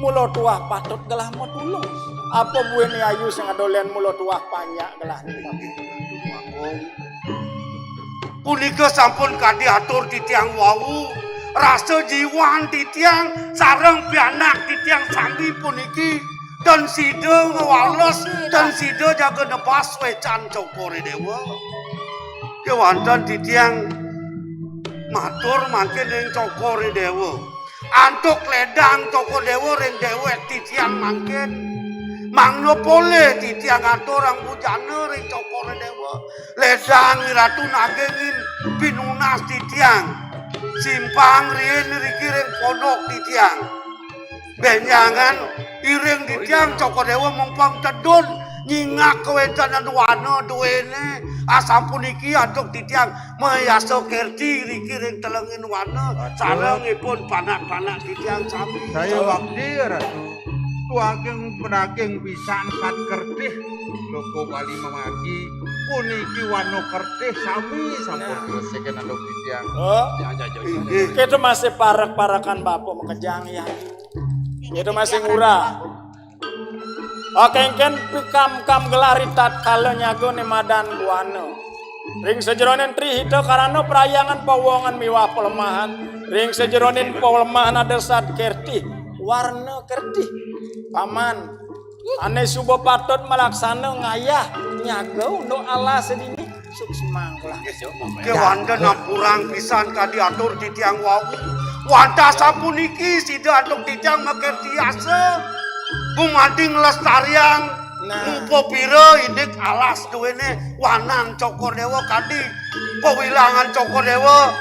mula tuah patut gelah matulung. Apa buin yayu sing adolen mula tuah panjak gelah ning? Punika sampun kadi atur titiang wau, rasa jiwan titiang sareng pianak titiang sami puniki ten sida ngwales, ten sida jaga nebas wecan Cokor I Dewa. Kewanten titiang matur mangkin ring Cokor I Dewa. Antuk ledang Cokor Dewa ring dewek titiang mangkin. Mangda polih titiang aturang bujana ring Cokor Dewa. Ledang Ratu nagingin pinunas titiang. Simpang riin riki ring pondok titiang. Benjangan iring titiang Cokor Dewa mung pang tedun nyingak kawentenan wana duene. Asampuniki antuk titiang mayasa kerti riki ring telengin wana. Sareng ipun panak-panak titiang sami. Saya wakti, Ratu. Tuageng penaging pisan Sat Kertih. Loko Bali mamargi. Puniki wana kertih sami sampun. Nah. Reseken antuk titiang. Oh. Ya, ya, ya, ya. Inggih. Kita masih parek-parekan Bapa makejang ya. Kita masih ngurah. Oke, engken pikam-kam gelari tatkala nyaga ne madan buana. Ring sajeroning trihita karana prayangan pawongan miwah palemahan. Ring sajeroning palemahan ada Sat Kertih, warna kertih. Paman, ane suba patut malaksana ngayah nyaga unduk alas dini. Suksmang lah. Kewanten ampurang pisan kadi atur titiang wau. Wantah sapuniki sida antuk titiang makerti asa. Gumanti nglestariang. Nah. Mupa pira indik alas duene wanan Cokor Dewa kadi pawilangan Cokor Dewa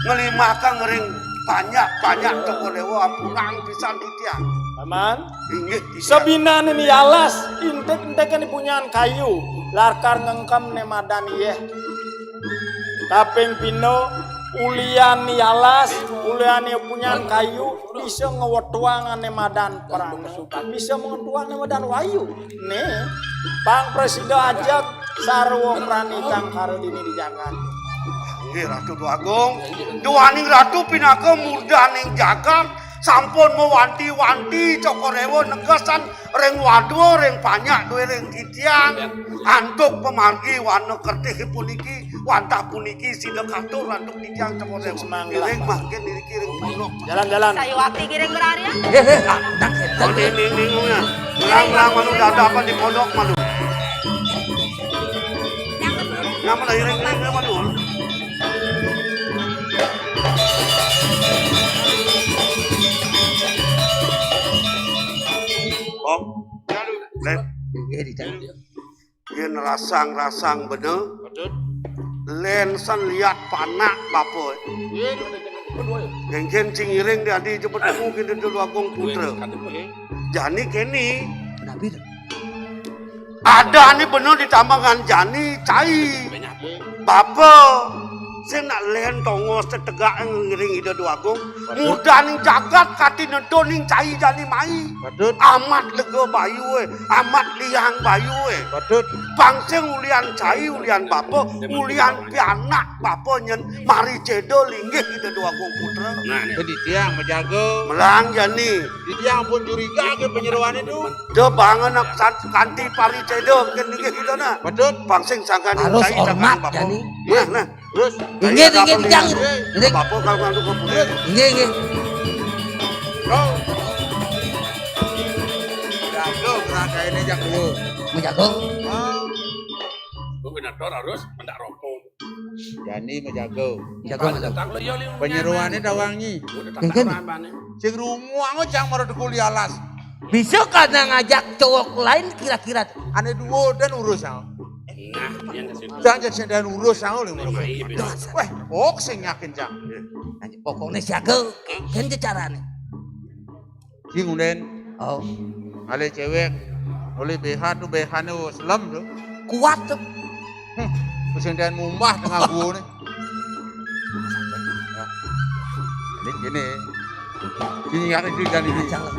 ngelimakang ring panjak-panjak Cokor Dewa ampurang pisan titiang. Paman. Inggih, titiang. Sabinane ni alas, intik-intikan punyan kayu, lakar ngengkem ne madan yeh. Kaping pina, ulian ni alas, ulian ni punyan kayu, bisa ngwetuang ne madan perang. Bisa ngwetuang ne madan wayu. Nih, pang prasida ajeg sarwa prani kang kara dini di jagat. Inggih, Ratu Déwa Agung. Duaning Ratu pinaka murdaning jagat, sampun mawanti-wanti Cokor Déwa negesan ring wadwa, ring panjak dué ring titiang. Antuk pamargi warna kertih puniki, wantah puniki sida katur antuk titiang Cokor Déwa. Semanglah. Iring mangkin iriki ring pondok. Jalan-jalan. Sayuwakti ngiring berarian. Hé, hé, ah, nang édan. Oh, ning, ning, ning, ya. Nang, nang, manu dadapan di pondok, manu. Nang, manu iring, iring, manu. Oh, aduh. Lén. Nggih, di dalam. Yén rasang-rasang bener, Patut. Lén san liat panak bapa. Nggih, nggih, nggih, nggih. Kedua ya. Kéngkén sing ngiring di adi jepet temu kini Déwa Agung Putra. Nggih, nggih. Jani kéné. Nabi to? Adané bener ditambangan jani cai. Banyak. Bapa sing nak lén tongos tetegak ngiring Ida Déwa Agung. Patut. Murdaning jagat kati nedoning cai jani mai. Patut. Amat lega bayué, amat liang bayué. Patut. Pang sing ulian cai, ulian bapa, ulian pianak bapa nyén mari céda linggih Ida Déwa Agung Putra. Nah, nih. Jadi tiang menjaga. Melang jani. Jadi tiang pun curiga ke penyeruan itu. Dia bangun nak san-, kanti pari céda mungkin linggih kita nah. Patut. Pang sing sangkan cai, sangkan bapa. Harus hormat jani. Nah, nah. Terus? Inggih, inggih, Jang. Inggih. Apa kalau ngandung kamu? Inggih, inggih. Bro. Jago, gerak ini jago. Menjago. Ah. Gue benar harus mendak rokok. Jani menjago. Jago, menjago. Penyeruannya dawangi. Mungkin. Sing rungu ango jang mara dekuli alas. Bisa kada ngajak cowok lain kira-kira? Ane dua dan urus ango. Nah, yang ke situ. Jangan jadi dan urus ango lho. Iya, iya. Wah, kok sing yakin jang. Pokoknya siaga, kan carané. Sing unden. Oh. Ale cewek, oleh B H tuh B H-nya selem tuh. Kuat tuh. Hmm. Terus yang dan mumbah tengah gua nih. Ya. Ini gini. Sini ya, ini kan ini. Jangan.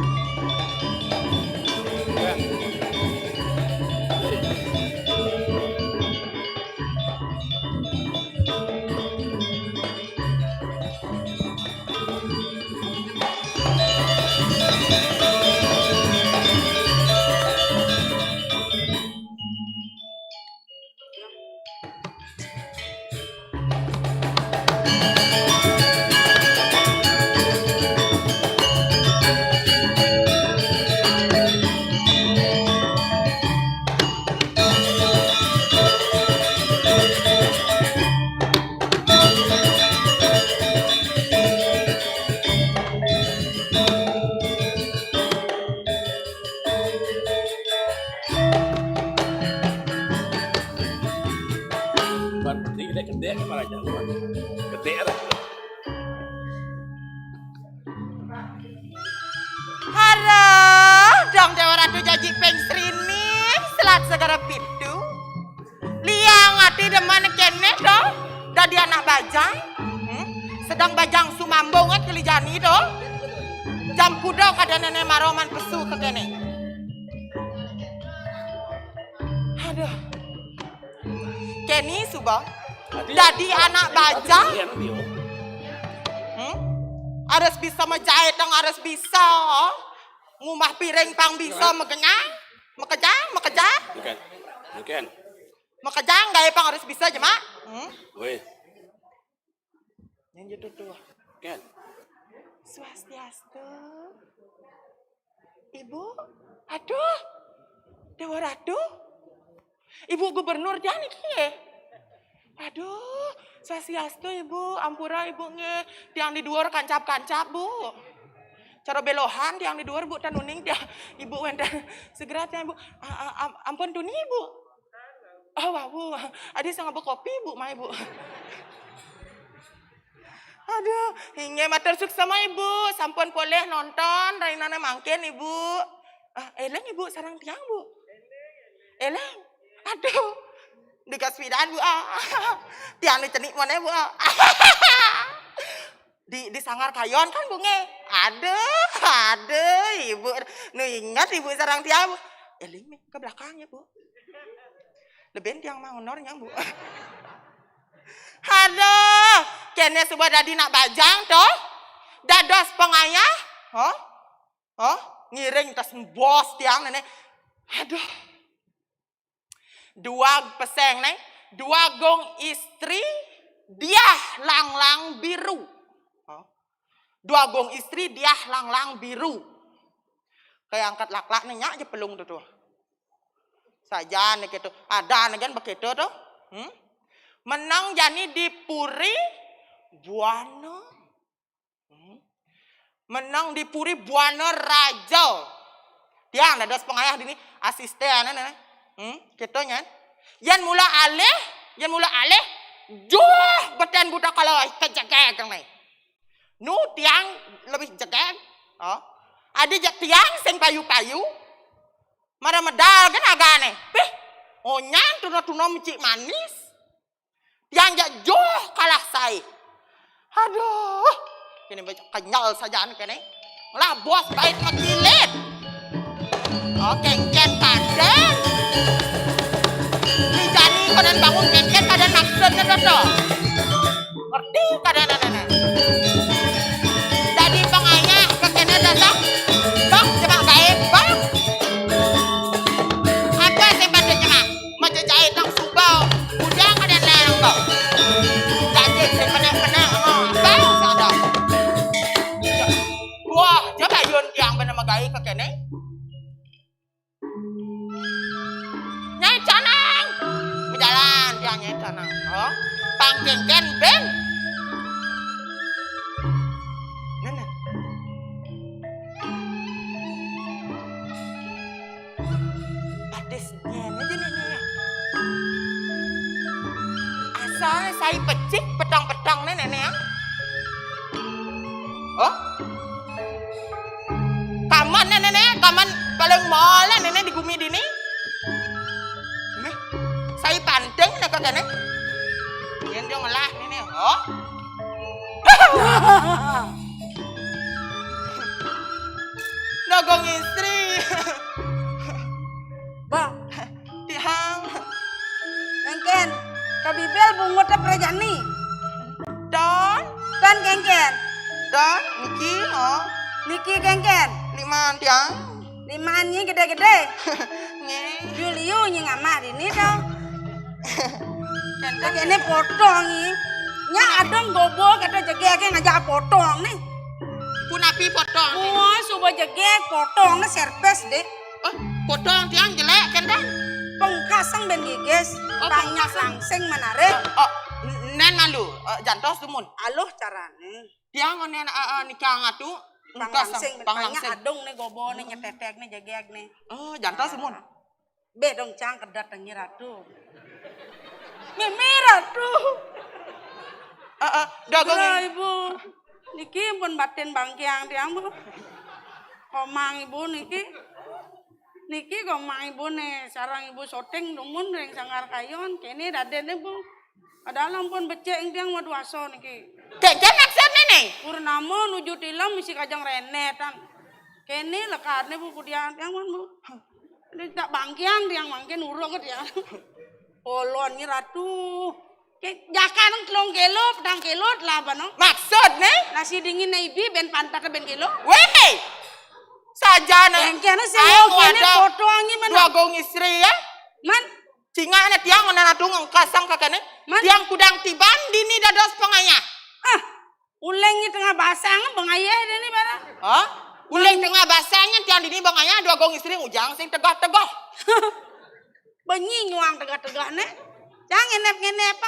Bajang, hmm? Sedang bajang sumambung kan keli jani to. Jam kuda kada nene maro maan pesu ka kene. Aduh. Kene suba dadi anak bajang. Hmm? Harus bisa majaitang, harus bisa. Ngumah piring pang bisa, makenyang, makejang, makejang. Bukan. Bukan. Makejang gaé pang harus bisa, Jemak. Hmm? Weh. Yang jatuh tuh. Kan. Swastiastu. Ibu, aduh, Dewa Ratu, Ibu Gubernur tiang niki. Aduh, swastiastu Ibu, ampura Ibu nggih, tiang di duur kancap-kancap Bu. Cara belohan tiang di duur Bu, tan uning tiang Ibu wénten segera tiang Ibu. A- a- am- ampun tuni Ibu. Oh, wau. Adi sanga bekopi, Bu, mai, Bu. Aduh, inggih matur suksma, Ibu. Sampun polih nonton rainane mangkin, Ibu. Ah, eling, Ibu, sareng tiang, Bu. Eling. Aduh. Digas pidan, Bu. Ah. Tiang dicenik maneh, Bu. Ah. Di, di Sanggar Kayon kan, Bu, nggih? Aduh, aduh, Ibu. Nu inget Ibu sareng tiang, Bu. Eling, Mi, ke belakangnya, Bu. Lebih tiang mah honor nyang, Bu. Aduh, kene suba dadi nak bajang to. Dados pangayah. Hah? Hah? Ngiring tas bos tiang nene. Aduh. Dua peseng ne, dua gong istri diah langlang biru. Hah? Dua gong istri diah langlang biru. Kayak angkat laklak ne nyak je pelung tu tu. Saja ne gitu. Ada ne kan begitu tu. Hmm? Menang jani di Puri Buana. Hmm? Menang di Puri Buana Raja. Tiang dados pangayah dini asisten ne. Hmm? Gitu nyan. Yan mula alih, yan mula alih. Juh beten buta kalau kejegek ne. Nu tiang lebih jegek. Oh. Adi jak tiang sing payu-payu. Mara medal kan agane. Pih, onyan tuna-tuna mecik manis. Tiang jak joh kalah sai. Aduh, kene baca kenyal saja kene. Lah bos bait makilit. Oh, kengken padan. Ni jani konan bangun kengken padan maksudnya to. Ngerti kada nana. Dadi pangayah kekene datang. Bang, coba gaib, bang. Apa sih pada nyengah? Macam jahit nang subau. Udah kada nang bang. Jadi sih kena-kena. Bang, sadar. Wah, coba yun yang bernama gaib kekene. Nyai Canang. Bejalan tiang Nyai Canang. Oh, pangkengken ben. Nana. Padis nyen aja nih, nih. Asal sai pecik petang-petang nih, nih, nih, ya. Oh? Kaman ne nene, kaman paling mole nene di gumi dini. Meh, sai panting ne kene. Yen dia ngelah nene, oh. Nogong istri. Bah, Tihang. Kengken, ka bibel bungut prajani. Don. Don kengken. Don, niki, oh. Niki kengken. Limaan tiang. Limaan nyi gede-gede. Nge. Juliu nyi ngamah dini to. Kengken. Kene potong nyi. Nya adong gobo kata jege ake ngajak potong nih. Punapi potong. Wah, suba jege potong nih serpes deh. Oh, potong tiang jelek kan, Dan? Pengkasang ben gigis, oh, banyak pengkasang. Langsing menarik. Oh, oh, nen malu, eh, jantos dumun. Aluh carane. Tiang onen, eh, eh, nikah ngatu, pengkasang, panglangsing, panglangsing. Adung nih gobo nih nyetetek nih jegeg nih. Oh, jantos dumun. Be dong cang kedat tengi ratu. Mimi ratu. Eh, eh, dagang. Ibu. Niki pun batin bangkiang tiang, Bu. Komang ibu niki. Niki komang ibu nih, sarang ibu syuting dumun ring Sanggar Kayon. Kene daden ibu. Padahal ampun becik tiang mah duaso niki. Kéngkén maksudné né? Purnama nuju tilem misi kajeng renétan. Kéné lekadné Bu Pudian tiang man Bu. Ini tak bangkiang tiang mangkin urung tiang. Polon nyi Ratu. Ké jakan telung kilo, petang kilo telah bano. Maksudné? Nasi dingin ibi bén pantat bén kilo. Wéh. Saja né. Kéngkén sing kéné foto angi mana? Dua gong istri ya. Man. Cingak né tiang mana ratu ngengkasang kakéné. Man. Tiang kudang tiban dini dados pangayah. Ah, uling nyi tengah basang pangayah dini barang. Hah? Uling tengah basang nyi tiang dini pangayah dua gong istri ngujang sing tegah-tegah. Benyi nyuang tegah-tegah né. Cang ngenep-ngenep.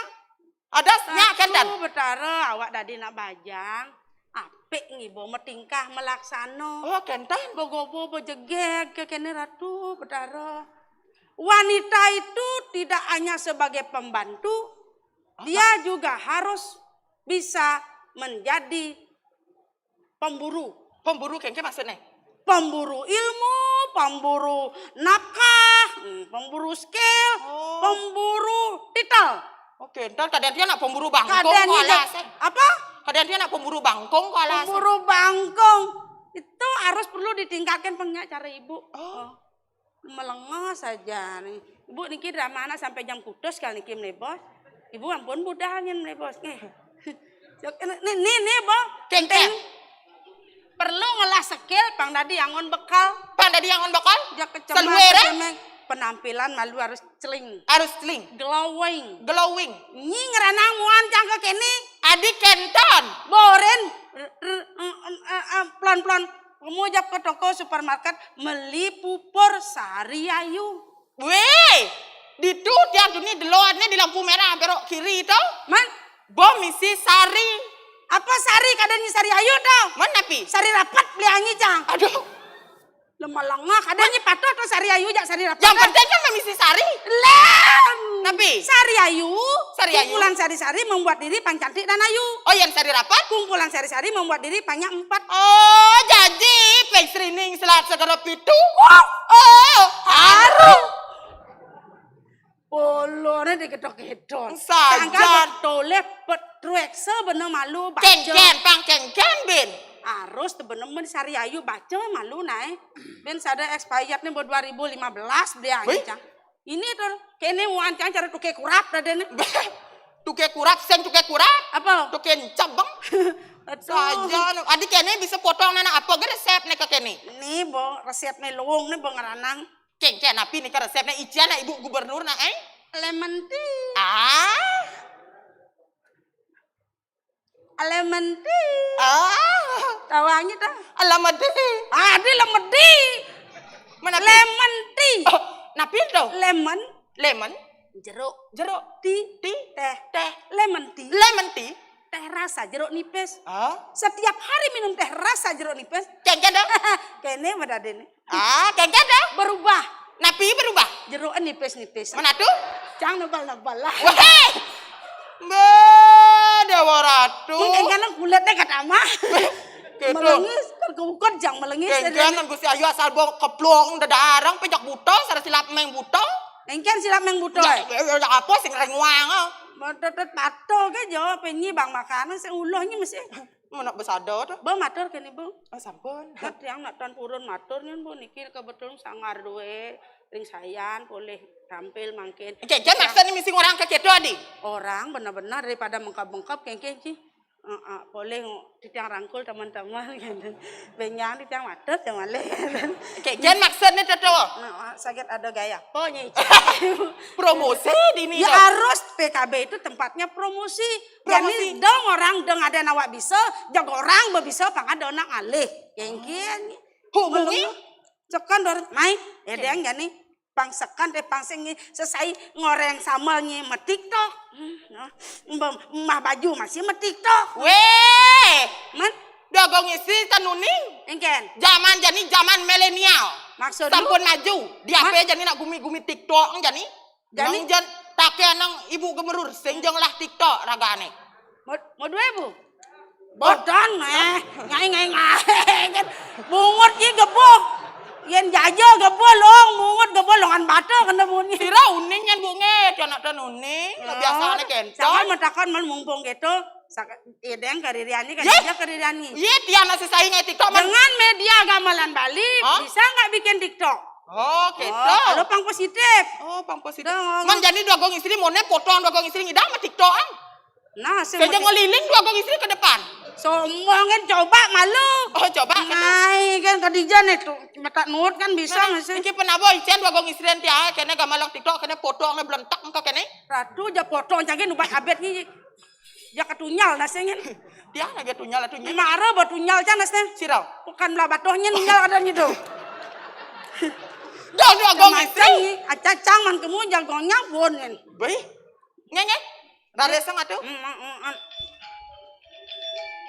Ada nyak kénten. Ratu Betara awak dadi nak bajang. Apik ngibo matingkah malaksana. Oh, kénten. Begobo bejegég ké kéné Ratu Betara. Wanita itu tidak hanya sebagai pembantu, dia juga harus bisa menjadi pemburu. Pemburu kéngkén maksudné? Pemburu ilmu, pemburu nafkah, hmm, pemburu skill, oh, pemburu titel. Oké, ntar kadén tiang nak pemburu bangkung. Kadén ko alas, eh. Apa? Kadén tiang nak pemburu bangkung ko alas. Pemburu bangkung. Itu harus perlu ditingkatkan pengenyak cara ibu. Oh. Oh. Melengos saja nih. Ibu niki drama anak sampai jam kutus kali niki, Mlé Bos. Ibu ampun budal nyen, Mlé Bos. Nih. Jok, ini, ini, ini, Bo. Kéngkén. Perlu ngelah skill pang dadi angon bekal. Pang dadi angon bekal? Jak kecemas saluwur, eh? Kecemas. Penampilan malu harus celing. Harus celing. Glowing. Glowing. Nyi ngranang muan cang ké kéné. Adi kénten. Boren. R-, r-, em, em, em, em, plon-plon. Kamu jak ke toko supermarket, meli pupur Sari Ayu. Wéh, ditu tiang tuni deloanné di lampu merah belok kiri to. Man? Bo misi Sari. Apa Sari? Kadén nyi Sari Ayu to? Man napi? Sari Rapat beli angi cang. Aduh. Lemah lengah, kadén nyi patuh to Sari Ayu jak Sari Rapat. Yang penting kan misi Sari. Lén. Napi? Sari Ayu. Sari Ayu. Kumpulan sari-sari membuat diri pang cantik dan ayu. Oh, yang Sari Rapat? Kumpulan sari-sari membuat diri pang nyak empat. Oh, jadi pang srining selat segara pitu. Oh, haru. Polone diketok-ketok. Sajan. Sangkan betole petrueksa bener malu baca. Kéngkén, pang kéngkén, Bin. Harus tuh bener-bener Sari Ayu baca malu naé. Bin sada expirednya buat dua ribu lima belas beli aja, Wih. Cang. Ini tuh, kéné muan cang cara tuké kurap tadi nih. Tuké kurap, sing tuké kurap. Apa? Tuké encep, Bang. Aduh. Sajan. Adi kéné bisa potong nana apa gé resepné ké kéné? Nih, Bo, resepné luung nih, Bo, ngranang. Kéngkén napi nika resepné ician nak Ibu Gubernur nak, eh? Lemon tea. Ah. Lemon tea. Ah. Tawangi ta? Lemon tea. Ah, di lemedi. Mana tea? Lemon tea. Oh, napi to? Lemon. Lemon. Jeruk. Jeruk. Tea. Tea. Teh. Teh. Lemon tea. Lemon tea. Teh rasa jeruk nipis. Ah? Setiap hari minum teh rasa jeruk nipis. Kéngkén to? Kéné madadéné. Ah, kéngkén to? Berubah. Napi berubah? Jeruk nipis-nipis. Mana tuh? Cang nebal-nebal lah. Wéh. Mbah Déwa Ratu. Kéngkén kulitnya kata mah. Kéto. Melengis, kan kebukon jang melengis. Kéngkén Gusti Ayu asal bawa keplong dedarang pejak buta, sareng silap meng buta. Kéngkén silap meng buta. Ya, ya, ya, apa sing renguang, ah? Tetet pato ke jo penyi bang makanan sing ulohnya mesti. Mana besada tuh? Bo matur kéné, Bu. Oh, sampun. Kan tiang nak tuan purun matur nyén, Bu, niki kebetulan sangar duwe ring sayan polih tampil mangkin. Kéngkén maksudné misi orang ke kéto, Adi? Orang bener-bener daripada mengkap-mengkap kéngkén ci. Heeh, polih titiang rangkul teman-teman gitu. Benjang titiang matur ya malih. Kéngkén maksudné to. Nah, sakit ada gaya. Pokoknya Ica. Promosi dini. Ya to. Harus P K B itu tempatnya promosi. Promosi. Jadi dong orang dong ada nawak bisa, jago orang bebisa pang ada nak ngalih. Kéngkén. Hubungi. Cekan dor mai. Ya deng jani. Pang sekan deh pang sing sesai ngoreng sambal nyi ma TikTok. Hmm, nah. Mbah, mbah baju masih ma TikTok. Wéh. Man? Dogong isi tenuni. Engken. Zaman jani zaman milenial. Maksud lu? Sampun maju. Di Man? Apa jani nak gumi-gumi TikTok jani? Jani? Nang jan take nang ibu gemerur sing jeng lah TikTok ragane. Mau, mau dua ibu? Bot. Bodan, eh. Ngai, ngai, ngai. Bungut ji gebuk. Yen jaja gebo long, mungut gebo longan bata kena muni. Sira uning nyen, Bu, nge, anak ten uning, biasa ane kento. Jangan matakon man mumpung gitu. Sak-, ideng karirian ni, kan. Ye? Kerja karirian ni. Ye, tiang nak sesai ngai TikTok, man. Dengan media gamelan Bali, hah? Bisa nggak bikin TikTok? Oh, gitu. Oh, kalau pang positif. Oh, pang positif. Dah, man, jani Dua Gong Istri, mone potong Dua Gong Istri ngidang ma TikTok, ang. Nah, sing. Saya mesti ngeliling Dua Gong Istri ke depan. Sombong kan, coba malu. Oh, coba, kena. Ngai kan Khadijah nih tuh, mata nuut kan bisa. Nah, masih. Iki penabo icen Dua Gong Istri enti ae kene gamelan TikTok, kene potong, kene belentak engko kene. Ratu ja potong, cangke nubat abet ni. Ja ketunyal nasenya. Dia lagi tunyal, tunyal. Mara ba tunyal can nasnya. Sirau. Bukan belah batohnya nunyal ada gitu. Dah, Dua Gong Istri. Macam ni, acacang man kemu jagongnya pun kan. Baik. Nyanyi. Rarisang atuh. Mm, mm, mm, mm.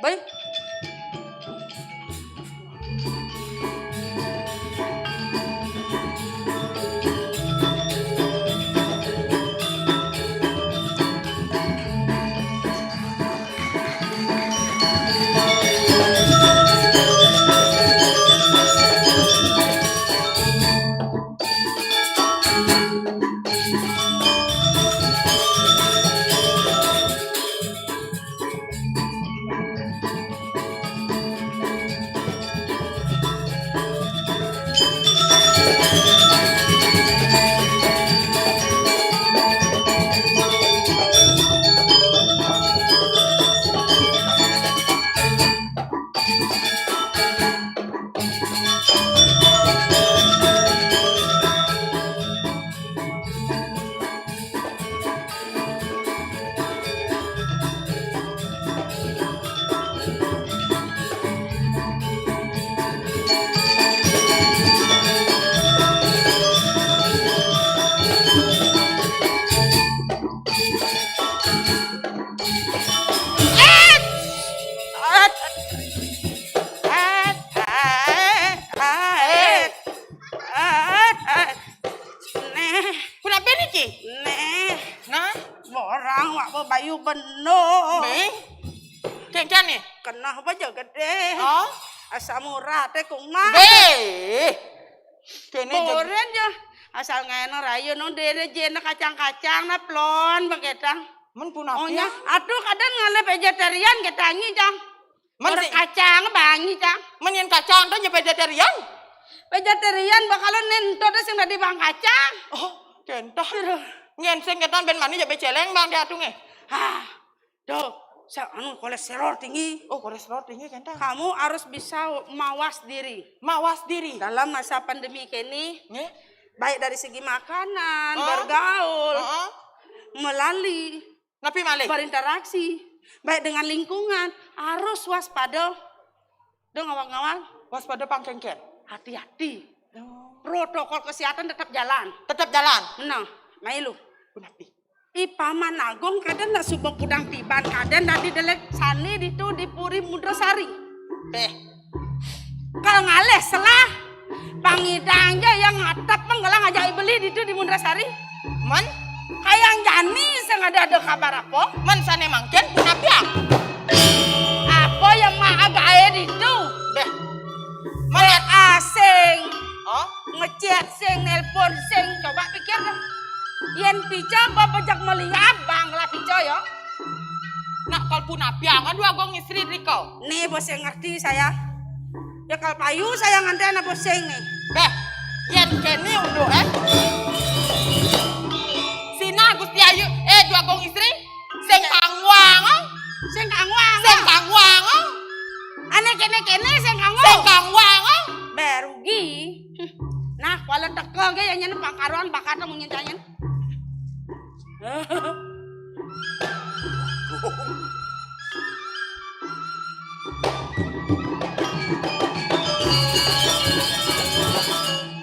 Baik. Neh. Kunape niki? Neh. Nah? Borang wak bebayu beno. Be? Kencan nih? Kenah baja gede. Oh? Asam urat teh kung mah. Be. Kene jeg- Boren ja. Asal ngena rayun no dere jena kacang-kacang na plon begetang. Men punapi? Oh, ya. Atuh kadang ngalih vegetarian ketangi, Cang. Men si- kacang bangi, Cang. Men yen kacang tuh nyampe vegetarian? Vegetarian bakal nento deh sing dadi bang kacang. Oh, kentah. Aduh. Nyen sing ketan ben mani jabe celeng bang di atunge. Ah, tuh, sa-, anu, kolesterol tinggi. Oh, kolesterol tinggi, kentah. Kamu harus bisa mawas diri. Mawas diri. Dalam masa pandemi kini, nggih, baik dari segi makanan, oh, bergaul, oh, melali, napi malih? Berinteraksi, baik dengan lingkungan, harus waspada. Dong ngawang-ngawang. Waspada pangkengken. Hati-hati. Oh. Protokol kesehatan tetap jalan. Tetap jalan. Nah, mailu. Punapi? I Paman Agung kadang nak suba kudang tiban kadang dadi delek sani ditu di Puri Mudrasari. Teh. Kal ngalih selah, pangidang ja yang ngatap menggelang aja beli ditu di Mundrasari. Man? Kayang jani sing ada-ada kabar apa? Man sane mangken punapi, ah? Apa yang mak agae ditu? Beh. Melihat asing. Oh? Ngechat sing, nelpon sing, coba pikir dah. Yen pica apa bejak meli abang lah pica ya. Nak kal punapi, ah, Dua Gong Istri riko. Nih, bos yang ngerti saya. Ya, kal payu saya nganten apa sing nih. Beh, yen kene unduk, eh. Sina Gusti Ayu, eh, Dua Gong Istri, sing kangwang, oh. Sing kangwang, sing kangwang, oh. Ane kene-kene sing kangwang. Sing kangwang, oh. Beh, rugi. Nah, kuala teka ge yang nyen pangkaruan bakat munyin tanyen.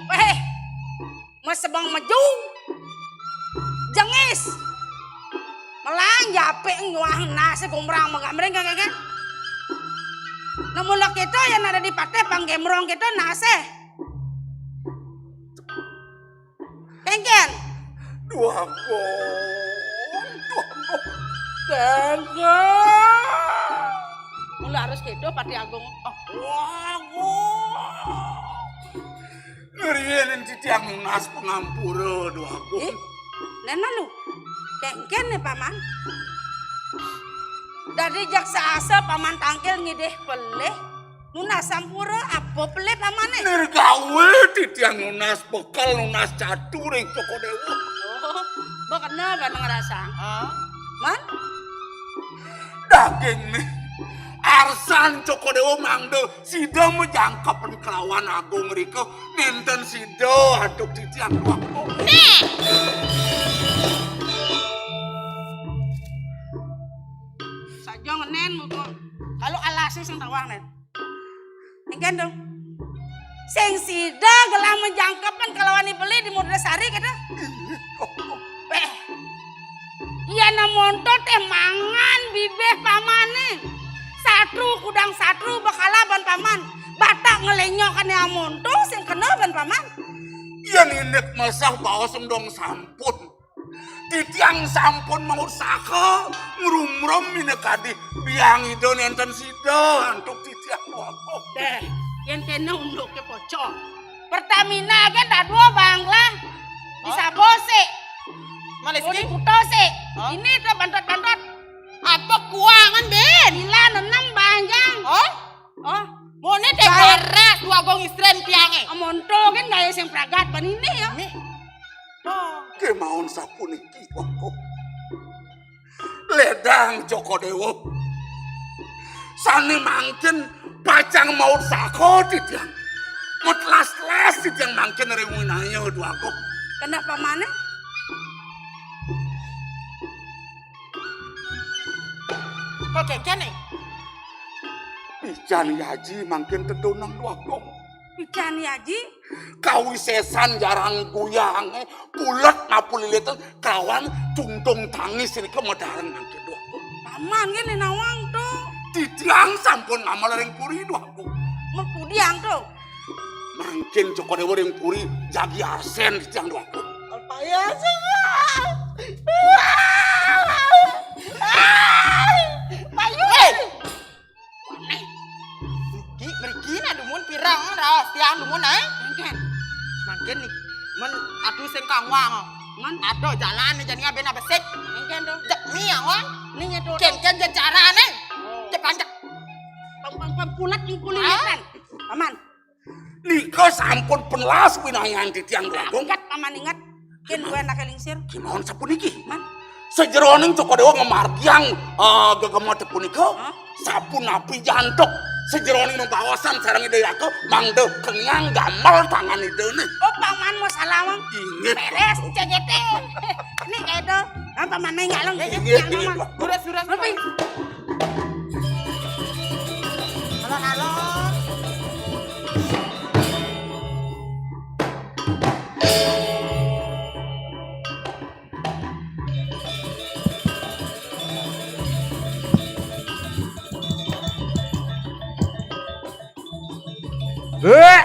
Weh, mesebang meju. Jengis. Melang jape nyuah nase gombrang megamreng kagak kan? Nemu lek itu yang ada di pateh panggemrong gitu nase. Kengken. Dua gong. Dua gong. Kengken. Mula harus gitu Patih Agung. Oh. Dua gong. Tiang nunas pangampura, Dwagung. Ih, nena lu. Kengken nih, Paman. Dadi jak saasa Paman tangkil ngidih pelih. Nunas ampura, apa pelih Pamané? Nirgawe titiang nunas bekel, nunas catu ring Cokor Dewa. Oh, ba kena ban ngrasang. Ah. Man? Daging nih. Arsan Cokor Dewa mangda sida majangkepan kelawan agung rika, nenten sida antuk titiang duaka. Nih. Saja ngenen muka. Kalau alasé sing tawang, Nen. Engken dong. Sing sida gelah majangkepan kalawan I Beli di Murda Sari, kéto. Péh. Yan amonto té mangan bibih Pamané. Satru kudang satru bakala ban Paman. Batak ngelenyokane amonto sing kena ban Paman. Yan indik mesah baos endong sampun. Titiang sampun mautsaha ngrumrum minakadi biang Ida nenten sida antuk titiang wau. Deh, yan kene unduke pocong. Pertamina kan dadua bangla. Di Hah? Sabo sik. Manis Di ki? Kuta sik. Hah? Ini tuh bantot-bantot. Apa kuangan, Ben? Gila, nenem banjang. Oh? Oh. Mone te Baru- baras dua gong istren tiange. Amonto kan gaya sing pragat ban ini ya. Nih. Oh. Kemaon sapuniki, Wongko. Ledang Joko Dewa. Sane mangkin pacang mautsaha titiang. Metlas-tlas titiang mangkin ring winaya, Dwagung. Kenapa maneh? Kok kene? Pican Yaji mangkin tedunang, Dwagung. Pican Yaji? Kawisesan jarang guyange, pulet napu lilite kawan tungtung tangis nika medareng mangke, Dwagung. Paman kene nawang to. Titiang sampun ngamel ring puri, Dwagung. Merpudiang to. Mangkin Joko Dewa ring puri jagi arsen titiang, Dwagung. Apa ya, sih? Payu. Hei! Mriki, mriki nah dumun pirang raos tiang dumun, eh? Mangkin. Mangkin nih, men aduh sing kangwang. Men ada jalan nih jani aben abesik. Mangkin to. Cek mi awang. Ning itu. Ken ken je carane. Oh. Cek pancak. Pang pang pang pulat ning kulit. Hah? Paman. Nika sampun penelas winayan titiang, Dwagung. Ingat, Paman, ingat. Yen duwe anake lingsir. Kemawon sapuniki. Man. Sajeroning Cokor Dewa ngamargiang, eh, gegemet punika, Hah? Sapunapi jantuk sajeroning bebaosan sareng Ida Hyaka mangda keniang gamel tangan Idane. Oh, Paman mau salawang. Inggih. Beres, C G T. Ini kayak itu. Nah, Paman main ngaleng. Inggih, inggih. Lurus, lurus. Lebih. Alon-alon. Heh.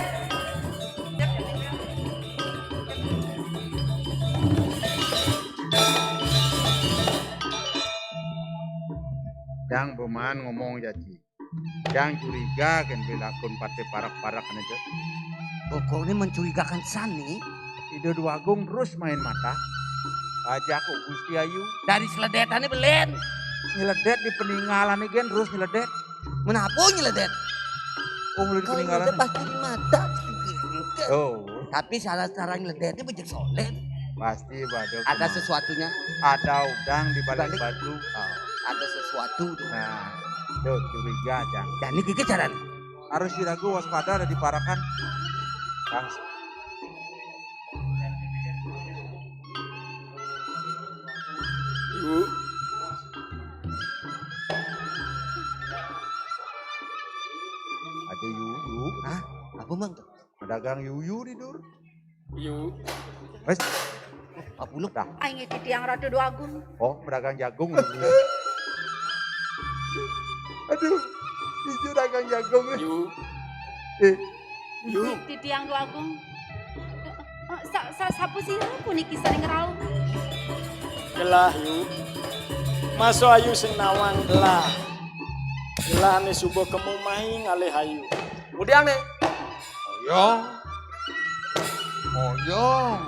Dang beman ngomong jati. Dang curiga kan bilakun pate parak-parak nih. Pokoknya mencurigakan sani. Ida Dwagung terus main mata. Ajak Gusti Ayu. Dari seledetannya belen. Nyeledet di peninggalan nih gen terus nyeledet. Menapa nyeledet? Oh, mulai di Kalau peninggalan. Nyeledet pasti di mata. Oh. Tapi salah cara nyeledetnya bejek solen. Pasti pada ada kemang- sesuatunya. Ada udang di balik batu. Oh, ada sesuatu tuh. Nah, tuh curiga, Cang. Dan ini gigi jalan. Harus diragu waspada ada di parakan. Bang. Yu. Aduh, Yu, Yu. Hah? Apa, Mang? Dagang yuyu di dur. Yu. Wes. Apa lu? Dah. Ai ngiti tiang Ratu Dwagung. Oh, pedagang jagung. Aduh, ijo dagang jagung. Yu. Eh. Yu. Titiang Dwagung. Eh, sa-, sa-, sapu sira puniki saring rauh. Gelah, Yu. Maso ayu sing nawang gelah. Gelahne suba kemu mahi ngalih ayu. Kemudian nih. Oh, iya. Moyong.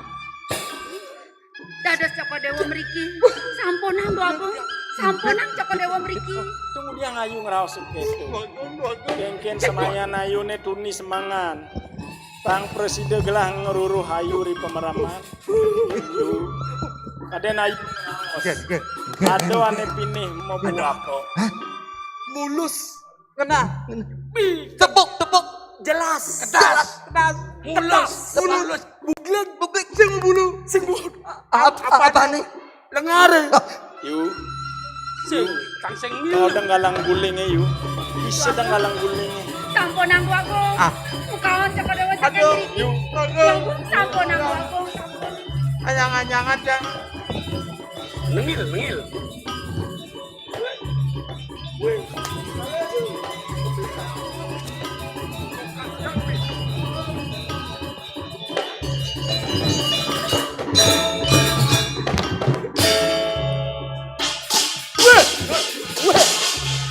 Dados Cokor Dewa mriki. Sampunang, Dwagung. Sampunang, Cokor Dewa mriki. Tunggu dia ngayu ngeraos kéto. Kéngkén semayan ayuné tuni semangan. Tang presida gelah ngruruh ayu ri pemeraman. Kadén ayu. Oke, oke. Ada ané pinih mau buah apa? Mulus. Kena. Tepuk, tepuk. Jelas. Kedas. Kedas. Mulus. Mulus. Bugleg. Bugleg. Sing bulu. Sing bulu. Apa, apa nih? Lengar. Yu, Sing. Kang sing kau denggalang gulingnya Yu. Bisa denggalang gulingnya. Sampunang, Dwagung. Ah. Mukaon Cokor Dewa saking mriki. Dwagung, sampunang, Dwagung. Anyangan-anyangan, Cang. Nengil, nengil.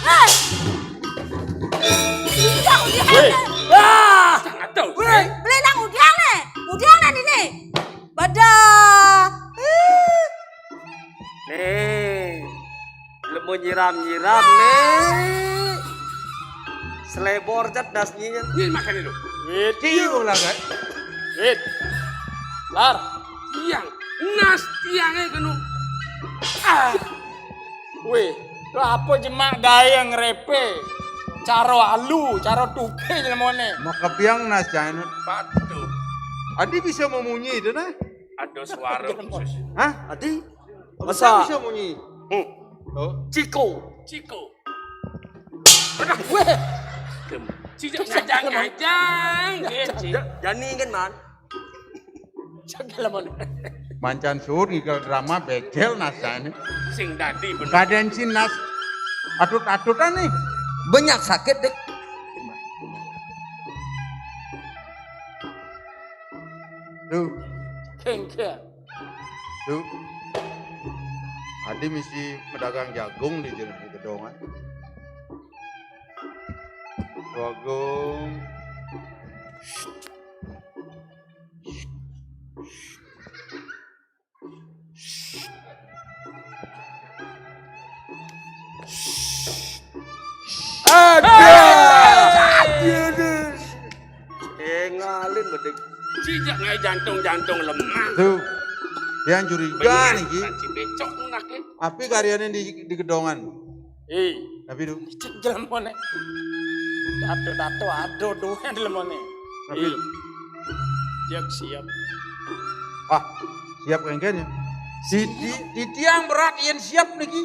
Hei, nggih, udiané. Wah, aduh. Beli nang udiané. Udiané ini. Badah. Nih, lemu nyiram-nyiram nih. Selebor jet das nyinyet. Ini makan itu. Wit, Cium lah, kan? wit. Lar, Tiang, nas tiangnya kenu. Ah, wih, lo apa jemak daya ngrepe? Caro alu, caro tuke jelemone. Maka biang nas, Cang. patuh. Adi bisa memunyi itu, nah. Ada suara khusus. Hah? Adi. Masa bisa munyi? Hmm. Oh. Ciko. Ciko. Aduh, weh. Cijak ngajang-ngajang. Iya, Ci. Jani kan, Man. Cagak lah mana? Mancan suur ngikel drama becel nasane. Sing dadi bener. Kadén sih nas. Atut-atutan nih. Banyak sakit, Dik. Tuh, Kéngkén. tuh. Adi mesti pedagang jagung di, di gedongan. Jagung. Eh, ngalin bedik. Cijak ngai jantung-jantung lemah. Tuh. Yang curiga nih, Ki. Kan si becok nake. Api karyanya di, di gedongan. Ih, Tapi tuh. cek jelemone. Dato-dato ada doang jelemone. Tapi Ih, siap siap. Ah, siap kéngkén ya. Si di, di tiang berat yang siap nih, Ki.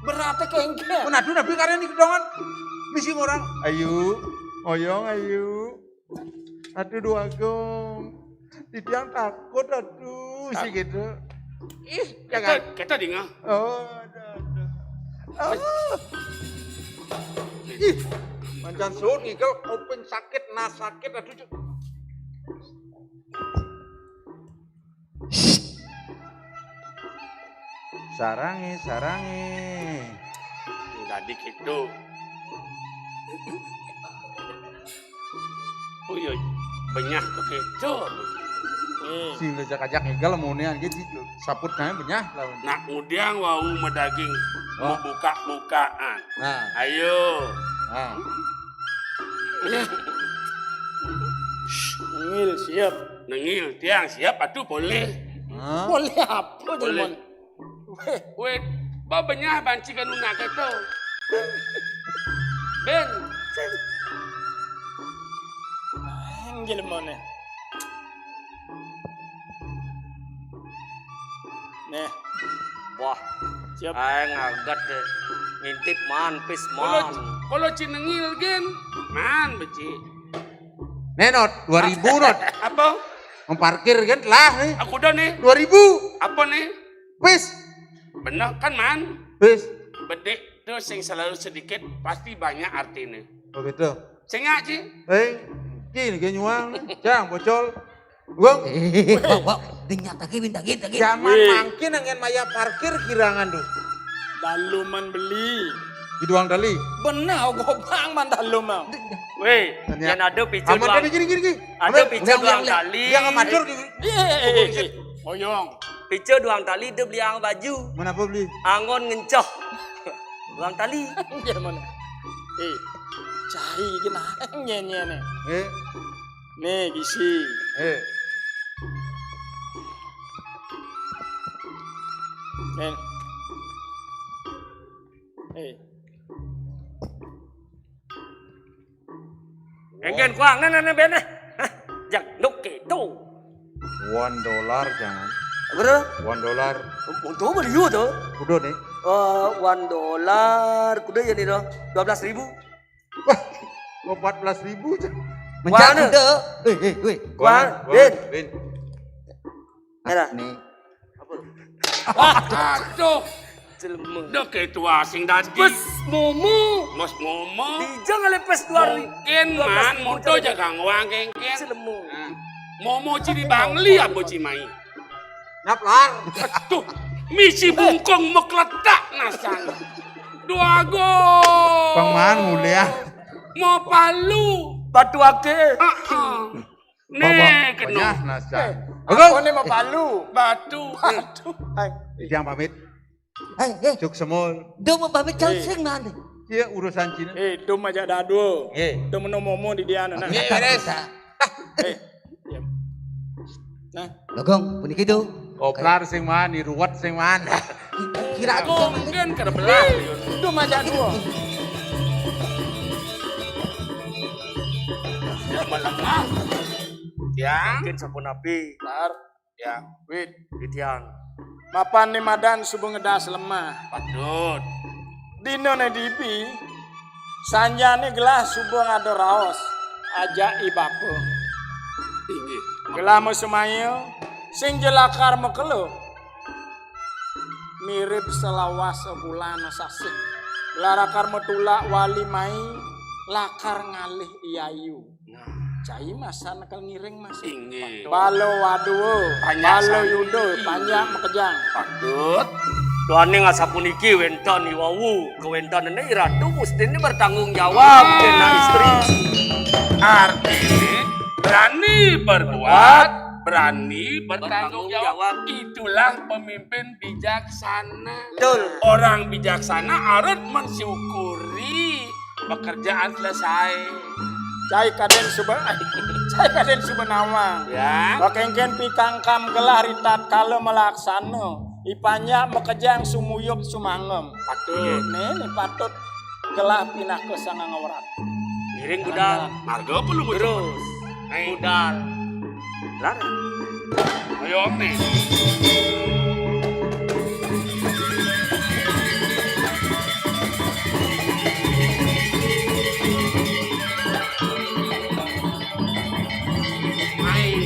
Beratnya kéngkén. Menadu nabi karya di gedongan. Misi orang. Ayu, oyong ayu. Aduh, Dwagung. Di tiang takut, aduh, sih gitu. Ih, Kita, jangan. kita dengar. Oh, aduh, aduh. Ah. Ih, mancan suut ngikel kuping sakit, nas sakit, aduh. Cuk. Sarange, sarange. Dadi gitu. Uyuy, benyah begitu. Nih, Sing lejak ajak ngikel maunya gitu. Saput nanya benyah lah. Nak ngudiang wau medaging Oh. buka-bukaan. Nah, Ayo, nah. Nengil siap. Nengil tiang siap atuh boleh. Hah? Boleh apa Boleh. Mon? Weh, Weh, ba benyah banci kanu nak keto. Ben, Anjir Mon. Nih. Wah, Siap. Aing ngaget deh. Ngintip man, pis kalau man. Kalau ci nengil gen, man beci. Nih, Not, dua ribu, Not. Apa? Memparkir kan telah nih. Aku udah nih. Dua ribu. Apa nih? Pis. Bener kan man? Pis. Bedik tuh sing selalu sedikit pasti banyak artinya. Oh gitu. Sengak ci. Eh, gini gini nyuang nih. Cang, bocol. Gong. Eh, wah, wah, dinyatake bintangin, tangin. Zaman mangkin angin maya parkir kirangan tuh. Daluman beli. Di duang tali. Benar, gobang mantan lu, Mang. Weh, yang ada picture duang. Gini, gini, gini. Ada picture duang tali. Dia nggak mancur. Iya, iya, iya. Boyong. Picture duang tali dia beli ang baju. Mana apa beli? Angon ngencoh. Duang tali. Dia mana? Eh, cari kena nyenyen nih. Eh. Nih, gisi. Eh. Nih. Eh. Enggen kuang, nah, nah, nah, ben, nah. Hah, jang, duk gitu. One dollar jangan. Berapa? One dollar. Untuk beli tuh. Udah nih. Eh, one dollar, kuda ya nih, dua belas ribu. Wah, empat belas ribu aja. Mencak kuda. Eh, eh, weh. Kuang, Din. Bin. Nih. Aduh. Jelema. Dah ketua sing dadi. Pes momo. Mas momo. Dija ngalih pes dua ribu. Mungkin man, mudo jaga nguang kengken. Jelema. Nah. Momo ciri bangli apa cimai? Nap lar. Aduh, misi bungkung mekletak nasan. Duago. Bang man mulia. Mau palu. Batu ake. Heeh. Nih, kena. Panyah nasan. Eh, apa nih mau palu? Batu. Aduh. Hai. Ijang pamit. Hai, eh. Cuk semul. Dia mau pamit kau sing nanti. Iya urusan Cina. Eh, itu aja dadu. Eh. Itu menu momo di dia nah. Eh, beres. Eh, diam. Nah. Logong, puniki itu. Koplar sing man, diruwet sing man. Kira aku mungkin kada belah. Itu aja dua. Malengah. Ya. Mungkin sampun api. Lar. Ya. Wit. Wit yang. Mapan ni madan suba ngedas lemah. Patut. Dina ne dibi, sanjane gelah suba ngada raos, ajak i bapa. Inggih. Gelah masemaya, sing ja lakar makelo. Mirib selawas bulan sasih. Gelah lakar matulak wali mai, lakar ngalih i ayu. Nah. Cai masan kal ngiring, Mas. Inggih. Bala wadua, panjak bala yuda, panjak makejang. Patut. Duaning asapuniki wenten i wau, kawentenane i ratu mestine bertanggung jawab kena istri. Artine berani berbuat, berani bertanggung jawab. Itulah pemimpin bijaksana. Betul. Orang bijaksana harus mensyukuri pekerjaan selesai. Cai kaden suba, cai kaden suba nawang. Ya. Bakengken pikangkam gelah ritatkala malaksana. Ipanjak makejang sumuyup sumangem. Patut. Nih, nih patut gelah pinaka sangang awrat. Ngiring budal. Marga apa lu terus? Budal. Lar. Ayo, Om, nih. Main.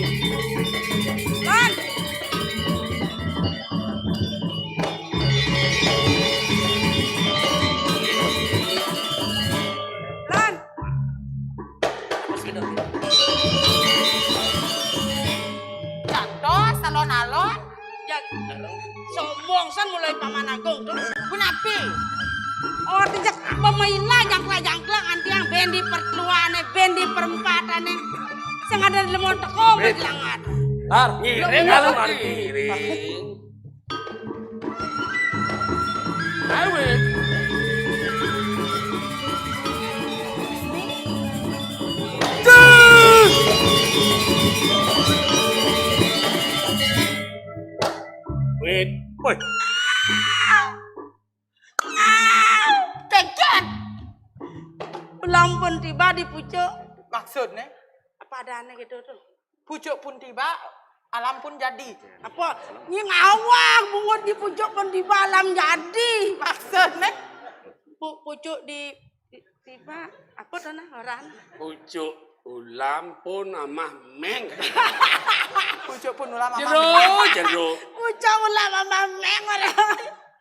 Lan. Lan. Jatuh, salon-alon. Ya, sombong san mulai Paman Agung tuh. Punapi? Oh, tijak pemainlah jangkla-jangkla antiang ben di perteluane, ben di perempatane. Sing ada lemon teko, ben langat. Lar, ngiring kalau mari ngiring. Awe. Wait. Woi. Tekan. Ulam pun tiba di pucuk. Maksudnya? Apa adanya gitu tuh? Pucuk pun tiba, alam pun jadi. Apa? Ini ngawang bungut di pucuk pun tiba alam jadi. Maksudnya? Pu-, pucuk di, di tiba apa tanah orang? Pucuk ulam pun amah meng. Pucuk pun ulam amah jero, meng. Jero. Pucuk ulam amah meng orang.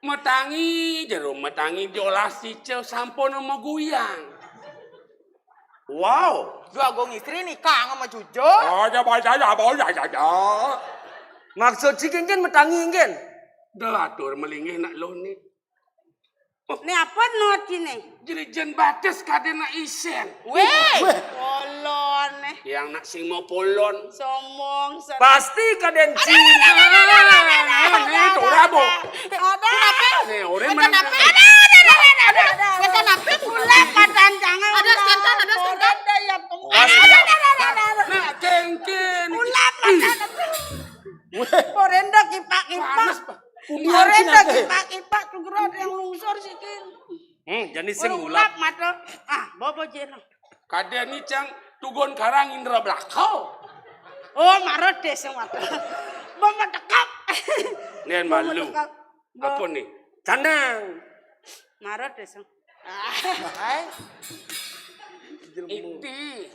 Metangi jero, metangi diolah sica sampun maguyang. Wow. Dua gong istri nikah sama cucu. Oh, ya, ya, ya, ya, ya, ya. Maksud si King kan metangi kan? Delatur melinggih nak lo ni. Né apa not kiné? Jerijen batis kadéna isén. Wéh, polon. Yang nak sing mau polon. Somong. Pasti kadén Cina. Nih, tuh rabo. Ada. Nih, orang mana? Ada, ada, ada, ada, ada, ada. Ada, ada, ada. Ada, ada, ada. Ada, ada, ada. Ada, ada, ada. Ada, ada, ada. Nah, kengken. Ulap, ada, ada. Korenda kipak-kipak. Panas, Pak. Korenda kipak-kipak, tuh ada yang lungsur sikin. Hmm, jadi sing ulap. Ulap mata. Ah, bobo jeno. Kadéni cang tugon karang indra blakau. Oh, marot deh sing mata. Bobo tekap. Nian malu. Apa nih? Canang. Marot deh sing. Hai. Iti.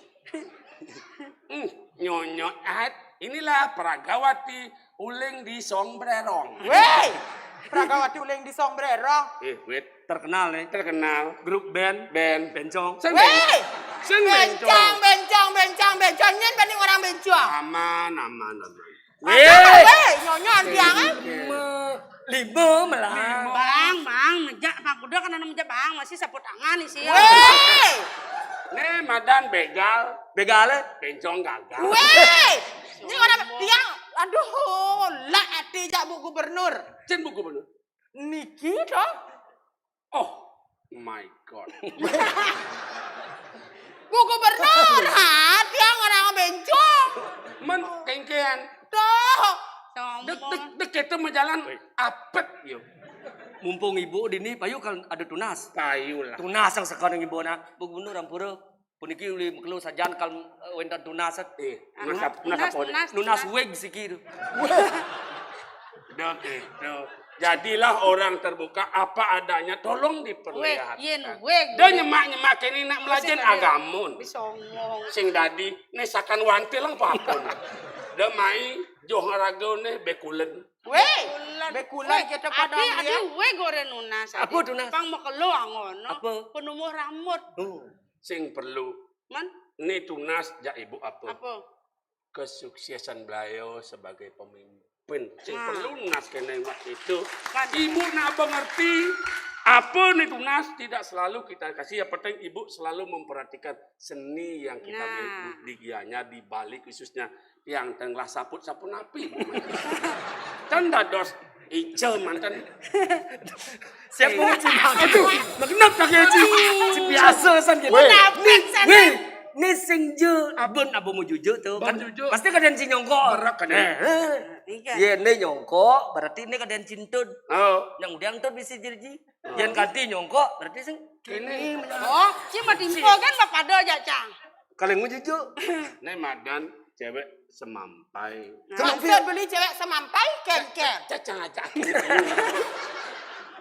Hmm, nyonyot at. Inilah Pragawati uling di Songbrerong. Wéh! Pragawati uling di Songbrerong. Eh, wait. Terkenal nih. Terkenal. Grup band. Band. Bencong. Sing Wéh! Sing bencong. Bencong, bencong, bencong, bencong. Nyén banding orang bencong. Aman, aman, aman. Wéh, nyonyo antiangan. Lima malah. Bang, bang, mejak bang kuda kan anak mejak bang masih sapu tangan isi. Wéh. Nih madan begal. Begal eh? Bencong gagal. Wéh. Ini orang tiang, aduh, lah ati jak bu gubernur. Cen bu gubernur. Niki toh. Oh my God. Bu Gubernur, ha, tiang orang bencong. Men kengkean. Tuh. Dek, dek, dek kita mau jalan apet yo. Mumpung ibu di ini, payu kan ada tunas. Payu lah. Tunas yang sekarang ibu nak. Bu Gubernur ampura. Puniki uli mekelo sajan kal eh, wénten tunas. Eh, ah, tunas, tunas, tunas, tunas wig siki tu. Dah gitu. Jadilah orang terbuka apa adanya, tolong diperlihatkan. Wig, yen wig. Dah nyemak-nyemak ini nak melajen agamun. Sing dadi nesakan wantil apa pun. Dah mai joh raga ne bekulen. Wéh, bekulen kita pada adi, adi wig goreng nunas. Apa tunas? Pang mekelo angon. Apa? Penumbuh rambut. Oh. Sing perlu. Man? Ni tunas jak ibu apa? Apa? Kesuksesan beliau sebagai pemimpin. Sing nah. Perlu nas kena waktu itu. Kan. Ibu nak apa ngerti? Apa ni tunas tidak selalu kita kasih. Yang penting ibu selalu memperhatikan seni yang kita nah. Di gianya di Bali khususnya yang tengah saput-saput napi. Kan dados Ica mantan. Siapa sih? Aduh, magenep tak ya Ci? Ci biasa san gitu. Weh, weh, ni sing je abon abo mau jujur tu kan pasti kadang ci nyongkok. Berak kadang. Eh, eh. Iya, ni nyongkok berarti ni kadang cintut. Oh. Yang udah tuh bisa jadi. Yang ganti nyongkok berarti sing kini. Oh, ci mah timpo kan bapak do aja cang. Kalau mau jujur. Ni madan cewek semampai. Maksud beli cewek semampai kengkeng. Cacang aja.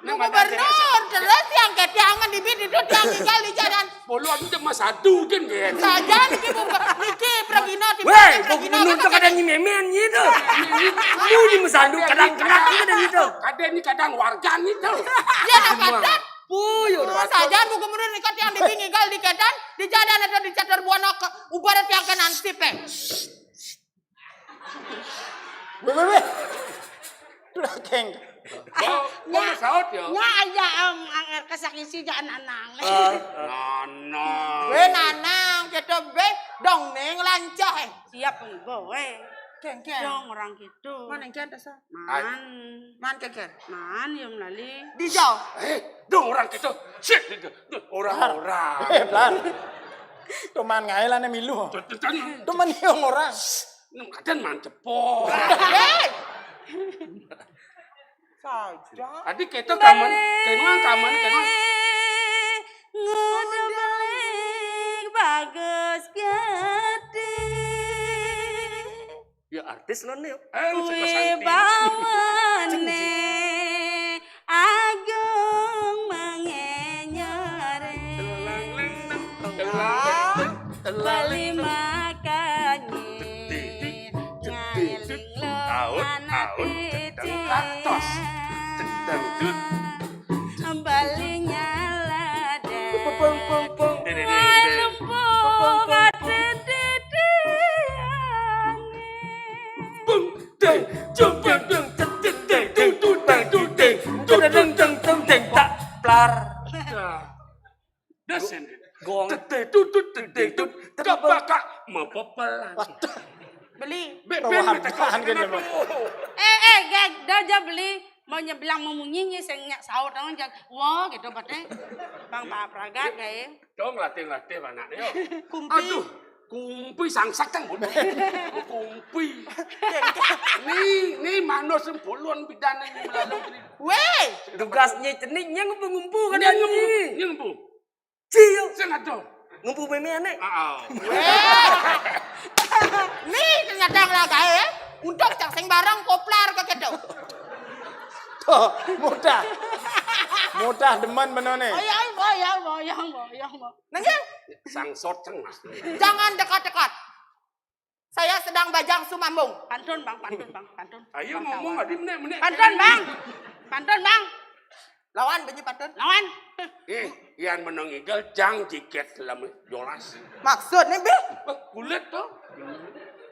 Gubernur terus yang ketiangan di bini itu yang tinggal di jalan. Bolu aku cuma satu kan kan. Saja niki buka niki pragina di Weh, gubernur itu kadang nyememen gitu. Lu di mesandu kadang-kadang gitu. Kadang ini kadang warga gitu. Ya dapat. Buyur. Saja bu gubernur niki yang di bini gal di kedan di jalan ada di catur buana ubarat yang kenan sipe. Weh, weh, weh. Tuh keng. Mau mau saut ya. Nya aja em anger kesak isi jangan anang. Nanang. Weh nanang kita be dong neng lancah eh. Siap enggak weh. Keng keng. Dong orang gitu. Mana yang keng desa? Man. Man keng keng. Man yang lali. Dijau. Eh, dong orang gitu. Shit gitu. Orang-orang. Eh, pelan. Tuman ngai lah milu. Tuman yang orang. Nung kadan man cepo. Saja. Adi keto kaman, kenuang kaman, kenuang. Ngudu beling bagus gati. Ya artis lo nih. Eh, suka santi. Wibawane. Agung mengenyore. Bali makanye. Ngeling lo anak kecil. Bali nyalade. Lumpuh kate dede ane. Bung, deng, jung, beng, deng, deng, deng, deng, deng, deng, deng, deng, deng, deng, deng, deng, deng, tak, plar. Beli. Be-, ben Rohan, mata kau rohan kena gini, Bang. Eh, eh, gag, dah aja beli. Mau nyebelang mau munyi, nyi, sing nyak saut, orang jag, wah, gitu, bate. Bang, Pak Pragat, gaya. Dong, latih-latih, anak, yo. Kumpi. Aduh, kumpi sangsak, cang, bodoh. Kumpi. Ni, ni, mano sempulon bidan ni, melalui ni. Weh! Tugasnya cenik, nyang ngumpu-ngumpu, kan, Nyang ngumpu, ni? Nyang ngumpu. Ciyo. Sing adoh. Ngumpu meme ane. Heeh. Weh. Ni ternyata ngelagae. Untung cak sing bareng koplar ke kedo. Tuh, mudah. Mudah demen menone. Ayo, ayo, ayo, ayo, ayo, ayo, ayo. Nanya? Sangsot ceng, Mas. Jangan dekat-dekat. Saya sedang bajang sumambung. Pantun, Bang, pantun, Bang, pantun. Ayo Bang ngomong, Tawang. Adi, menek, menek. Pantun, Bang. Pantun, Bang. Lawan, banyak pantun. Lawan. Eh, yang menang igal, jang jiket dalam jolas. Maksudnya, Bi? Eh, kulit tuh.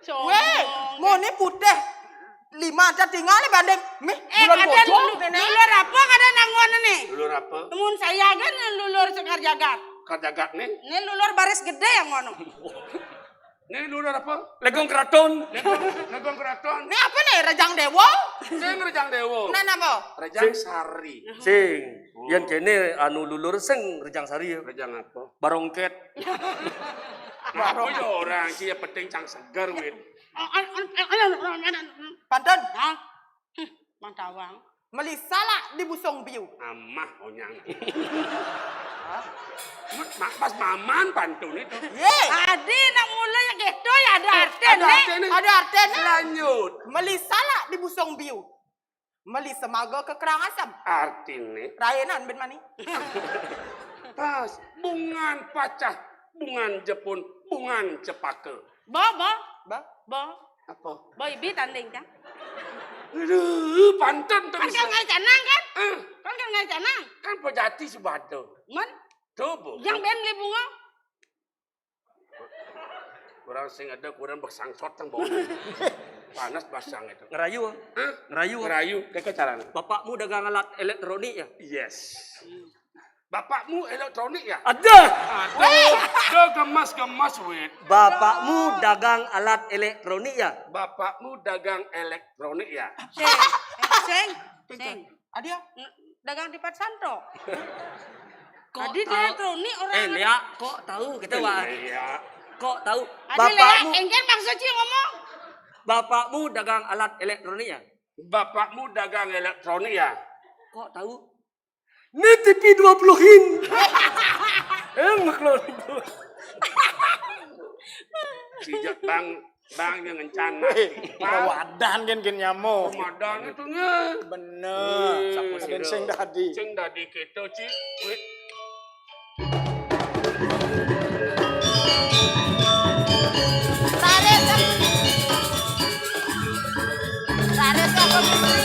Sombong. Weh, mau ni putih. Lima ada tinggal ni banding. Mih, eh, bulan ada bojong. Lulu-, lulur apa kada nangon ni? Lulur apa? Temun saya kan lulur Sekar Jagat. Sekar Jagat ni? Ni lulur baris gede yang ngono. Ni lulur apa? Legong Keraton. Legong, Legong Keraton. Ni apa ni, Rejang Dewa? Sing Rejang Dewa. Nah, napa? Rejang Sing. Sari. Sing. Oh. Yang kene anu lulur sing Rejang Sari ya. Rejang apa? Barongket. Apa ya orang sih, yang penting cang segar, wit. Pantun. Hah? Hmm, Mang Tawang. Meli salak di busung biu. Amah onyang. Hah? Ma-, ma-, pas maman pantun itu. Ye. Adi nak mula yang gitu ya ada artinya. Ada artinya. Ada artinya. Lanjut. Meli salak di busung biu. Meli semaga ke kerang asam. Artinya. Rayanan ben mani. Pas bungan pacah, bungan jepun, bungan cepaka. Ba, ba. Ba? Ba. Apa? Ba, ibi tanding, kan? Aduh, pantun tuh. Kan bisa. Kan ngai canang, kan? Eh. Kan, kan ngai canang. Kan pejati sebado. Men? Tuh, Bu. Yang ben beli bunga. Kurang sing ada, kurang bersangsot yang bau. Panas basang itu. Ngerayu. Hah? Ngerayu. Ngerayu. Kayak caranya. Bapakmu dagang alat elektronik ya? Yes. Bapakmu elektronik ya? Ada. Ada. Ada gemas-gemas, wit. Bapakmu dagang alat elektronik ya? Bapakmu dagang elektronik ya? Sing, sing, sing. Ada. Dagang tipat santo. Kok tahu? Elektronik orang. Eh, Lia, kok tahu kita, Wak? Iya. Kok tahu? Adi, Lia, bapakmu, engken maksud sih ngomong. Bapakmu dagang alat elektronik ya? Bapakmu dagang elektronik ya? Kok tahu? Ini T V dua puluh in. Eh, makhluk itu. Sijak Bang, Bang yang ngencan. Weh, Bang. Wadan kan, kan nyamo. Wadan itu nya. Bener. Weh. Siapa sih? Sing dadi. Sing dadi kita, Ci. Weh. Raris, Raris apa mesti?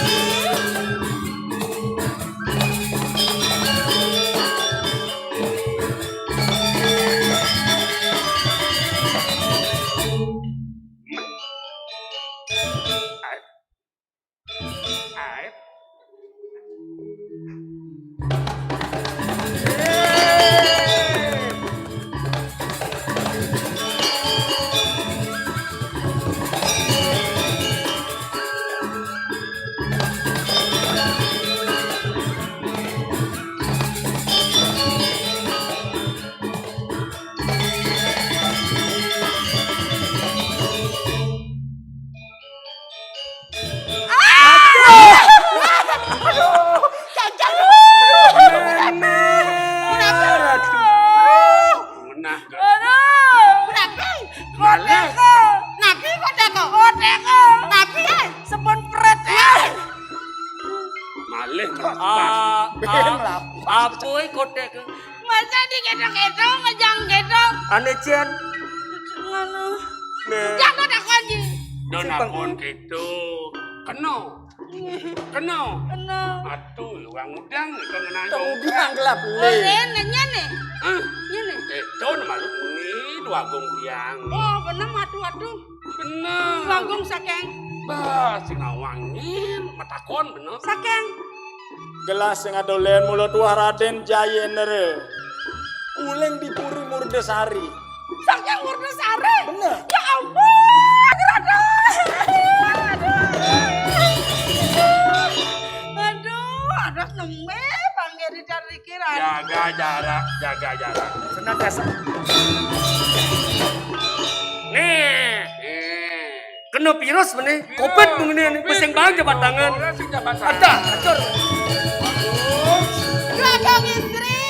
Aduh, cacat. Aduh, kenapa? Kenapa? Aduh. Menah, kan? Aduh. Kenapa? Malih. Kotek ko. Napi kotek ko? Kotek ko. Napi, eh? Sebon peret, eh. Malih, ah, melapas. Ah, apa, eh, kotek ko? Masa di keto-keto, ngejang keto? Ane cian. Ngono. Nah. Jangan takon, Ji. Don akon keto. Keno. Keno. Keno. Atuh, urang udang, kau ngenang. Tong udang gelap, Le. Ore nanya nih. Hah? Ini. Keto nama lu ni, dua gong tiang. Oh, bener, atuh, atuh. Bener. Dua gong sakeng. Bah, sing awangin, matakon, bener. Sakeng. Gelah sing adolen mula tuah Raden Jayenera. Uling di Puri Murdasari. Sang Hyang Wurna Sari. Bener. Ya ampun, aduh, aduh. Aduh, aduh, nembe panggih dicari kira. Jaga jarak, jaga jarak. Senantiasa. Nih. Kena virus meni, covid mengeni ni, pesing bang jabat tangan. Ada, acur. Gagang istri.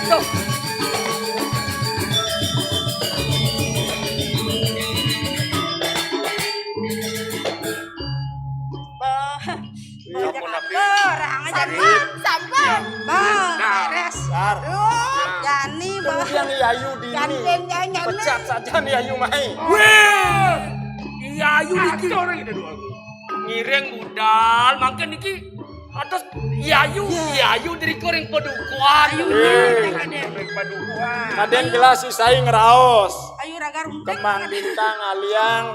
Tuh. Bah. Iya, banyak pun tapi atur, orang aja. Sabar, sabar. Bah, nah, beres. Dar. Duh, nah. Jani, bah. Kemudian Yayu dini. Ganteng, jangan, jangan. Pecat saja nih Yayu mai. Weh, Yayu niki. Acur kita dua. Ngiring budal, mangkin niki. Atus Yayu, iya. Yayu diri kuring padukuhan. Ayu, eh, iya, Raden. Raden gelas isai ngeraos. Ayu raga rumput. Kemang bintang aliang.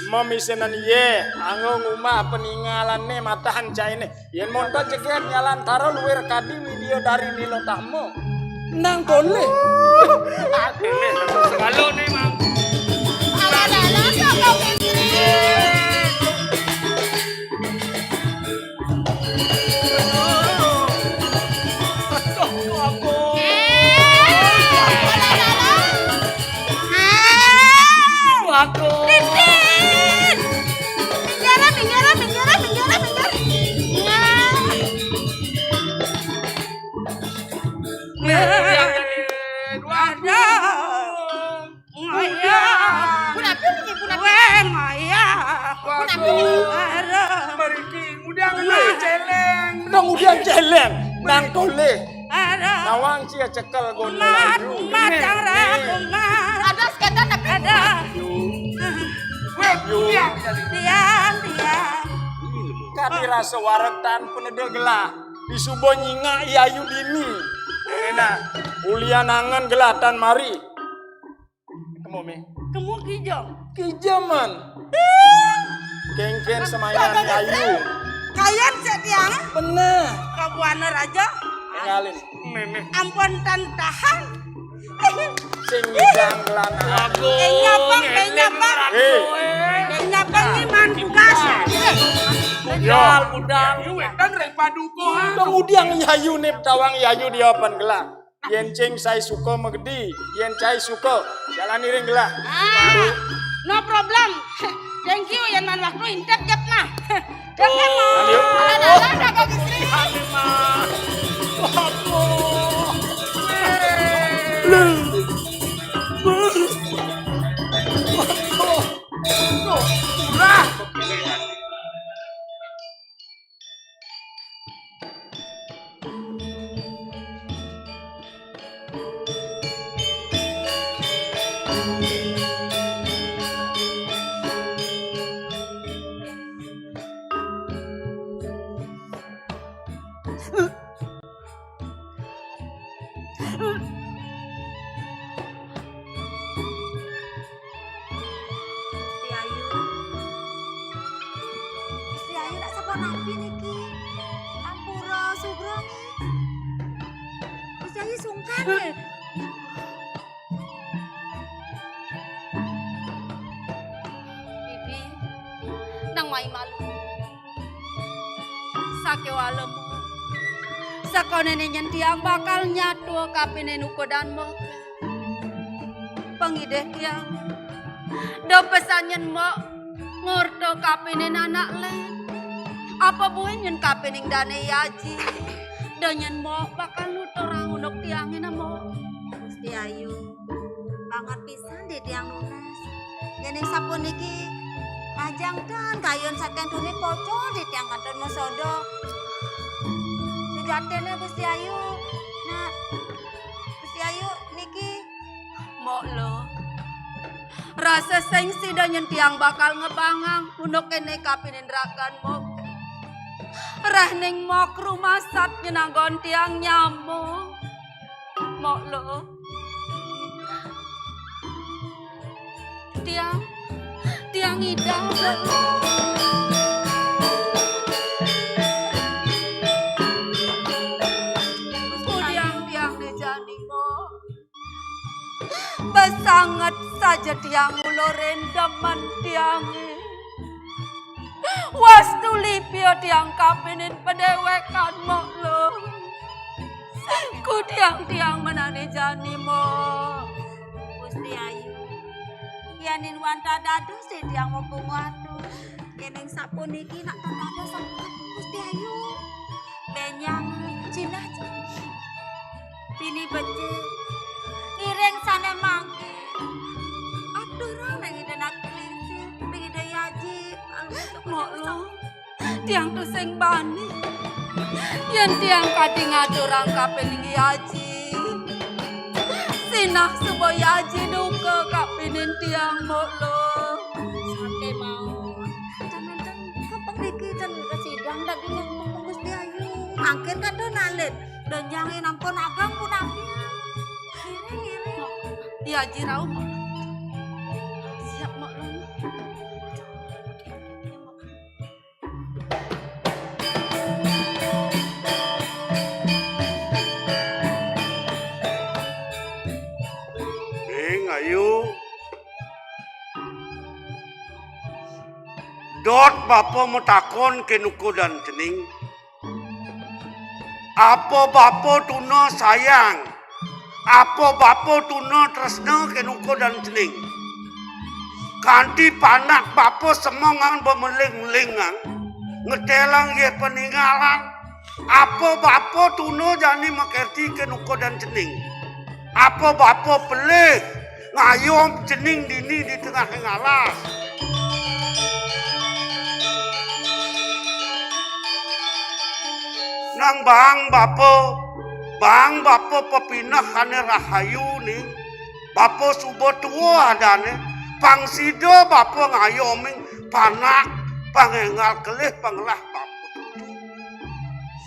Mamisenan iye, anggo ngumah peninggalan ne matahan cai ne. Yen monto jeget nyalantara luir kadi widya dari nila tahma. Nang tolih. Segala ne, Mang. Alah, alah, alah, kau istri. Aduh, aku. Eh, alah, alah, alah. Aku. Titin! Minggir, minggir, minggir, minggir, minggir. Nah. Aduh. Ngaya. Kenapa ini, kenapa? Weh, ngaya. Kenapa ini? Aduh. Mariki, udah ngena celeng. Dong udah celeng. Nang toleh. Aduh. Nawang cia cekel gondol. Umat, ayu. Umat yang rek, umat. Ada sekadar nak ada. Weh, diam, diam. Diam, diam. Kadi rasa wareg tan penedek gelah. Disuba nyingak Yayu dini. Enak. Ulian angen gelah tan mari. Kemu, Mi. Kemu kijam. Kijaman. Kengken semainan Yayu. Kayan setiang. Bener. Kabuana raja. Tinggalin. Meme. Ampun tan tahan. Sing ngidang gelanang. Aduh, eh, nyapang, eh, nyapang. Eh. Eh, nyapang ni man tugas. Budal, budal. Yu, edan rek padukuhan. Kemudian Yayu nip tawang Yayu diopen gelah. Yen cing sai suka magedi, yen cai suka, jalani ring gelah. Ah, no problem. Thank you, yen man waktu intep jep nah. Jep kan, Mo? Ayo. Alah, alah, alah, jaga istri. Aduh. Murah. Gusti Ayu. Gusti Ayu nak sapa napi niki? Ampura sugra nggih. Gusti Ayu sungkan nggih. Bibi, nang mai malu. Sakéwala, Mbok. Sakonene nyen tiang bakal nyatua kapining ukudan, Mbok. Pangidih tiang. Da pesan nyen Mbok ngorta kapining anak lén. Apa buin nyen kapining dane yaji. Da nyen Mbok bakal nuturang unduk tiangé, Mbok. Gusti Ayu. Banget pisan deh tiang nunas. Yéning sapuniki ajang tan kayun saking tuni pocol deh tiang kantun masodo. Sejatiné Gusti Ayu, nak Gusti Ayu niki Mbok lo. Rasa sing sida nyen tiang bakal ngebangang unduk kéné kapining ragan Mbok. Reh ning Mbok rumasat nyen anggon tiang nyambung. Mbok lo. Tiang, tiang idah. Tiang, tiang dejani, Mbok. Sanget saja tiang ulur endemen tiang. Wastu lipia tiang kapinin padéwékan, Mok Luh. Ku tiang-tiang menawi jani, Mok. Gusti Ayu. Yéning wantah dados tiang mupung atur. Yéning sapuniki nak tan dados sempat, Gusti Ayu. Bénjang cinah. Dini becik. Ngiring sané mangkin. Aturang ring Ida Anak Kelinci, ring Ida Aji. Mok Luh. Tiang tusing bani. Yén tiang kadi ngaturang kapining Aji. Sinah suba Aji duka kapinin tiang, Mok Luh. Saté mawon. Ten-ten, kapan niki ten kasidang daging yang pembungkus di ayu. Mangkin kadén alit. Bénjangé nampun ageng punapi. Ngiring, ngiring. Iya, Aji rauh, Mok Luh. Siap, Mok Luh. Ning Ayu. Dot bapa matakon kén ukodan cening. Apa bapa tuna sayang? Apa bapa tuna tresna kén ukodan cening? Kanti panak bapa semengan bemeling-melingan, ngetelang yeh peninggalan. Apa bapa tuna jani makerti kén ukodan cening? Apa bapa pelih ngayom cening dini di tengahing alas? Nang baang bapa, baang bapa pepineh ané rahayu ning. Bapa suba tua adané, pang sida bapa ngayoming panak, pang énggal kelih, pang ngelah bapa tutu.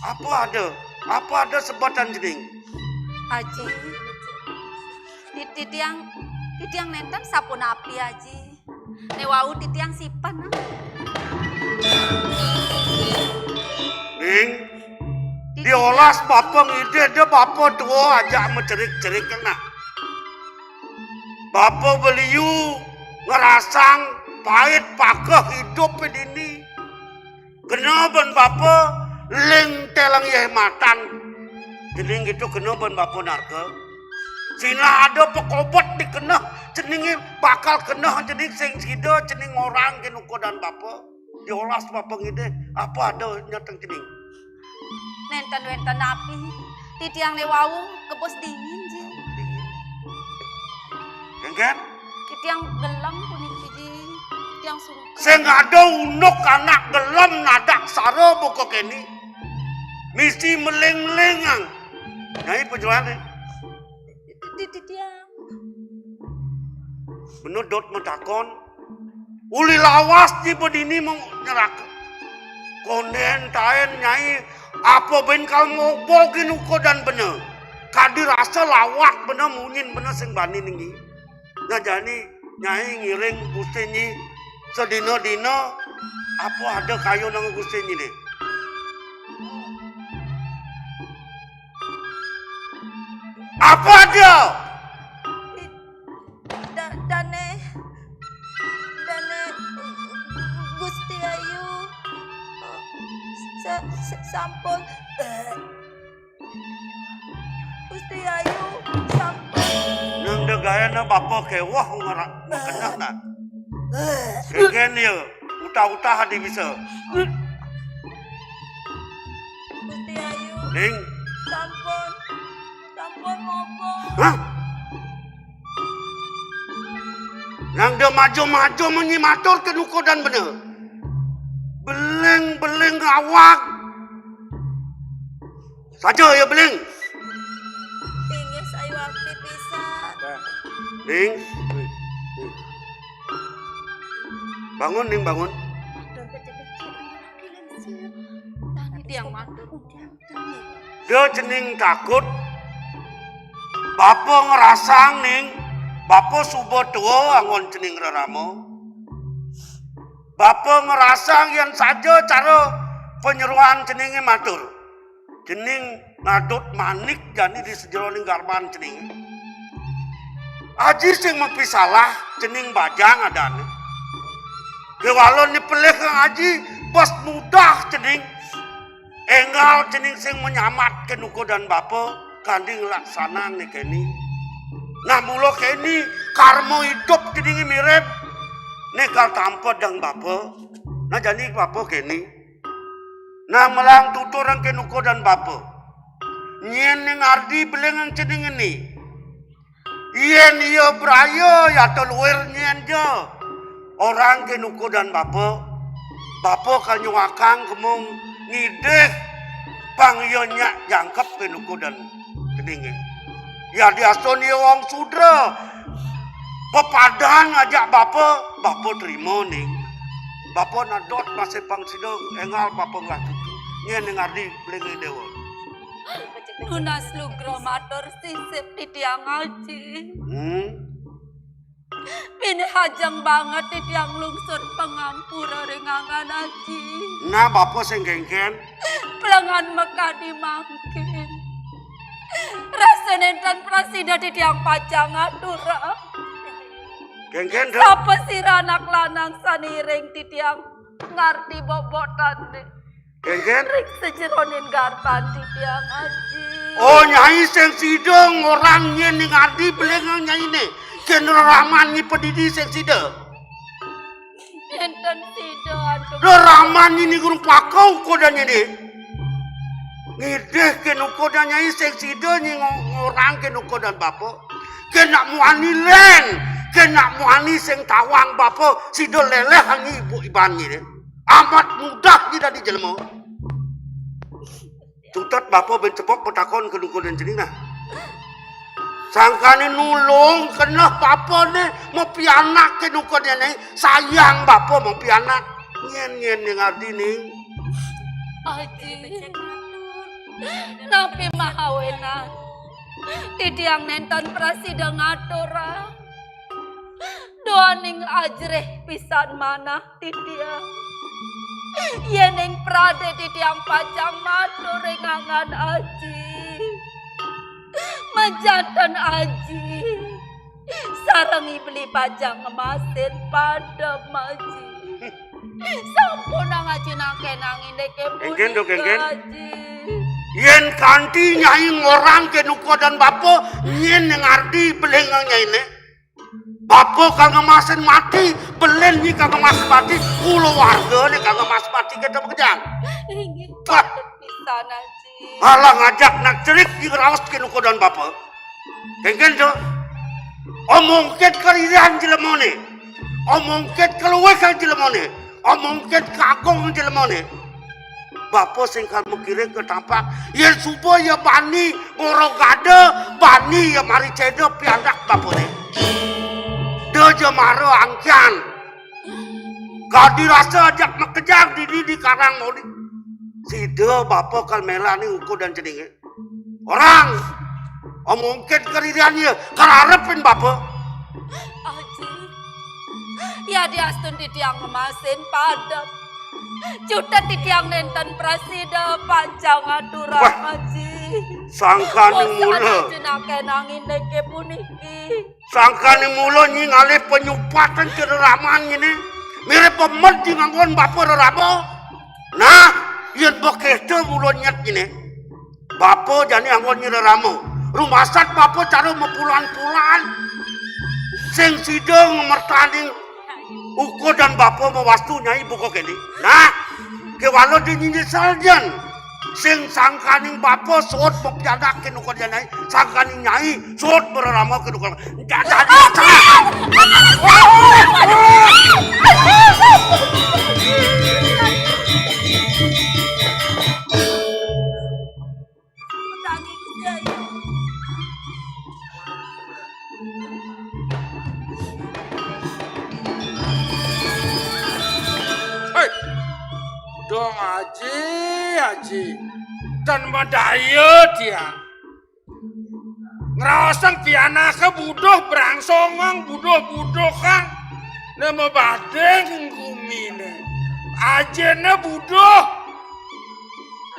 Apa ada? Apa ada sebutan cening? Aji, ti-, titiang, titiang nénten sapunapi, Aji. Né wau titiang sipen, ah. Ning, diolas bapa ngidih, da bapa tua ajak macerik-cerik, nah. Bapa beliu ngrasang pait pakeh idup dini. Kena ban bapa ling telang yeh matan. Cening gitu kena ban bapa narka. Sinah ada pakobet dikeneh, ceningé bakal keneh cening sing sida, cening ngorang kén ukodan bapa. Diolas bapa ngidih, apa ada nyateng cening? Nénten wénten napi, titiang né wau kebus dingin, Ji. Dingin. Kéngkén? Titiang gelem puniki, Ji. Titiang sungkem. Sing ada unduk anak gelem nadak sara buka kéné. Misi meling-melingang. Nyai penjualan. Ti-, titiang. Bener dot matakon. Uli lawas ji bedini mau nyeraka. Kondén taén Nyai apa ben kal ngobogin ukodan bena. Kadi rasa lawak bena munyin bena sing bani ninggi. Nah jani Nyai ngiring Gusti Nyi sedina-dina apa ada kayunang Gusti Nyi né. Apa ada? Da-, dané, dané Gusti Ayu sa-, sa-, sampun. Gusti Ayu sampun. Nang da gayana bapa kéweh ngera-, makeneh nah. Kéngkén ya, utah-utah adi bisa. Gusti Ayu. Ning. Sampun. Sampun ngobong. Hah? Nang da maju-maju munyi matur kén ukodan bena. Beling-beling awak. Saja ya beling. Inggih sayuwakti pisan. Ning. Bangun, Ning, bangun. Aduh, becik-becik. Tadi tiang matur. Da cening takut. Bapa ngrasang, Ning. Bapa suba tua anggon cening rerama. Bapa ngrasang yén saja cara panyeroan ceningé matur. Cening ngadut manik jani di sajeroning garban cening. Aji sing mapisalah, cening bajang adané. Kéwala né pelih Kang Aji, bes mudah cening. Énggal cening sing manyamat ké nukudan bapa, kanti nglaksanang né kéné. Nah, mula kéné, karma idup ceningé mirib. Né kal tampa dang bapa. Nah, jani bapa kéné. Nah, melang tuturang ké nukudan bapa. Nyén né ngardi belingang cening né. Yén ia braya, ya ta luir nyén ja. Orang ké nukudan bapa. Bapa kal nyuakang kemung ngidih pang ia nyak jangkep ké nukudan keningé. Ya diastun ia wong sudra. Pepadan ngajak bapa, bapa trima ning. Bapa nadot masih pang sida, énggal bapa ngelah tutu. Nyén né ngardi belingang déwa. Nunas lugra matur sisip titiang Aji. Hmm. Pinih ajeng banget titiang lungsur pangampura ring anggan Aji. Nah, bapa sing kénkén. Pelengan makadi mangkin. Rasa nénten prasida titiang pacang aturang. Kénkén, Dok. Sapa sira anak lanang sané iring titiang ngardi bobotané? Kénkén? Ring sajeroning garban titiang Aji. Oh, Nyai sing sida ngorang nyén né ngardi belingang nyainé. Kén reraman nyai padidi sing sida. Nénten sida antuk. Reraman nyai né guru pakau kodan nyainé. Ngidih kén ukodan nyai sing sida nyai ngo-, ngorang kén ukodan bapa. Kén nak muani lén, kén nak muani sing tawang bapa, sida léléh anyi ibu iban nyainé. Amat mudah nyai dadi jelema. Tutet bapa ben cepok patakon ké nukudan cening nah. Sangkané nulung keneh bapané mapianak ké nukudan nyai, sayang bapa mapianak. Nyén-nyén né ngardi ning. Aji. Napi mahawenan? Titiang nénten prasida ngaturang. Duaning ajrih pisan manah titiang. Yéning pradé titiang pacang matur ring anggan Aji. Majanten Aji. Sareng I Beli pacang ngemasin padem Aji. Sampunang Aji nangkénang indiké punika, Aji. Yén kanti nyai ngorang kén ukodan bapa, nyén ngardi belingang nyainé. Bapa kal ngemasin mati, belin nyai kal ngemasin mati, kulawargané kal ngemasin mati kéto makejang. Inggih, wah, patut pisan, Aji. Alah ngajak nak cerik nyai ngraos kén ukodan bapa. Kénkén to. Omongkit kariran jelemané. Omongkit kaluwih kang jelemané. Omongkit kagung jelemané. Bapa sing kal makiring ka tampak, yén suba ia bani ngorogada, bani ia mari céda pianak bapané. Da ja mara angkihan. Kadi rasa ajak makejang dini di Karang Modi. Sida bapa kal melaning ukodan ceningé. Orang omongkit kariran ia, kararepin bapa. Aji, yadiastun titiang ngemasin padem. Cutet titiang nénten prasida pacang aturang, wah, Aji. Sangkaning mula. Aji nangkénang indiké puniki. Sangkaning mula nyai ngalih panyupatan ké reraman nyainé. Mirib pemed nyai nganggon bapa rerama. Nah, yén bekéto mula nyet nyainé. Bapa jani anggon nyai rerama. Rumasat bapa cara mapulan-pulan. Sing sida ngamertaning ukodan bapa mawastu nyai buka kéné. Nah, kéwala da nyai nyesel jén. Sing sangkaning bapa suud mapianak kén ukodan nyai, sangkaning nyai suud marerama kén ukodan. Enggak jadi masalah. Héi, dong Aji, Aji. Tan madaya tiang. Ngraosang pianaké buduh brangsongang, buduh-buduhang. Né mabading guminé. Ajiné buduh.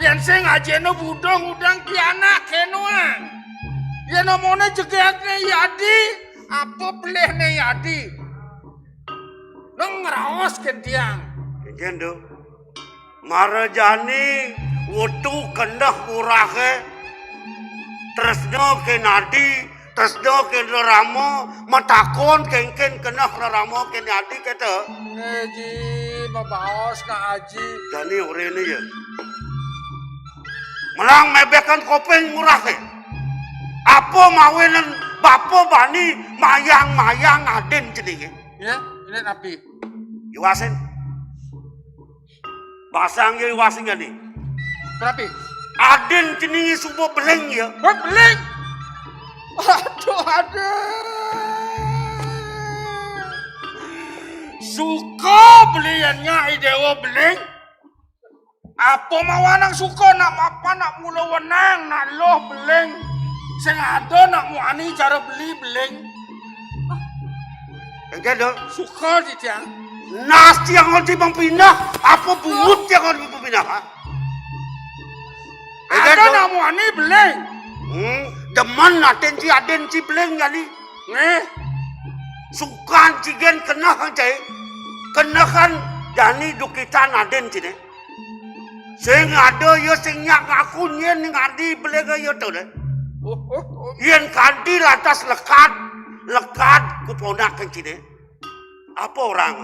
Yén sing ajiné buduh ngudang pianak kénuang. Yén amoné jegégné yadi, Apa pelihne Yadi? Nang ngraos kén tiang. Inggih, Ndu. Mara jani wetu keneh ngurahe, tresna kén adi, tresna kén rerama, matakon kénkén keneh rerama kén adi kéto. Eh, Ji, mabaos ka Aji. Jani orene ya. Melang mebeken kopéng ngurahe. Apa mawinan bapa bani mayang-mayang adin ceninge? Ya, ini napi? Iwasin. Basang ya iwasin jani. Berapa? Adin ceninge suba beling ya. Wah, beling. Aduh, aduh. Suka beliannya I Dewa beling. Apa mawanang suka nak mapan nak mula wenang nak loh beling. Sing ada nak muani cara beli beling. Enggak dong. Suka di tiang. Nas tiang ngerti bang pindah. Apa bungut tiang ngerti bang pindah? Ha? Enggak dong. Ada nak muani beling. Hmm, demen aten si aden si beling kali. Nih. Sukan cigen keneh cai. Keneh kan jani dukitan aden sini. Sing ada ya sing nyak ngaku nyen ning adi belega ya to deh. Yen kanti lantas lekad, lekad ku ponak kencine. Apa orang?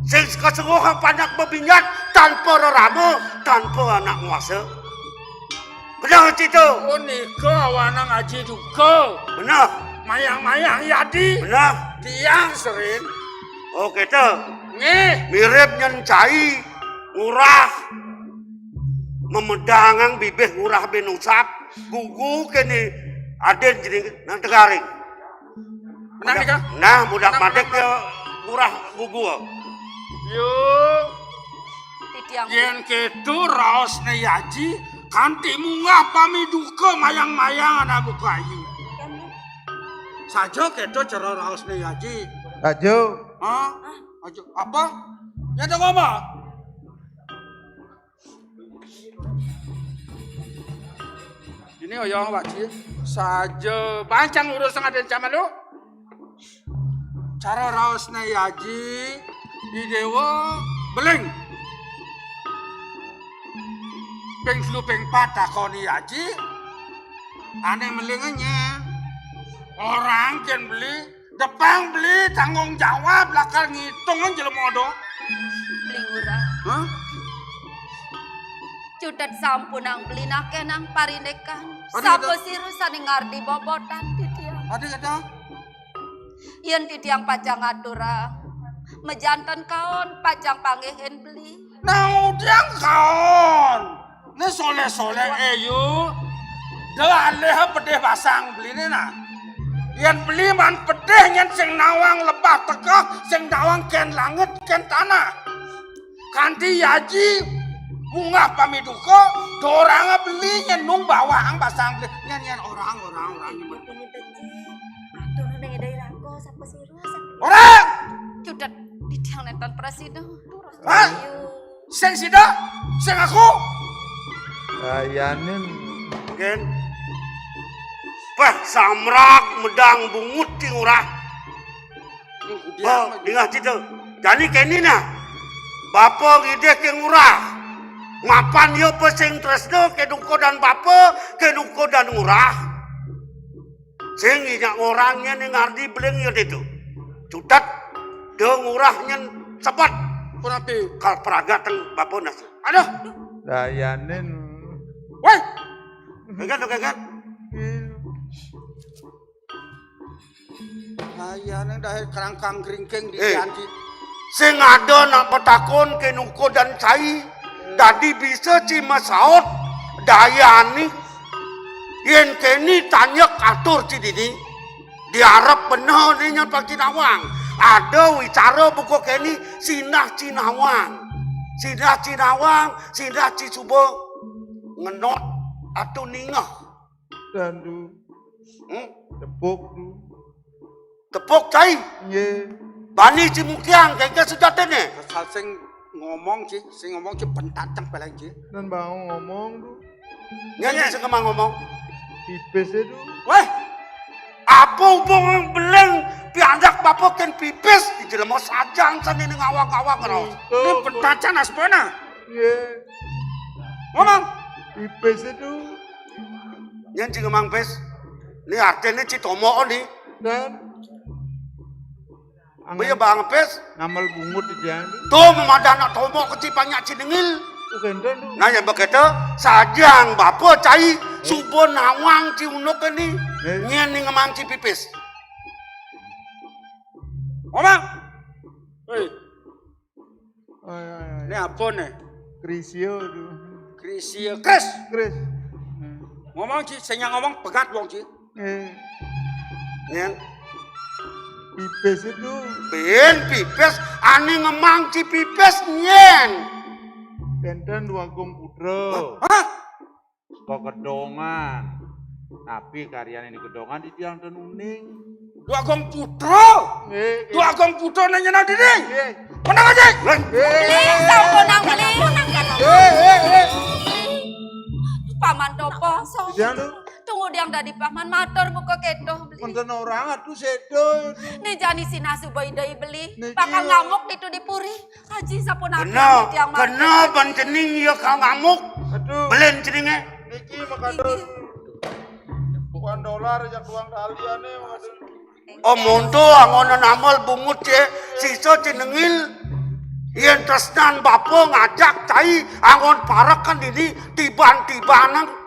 Sing kasengguh panak bebingat tanpa rerama, tanpa anak nguasa. Benar cito? Oh, nika awanang aji duka. Benar. Mayang-mayang yadi. Benar. Tiang serin. Oh, kita. Nggih. Mirip nyen cai ngurah. Memedangang bibih ngurah bin usap. Gugu kene aden jadi nang tegaring. Menang nika? Nah, budak madek ya ngurah gugu. Yo. Titiang. Yen ketu raosne yaji kanti munggah pami duka mayang-mayang anak bukayu. Saja ketu cara raosne yaji. Saja. Ha? Aja apa? Ya tak ngomong. Ini oyong waji saja bancang urus ngaden zaman lu. Cara raosne yaji di dewa beling. Ping telu ping pat takoni yaji. Ane melingnya orang ken beli depang beli tanggung jawab lakar ngitung jelema do. Beli ngurah. Hah? Cutet sampunang beli nake nang parindekan. Sapa siru sane ngardi bobotan titiang. Adi kata? Yen titiang pacang aturang, mejanten kaon pacang panggihin beli. Nang udiang kaon. Ne soleh-soleh eyu. De alih pedih basang beli ne nah. Yen beli man pedih nyen sing nawang lebah tekah, sing nawang ken langit ken tanah. Kanti yaji munggah pamiduka, dorang beli nyen nung bawang basang beli nyen nyen orang orang orang. Atur nang edai rako sapa sira sapa. Orang. Cudet di tiang nenten prasida. Hah? Sing sida, sing aku. Ayanin. Mungkin. Wah, samrak medang bungut di ngurah. Bah, dingah cita. Jani keni nah. Bapa ngidih ke ngurah. Mapan ya apa sing tresna ke duka dan bapa, ke duka dan ngurah. Sing inyak orang nyen ning ngardi beling ya ditu. Cutet. Dia ngurah nyen sepet. Punapi? Kal pragat teng bapa nas. Aduh. Dayanin. Woi. Gegat, gegat. Ayah nang dahir kerangkang gringking di Eh. Janji. Sing ada nak petakon ke nuko dan cai. Dadi bisa ci masaut dayani. Yen keni tanyek atur ci dini. Diarep bener ni nyen Pak Cinawang. Ada wicara buka keni sinah Cinawang. Sinah Cinawang, sinah ci suba ngenot atu ningeh. Dandu. Hmm? Tepuk tu. Tepuk cai. Ye. Bani ci mukiang kengke sejatine. Asal sing ngomong ci, sing ngomong ci pentateng paling ci. Dan bang ngomong tu. Nyen ci sing ngomong. Pipis itu. Weh. Apa hubungan belén pianak bapa kén pipis? Jelema sajang sané ning awak-awak raos. Ini petacan aspana. Nggih. Ngomong. Pipis itu. Nyén ci ngemang pis. Ini artinya ci tomok ni. Dan Mbok ya bang pis. Namel bungut di dia. Tuh memadah anak tomok kecil banyak ci nengil. Bukan tuh. Nah, yang begitu sajang bapa cai suba nawang ci unuk ini. Eh. Nyén ni ngemang ci pipis. Ngomong. Hei. Oi, oi, oi. Ini apa nih? Krisya tu. Krisya. Kris. Kris. Hmm. Ngomong ci, sing ngomong pegat wong ci. Eh. Nyén. Pipis itu. Bin pipis, ané ngemang ci pipis nyén. Benten Dwagung Putra. Hah? Saka Kedongan. Tapi karyane di Kedongan di tiang ten uning. Dwagung Putra. Nggih, nggih. Dwagung Putra nang nyenal dini. Nggih. Menang aja. Beli sampun nang beli. Eh, eh, eh. Paman Topo. Tiang tu. Tunggu tiang dadi paman matur buka keto beli. Menten orang atuh sedo. Ni jani sinah suba ida beli. Niki. Bakal ngamuk ditu di puri. Haji sapunapi kena, tiang mati. Kena ban cening ya kang ngamuk. Aduh. Belén ceningé. Niki makadon. Bukan dolar jak duang kali ané makadon. Oh, monto angon namel bungut cé, sisa cenengil. Yén tresnan bapa ngajak cai angon parek kan dini tiban-tibanan.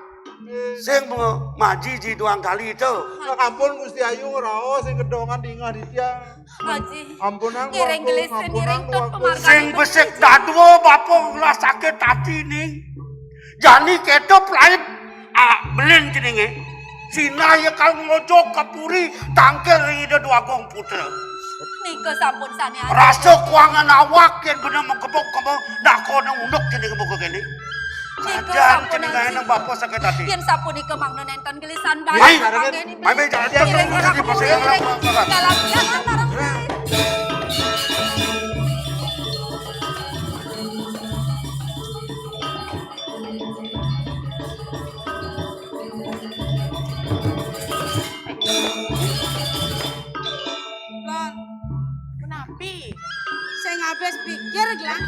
Sing maji ji duang kali itu. Nah, ampun Gusti Ayu ngraos sing kedongan dingah di tiang. Haji. Ampunang ngiring gelis ngiring tut pemargane. Sing besik dadua bapa ngelah sakit hati ning. Jani keto pelaib ah, belin jenenge. Sinah ya kal ngojok ke puri tangkil ring Ida Dwagung Putra. Nika sampun sane. Rasa kuangan awak yen bener mengkebok-kebok dakone unduk jenenge buka kene. Nika sampun nang bapa sakit hati. Yen sapunika mangda nenten gelisan bae. Mai, mai, mai, jangan, jangan, jangan, jangan, jangan. Dalam, dalam, dalam. Lon, menapi? Sing habis pikir, Glan.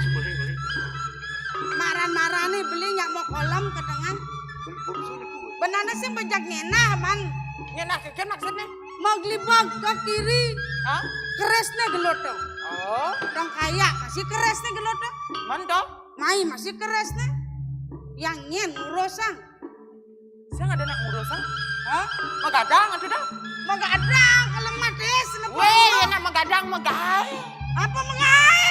Maran-marani beli nyak mau kolam ke tengah. Benane sing bejak ngenah, man. Ngenah ke maksudnya? Mau gelibag ke kiri. Hah? Keresne geloto. Oh. Dong kaya masih keresne geloto. Man dong? Mai masih keresne. Yang nyen ngurusang. Saya nggak ada nak ngurus, ah. Hah? Magadang atuh dah. Magadang, kelemat, eh, senepang. Weh, enak magadang, magae. Apa magae?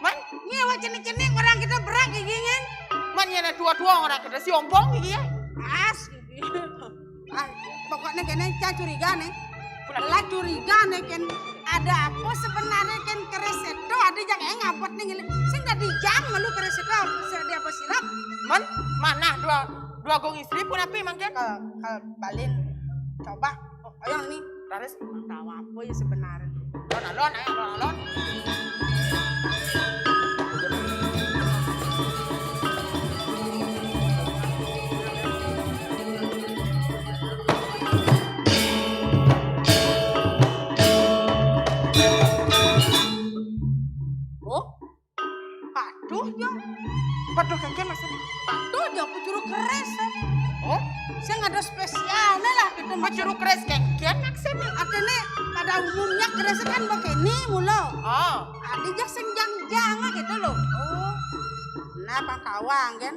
Man? Nyewa cenik-cenik orang kita berak giginya. Man, ya nak tua-tua orang kita si ompong gigi ya. As, gigi. Ah, pokoknya kene cah curiga nih. Lah curiga nih, Ken. Ada apa sebenarnya, Ken, keris itu? Ada yang eh ngabot nih, ngiling. Sing dadi jam malu keris itu. Sing ada apa sirap? Man, mana dua, dua gong istri pun api mangkin? Ke, ke Balin. Coba. Oh, ayo nih. Raris. Tahu apa ya sebenarnya? Alon, alon, ayo, alon, alon. Oh, paduh ya. Paduh kengken maksudnya? Paduh ya, aku juru keres. Oh? Saya nggak ada spesialnya lah gitu. Aku juru keres kengken maksudnya? Artinya pada umumnya keres kan begini mulu. Oh. Ada jak senjang-jang gitu loh. Oh. Nah, Bang Kawang kan.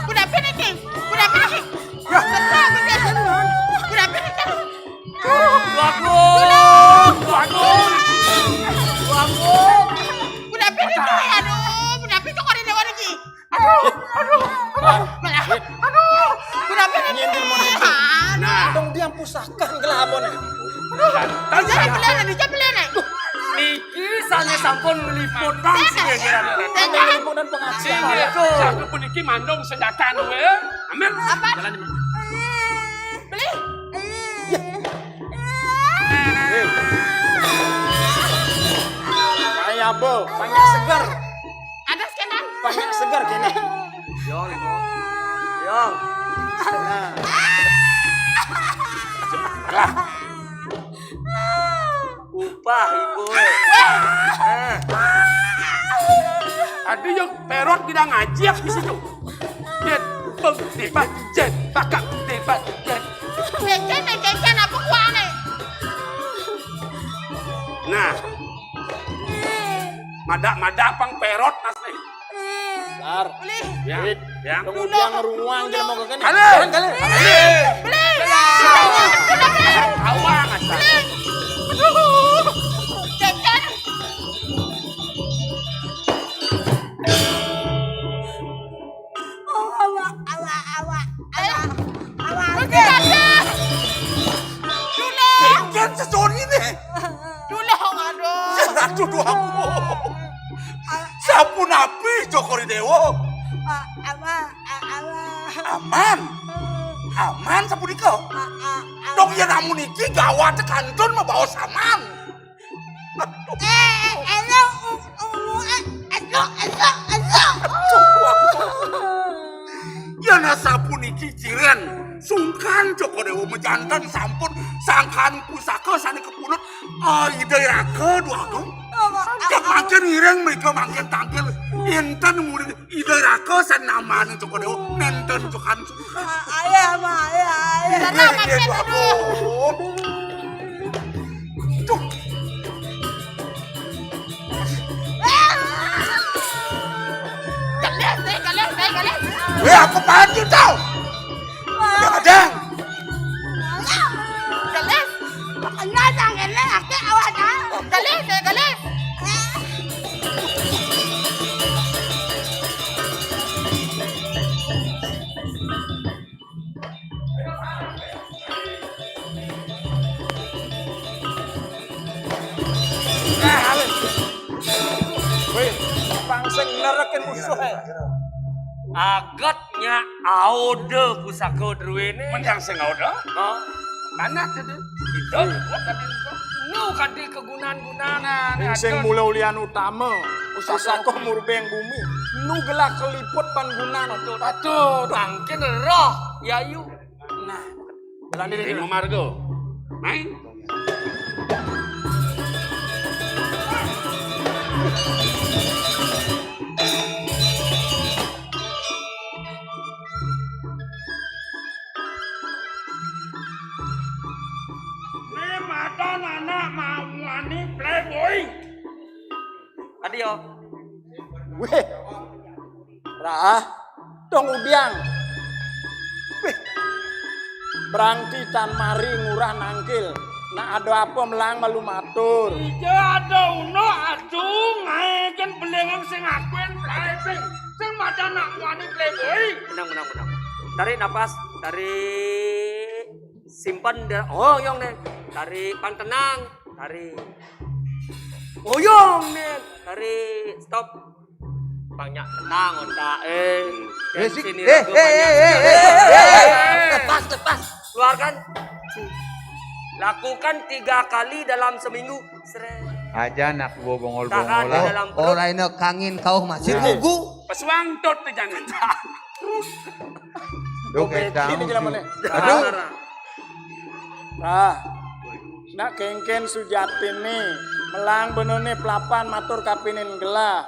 Kenapa niki? Kenapa niki? Kenapa niki? Waduh, waduh, waduh. Kenapa niki? Aduh, kenapa niki? Aduh, aduh, aduh. Malah, aduh. Kenapa niki? Nah, dong dia pusaka ngelabon. Aduh. Jangan beli nih, jangan beli nih. Niki sané sampun ngliputang sing gegeran. Ngliputang pengajian. Sing puniki mandung senjata nuwe. Ambil. Apa? Jalan. Beli. Iya. Hei. Saya Abo, banyak seger. Ada sekenan. Banyak seger kene. Yong, Ibu. Yong. Nah. Lah. Upah, Ibu. Eh. Ada yang perot tidak ngajak di situ. Jet, bang, debat, jet, pakak, debat, jet. Jet, jet, jet, jet, apa kuane? Nah, madak-madak pang perot asli. Dar. Ulih. Ya, Wit, ya. Tunggu dia ngerunguang jelema kene. Halo. Kan, kan? Beli. Beli. Awang asal. Beli. Jet, jet. Oh, Allah, Allah, Allah, Allah, Allah. Duleh. Kan sesoni nih. Duleh, aduh. Aduh, aku. Sapunapi Cokor I Dewa? Aman, aman. Aman sapunika. Dong ya namun iki gawat kantun mabaos aman. Eh, eh, elo, u-, u-, eh, esok, esok, esok. Yan sapuniki ciren, sungkan Cokor I Dewa majanten sampun sangkan pusaka sane kapunut, ah, Ida Raka Dwagung. Kek mangkin ngiring mrika mangkin tangkil. Enten murid Ida Raka sane namane Cokor I Dewa, nenten Cokor I Dewa. Ayah, mah, ayah, ayah. Karena makin dulu. Duh. Gelis, eh, gelis, eh, gelis. Weh, aku paham tu tau. Jangan, jangan. Gelis. Enggak, jangan, gelis. Aku awak dah. Gelis, eh, gelis. Weh, pang sing nerekin musuh, eh. Agetnya aoda pusaka druene. Men yang sing aoda? Oh, mana tadi? Itu, oh, tadi itu. Nu kadi kegunaan-gunaan. Nah, sing mula ulian utama, pusaka murbeng bumi. Nu gelah keliput pan gunan. Patut, patut. Mangkin roh, yayu. Nah, jalan diri. Lima marga. Main. Ini mata anak mawani playboy. Tadi yo. Weh. Rah, dong udiang. Wih. Berangti tan mari ngurah nangkil. Nak ada apa melang malu matur. Ija ada uno aduh ngae ken belengang sing akuen playboy. Sing maca nak wani playboy. Menang, menang, menang. Tarik napas, tarik simpan. Oh, yong nih. Tarik pang tenang, tarik. Oh, yong nih. Tarik stop. Banyak tenang otak, eh. Eh, sini eh, eh, eh, eh, eh, eh, eh. Lepas, lepas. Keluarkan. Lakukan tiga kali dalam seminggu. Seret. Aja anak gua bongol-bongol. Tahan di dalam perut. Ora ina kangin kau masih gugu. Pesuang tot tu jangan. Duh, kecang. Ini jalan mana? Aduh. Ah. Nak kengken sujatine, melang benone pelapan matur kapinin gelah.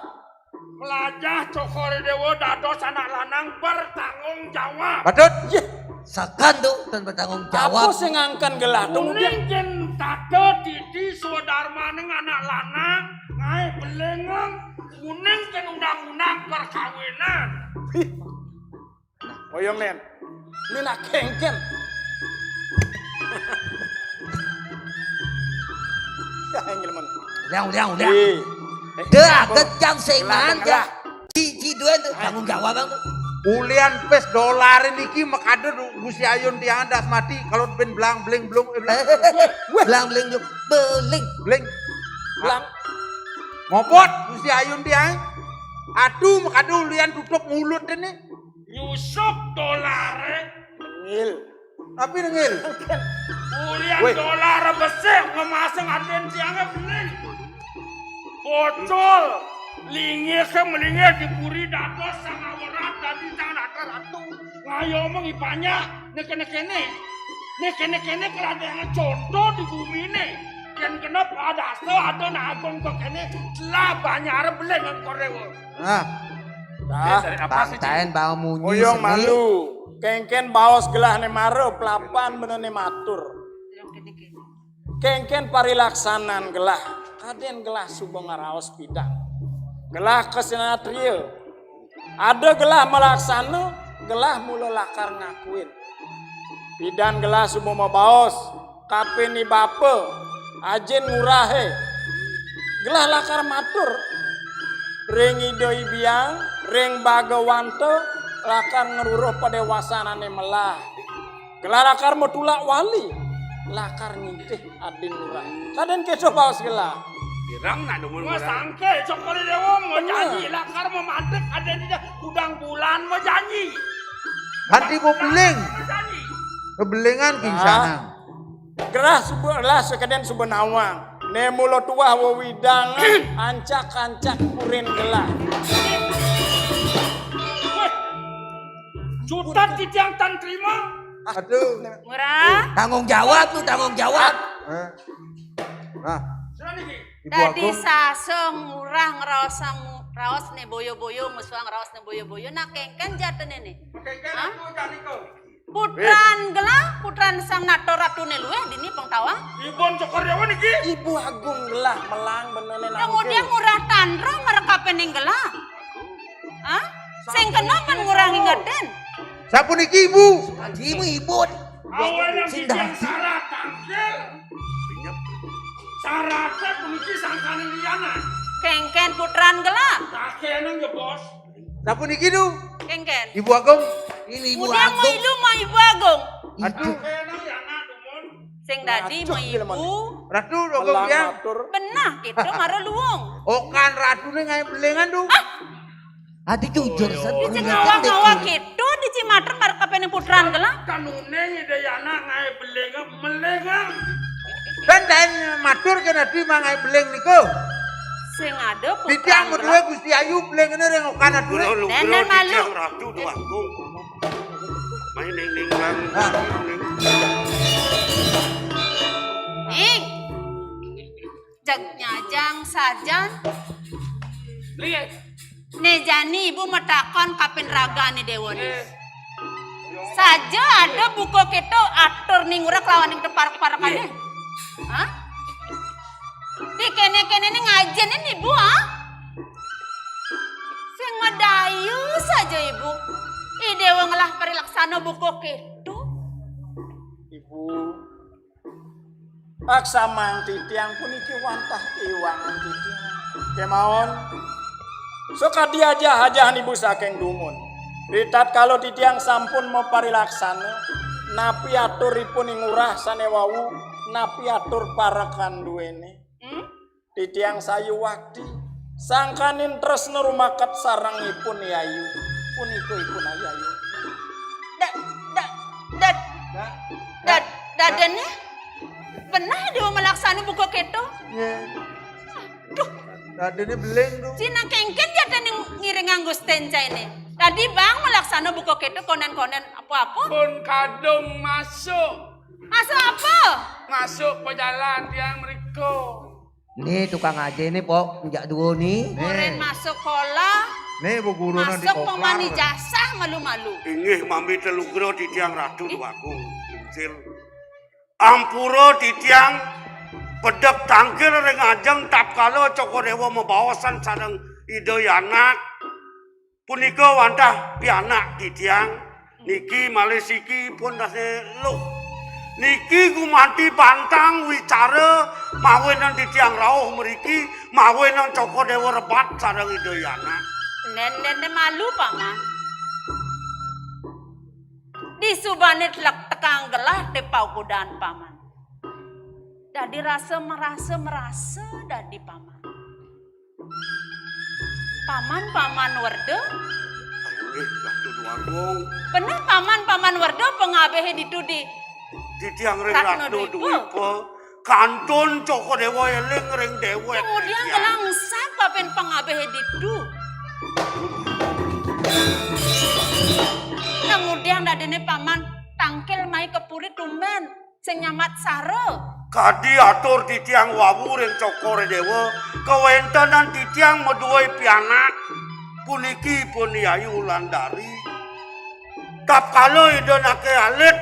Melajah Cokor Dewa dados anak lanang bertanggung jawab. Patut. Yeh. Sakan tu dan bertanggung jawab. Apa sing ngangkan gelah tu? Kuning jen tata titi swadarmaning anak lanang, ngae belengeng, kuning jen undang-undang perkawinan. Oyong nen. Ini nak kengken. Ya, yang jelema. Udah, udah, udah. Eh. Dah, gejang sengan ya. Ci, ci dua tu tanggung jawab bang tu. Ulian pes dolar niki makade Gusti Ayun tiang das mati kalau ben belang bling blung eh belang. Belang bling blung. Beling. Bling. Belang. Ngopot Gusti Ayun tiang. Aduh makade ulian tutup mulut ini. Nyusup dolare. Ngil. Tapi ngil. Ulian dolar besik ngemasang aden tiangnya bening. Pocol, linggih ke melinggih di puri dados sang awerat dadi sang ratu-ratu. Ngayomong ipanya, né kéné-kéné. Né kéné-kéné keladénan conto di guminé. Yén genep adasa ada nagung kok kéné, lah banyar beling engkor déwa. Nah, Dah, bangtain bawa munyi. Oyong seni. Malu. Kéngkén baos gelah né mara, pelapan bener né matur. Kéngkén parilaksanan gelah, kadén gelah suba ngaraos pidan. Gelah kasinatria. Ada gelah malaksana, gelah mula lakar ngakuin. Pidan gelah suba mabaos, kapining bapa, ajin ngurahé. Gelah lakar matur ring Ida Hyang, ring Bagawanta, lakar ngruruh padéwasanané melah. Gelah lakar matulak wali, lakar ngintih adin lurah. Kadén kéto baos gelah. Girang nak dumun. Wah, sangké, Cokor I Déwa mau janji, lakar mamadeg adin Ida Kudang Bulan mau janji. Ganti mau beling. Mau janji. Belingan. Nah. Kingsanang. Gelah suba, gelah sakadén suba nawang. Né mula tuah wewidangan ancak-ancak kurin gelah. Wéh, jutat titiang tan trima. Aduh. Ngurah. Tanggung jawab tuh, tanggung jawab. Hah? Nah. Sira niki. Ibu Dadi Agung. Sasa ngurah ngraosang raos né boyo-boyo, ngusuang raos né boyo-boyo. Nah, kéngkén jatene né. Kéngkén. Hah? Aku janika. Putran gelah, putran sang nator ratuné luwih dini pengtawang. Ibun Cokor Déwa niki. Ibu Agung gelah melang benene. Kemudian ngurah tanro marekapening gelah. Hah? Sing kena men ngurah ngingetin. Sapuniki, Ibu? Ibu, Ibu. Awen yang sing titiang dadi. Sarat tangkil. Saratnya puniki sangkaning lianan. Kéngkén putran gelah. Kakénang ya, Bos. Sapuniki, Du? Kéngkén. Ibu Agung. Ini Ibu Agung. Mudian mau Ibu Agung. Aduh. Kakénang ya, anak dumun. Sing dadi mau Ibu. Ratu, Agung. Melang ya. Matur. Benah gitu, mara luung. Okan ratuné ngaé belingan, Du. Ah, Adi jujur, satu. Iki ngawak-ngawak gitu, di cimater marep kapene putran gelah. Kanuning Ida Yana ngaé beling, meling. Dan dan matur kena di mangai beling niku. Sing ada putran. Titiang berdua gelah. Gusti Ayu beling ini ring okan atur. Lugra, lugra, Nenek malu. Titiang Ratu Déwa Agung. Main ning ning bang. Ah. Ning. Jagnya jang sajan. Lihat. Né jani ibu matakon kapin ragané déwa né. Eh. Saja ada buka kéto atur ning ura kelawan ning parek-parekane. Iya. Hah? Di kéné-kéné né ngajenin ibu, ha? Sing madayu saja ibu. I déwa ngelah parilaksana buka kéto. Ibu, aksamang titiang puniki wantah iwangan titiang. Kemawon, sakadi ajah-ajahan ibu saking dumun. Ritatkala titiang sampun maparilaksana, napi aturipun ing urah sané wau, napi atur parekan duéné. Hmm? Titiang sayuwakti, sangkaning tresna rumaket sareng ipun Yayu. Punika ipun Yayu. Da, da, da, da, dadene? Benah dia malaksana buka kéto? Nggih. Duh. Dadene beling, duh. Cina kéngkén jatene ngiring nganggo sten cainé. Tadi bang malaksana buka kéto konen-konen apa-apa? Pun kadung masuk. Masuk apa? Masuk pejalan tiang mriko. Nih tukang aja ini, Pok, njak duo nih. Nih. Koren masuk kolah. Nih, bu guru nanti masuk pemani jasa malu-malu. Inggih mami telugra titiang Ratu Déwa Agung. Injil. Ampura titiang pedhek tangkil ring ajeng tatkala Cokor Déwa mabaosan sareng Ida Yanak. Punika wantah pianak titiang, niki malih siki pun tasih luh. Niki gumanti pantang wicara mawinan titiang rauh mriki, mawinan Cokor Déwa rebat sareng Ida Yana. Nendene malu, Paman. Disubane telek tekang gelah te paukudan, Paman. Dadi rasa merasa, merasa dadi, Paman. Paman, Paman Werda? Inggih, Ratu Déwa Agung. Beneh Paman, Paman Werda pangabehe ditu di titiang ring Ratna Ratna Dwipa. Dwipa. Kantun Cokor Déwa éling ring déwék. Kemudian titiang. Gelah sapa pangabih ditu? Kemudian dadiné Paman tangkil mai ka puri tumbén sing nyambat sara. Kadi atur titiang wau ring Cokor Déwa, kawéntenan titiang madué pianak puniki pun Yayu Wulandari. Tapkala Ida naké alit,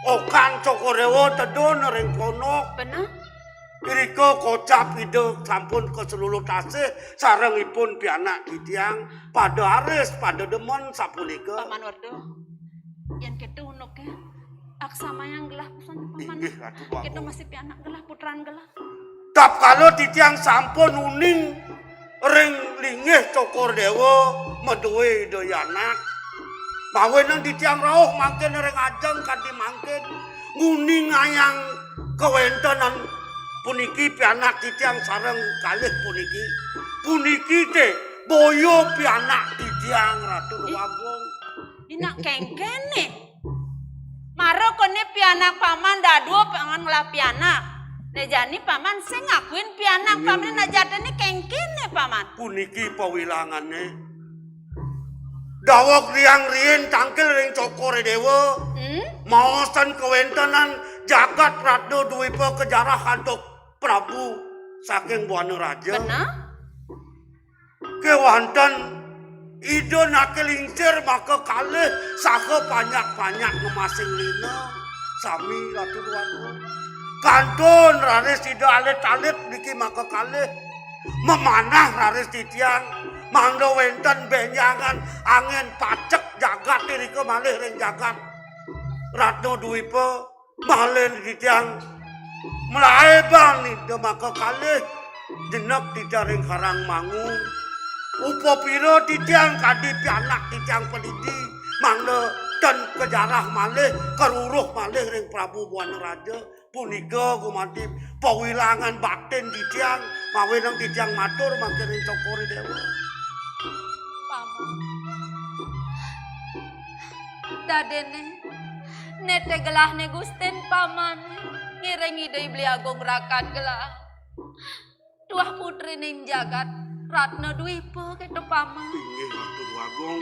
okan Cokor Déwa tedun ring pondok. Bener. Irika kocap Ida sampun kaselulut asih sareng ipun pianak titiang, pada aris, pada demen sapunika. Paman Werda, yén kéto unuké, aksamayang gelah pesan Paman. Inggih, Ratu Bagong. Kéto masih pianak gelah, putran gelah. Tapkala titiang sampun uning ring linggih Cokor Déwa madué Ida anak. Mawinan titiang rauh mangkin ring ajeng kadi mangkin nguningayang kawéntenan puniki pianak titiang sareng kalih puniki. Puniki té boya pianak titiang Ratu. Ih. Déwagung. Dina kéngkéné. Mara koné pianak Paman dadua Paman ngelah pianak. Né jani Paman sing ngakuin pianak. Inggih. Paman, né jatiné kéngkéné Paman. Puniki pawilangané. Daweg riang riin tangkil ring Cokor Déwa. Hmm? Maosang kawéntenan jagat Ratna Dwipa kajarah antuk Prabu saking Buana Raja. Bener? Kéwanten Ida naké lingsir makakalih saha panjak-panjak ngemasing lina sami Ratu Déwagung. Kantun raris Ida alit-alit niki makakalih. Mamanah raris titiang mangda wénten bénjangan anggén pacek jagat irika malih ring jagat Ratna Dwipa. Malih titiang mlaibang Ida makakalih jenek titiang ring Karang Mangu. Upapira titiang kadi pianak titiang padidi, mangda ten kajarah malih, karuruh malih ring Prabu Buana Raja. Punika gumanti pawilangan batin titiang, mawinan titiang matur mangkin ring Cokor Déwa. Paman. Dadiné, né té gelahné gustin Paman, ngiring Ida I Beli Agung Rakat gelah. Tuah putrining jagat, Ratna Dwipa kéto Paman. Inggih, Ratu Déwagung.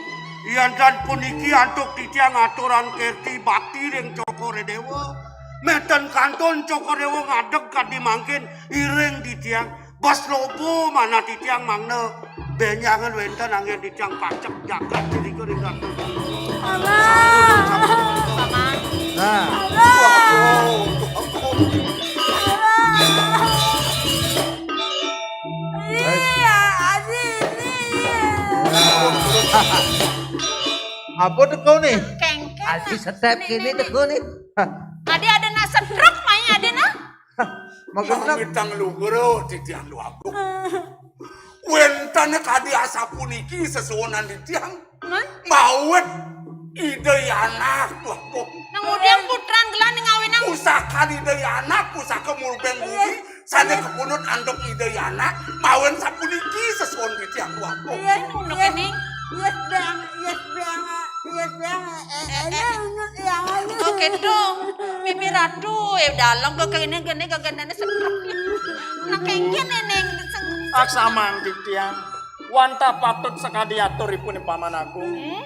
Yan tan puniki antuk titiang aturang kerti bakti ring Cokor Déwa. Ménten kantun Cokor Déwa ngadeg kadi mangkin iring titiang. Bas loba manah titiang mangda bénjangan wénten anggén titiang pacek jagat irika ring Ratu. Abah. Paman. Nah. Abah. Abah. Iya, Aji, ini, iya. Nah. Apa teko nih? Kéngkén. Aji sedep kéné teko nih. Hah. Adi ada nak stroke mai adi nak. Hah, magenep. Mamitang lugra titiang Déwagung. Wénten kadi asapuniki sesuunan titiang. Hah? Mawit Ida I Anak, Déwagung. Nang udiang putran gelah ning ngawinang. Pusakan Ida I Anak, pusaka murbeng bumi, sané kapundhut antuk Ida I Anak, mawinan sapuniki sesuun titiang Déwagung. Iya, unuké ning. Yes, Bang. Yes, Bang. Yes, Bang. Eh, eh, eh, unut yang ayu. Oh, kéto. Mimi Ratu, eh, dalem kok kéné, kéné, kok kéné, sedruk. Nah, kéngkén, Néng. Aksamang titiang. Wantah patut sakadi aturipun Paman Agung. Hmm?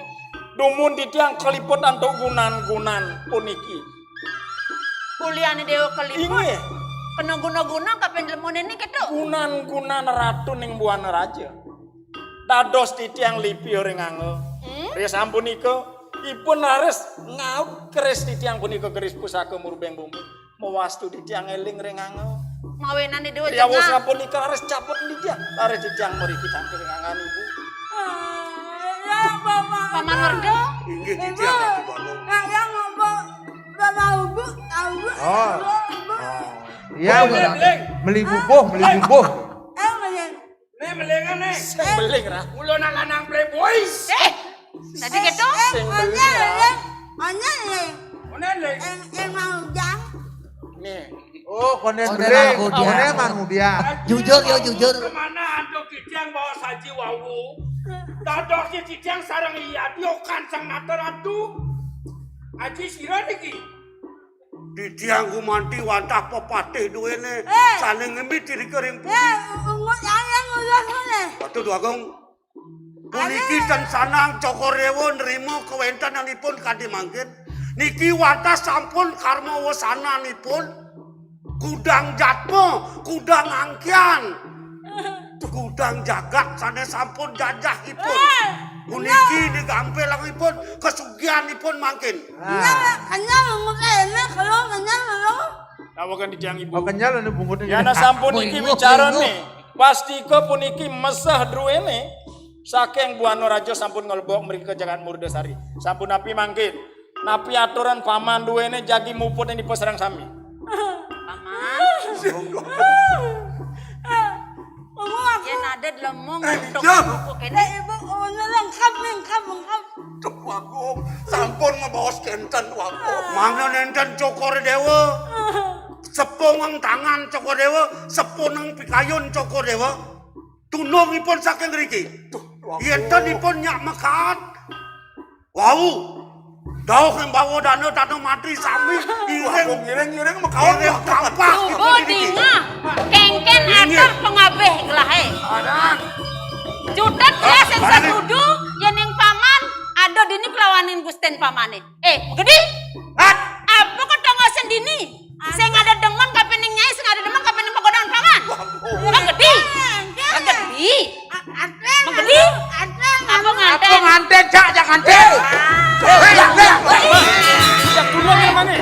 Dumun titiang kaliput antuk gunan-gunan puniki. Kuliané Déwa kaliput. Inggih. Kena guna-guna kapin lemun ini kéto. Gunan-gunan ratu ning Buana Raja. Dados titiang lipi ring angga. Hmm? Risampunika, ipun raris ngaut keris titiang punika keris pusaka murbeng bumi. Mawastu titiang éling ring angga. Mawinan Ida Déwa. Riyawa jengah. Sapunika raris capet titiang. Raris titiang mriki tangkil ring angga Ibu. Ah, ya, Bapak. Paman Werda. Inggih, titiang Ratu Balong. Nah, yang ngomong, Bapak Ibu, tahu, Bu? Oh. Ibu, Ibu. Oh. Iya, Bu, udah. Beling. Meli bubuh, meli bubuh. Eh, beling. Né belingan né. Sing beling, Ra. Mula nak lanang playboy. Eh, tadi kéto? Sing beling, Ra. Mana, Ling? Mana, Ling? Yang, yang mau jang. Nih. Oh, koné beling. Koné mau jang. Koné mau jang. Jujur, yo, jujur. Kemana antuk titiang bawa saji wau? Dados titiang sareng iya, diokan sang nata ratu. Aji sira niki. Titiang gumanti wantah pepatih duene. Eh. Sane ngembi tirika ring puri. Eh, ungut ayang ulah sone. Batu Dwagung. Puniki ten sanang Cokor Dewa nrima kawentenanipun kadi mangkin. Niki wantah sampun karma wesananipun. Kudang jatma, kudang angkian. Kudang jagat sane sampun jajahipun. Eh. Puniki ni gampilangipun, kasugihanipun mangkin. Kenyal, kenyal, kenyal, kenyal. Tawakan di tiang ibu. Oh, kenyal anu bungutnya. Ya, nah, sampun iki bicara nih. Pastika puniki mesah druene. Saking Buana Raja sampun nglebok mriki ka Jagat Murdasari. Sampun napi mangkin? Napi aturan paman duene jagi muput ing dipasareng sami? Paman. Paman. Yen ada lemong. Eh, ngentuk iya. Buku kene. Eh, ibu, oh, lengkap, lengkap, lengkap. Duh, Wagung, sampun ngebaos kenten, Wagung. Mangda nenten Cokor Dewa. Sepungang tangan Cokor Dewa, sepunang pikayun Cokor Dewa. Tunungipun saking riki. Duh, Wagung. Yen ten ipun nyak mekat. Wau. Dauh ing bawa dana, dana mati sami. Iring, iring, iring mekaon. Iring kampak. Tubuh dingah. Kengken atur pengabih gelahe. Adan. Cutet ya sing setuju, yening paman ada dini kelawanin gusten pamane. Eh, gedi. Hat. Apa ketonggosen dini? Sing ada demen kapining nyai, sing ada demen kapining pagodan paman. Waduh. Gedi. Gedi. Apa nganten? Apa nganten, Cak? Jangan nganten. Hei, hei, hei. Cak, duluan yang mana?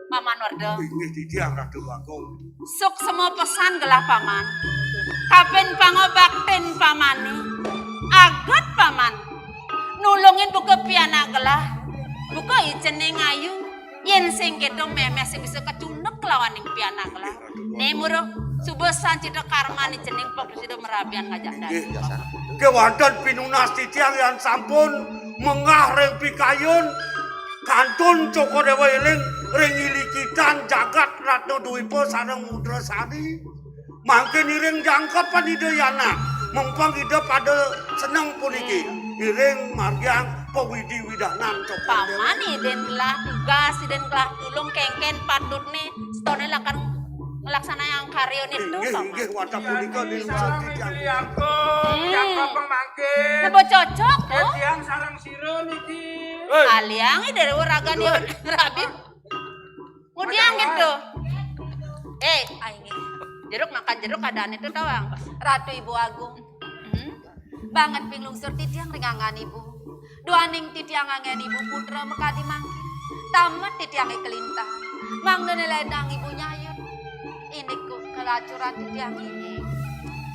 Paman Werda. Inggih titiang Ratu Bagong. Suksma pesan gelah paman. Kapin pangobaktin pamane. Aget paman. Nulungin buka pianak gelah. Buka icene ngayu. Yen sing keto memeh sing bisa kecunduk kelawaning pianak gelah. Ne muruk suba sancita karmane cening pok sida merabian ngajak dadi. Kewanten pinunas titiang yang sampun menggah ring pikayun kantun Cokor Dewa eling ring ilikitan jagat Ratna Dwipa sareng Mudra Sari. Mangkin iring jangkepan Ida Yana, mempeng Ida pada seneng puniki. Iring margiang pawidi widanan Cokor Dewa. Paman iden gelah tugas, iden gelah tulung kengken patutne, setone lakar ngelaksanayang karyane tu, inggih, Paman. Inggih, wantah punika. Iya, dinusul sareng titiang. Ibu Liarko, hmm. Cakep pemangkin. Lebo cocok, ya, tuh. Tiang sareng sira niki. Hei. Aliang ide ragane. Aduh. Rabi. Ngudiang gitu. Eh, ayo. Jeruk makan jeruk keadaan itu tawang. Ratu Ibu Agung. Hmm? Banget ping lungsur titiang ring angan ibu. Duaning titiang angen ibu putra makadi mangkin. Tamat titiang kelintang. Mangdane ledang ibu nyayut. Ini ku kelacuran titiang ini.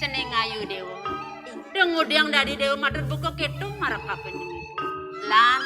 Cening ayu dewa. Deng ngudiang dadi dewa matur buka ketung marep kaping ibu. Lan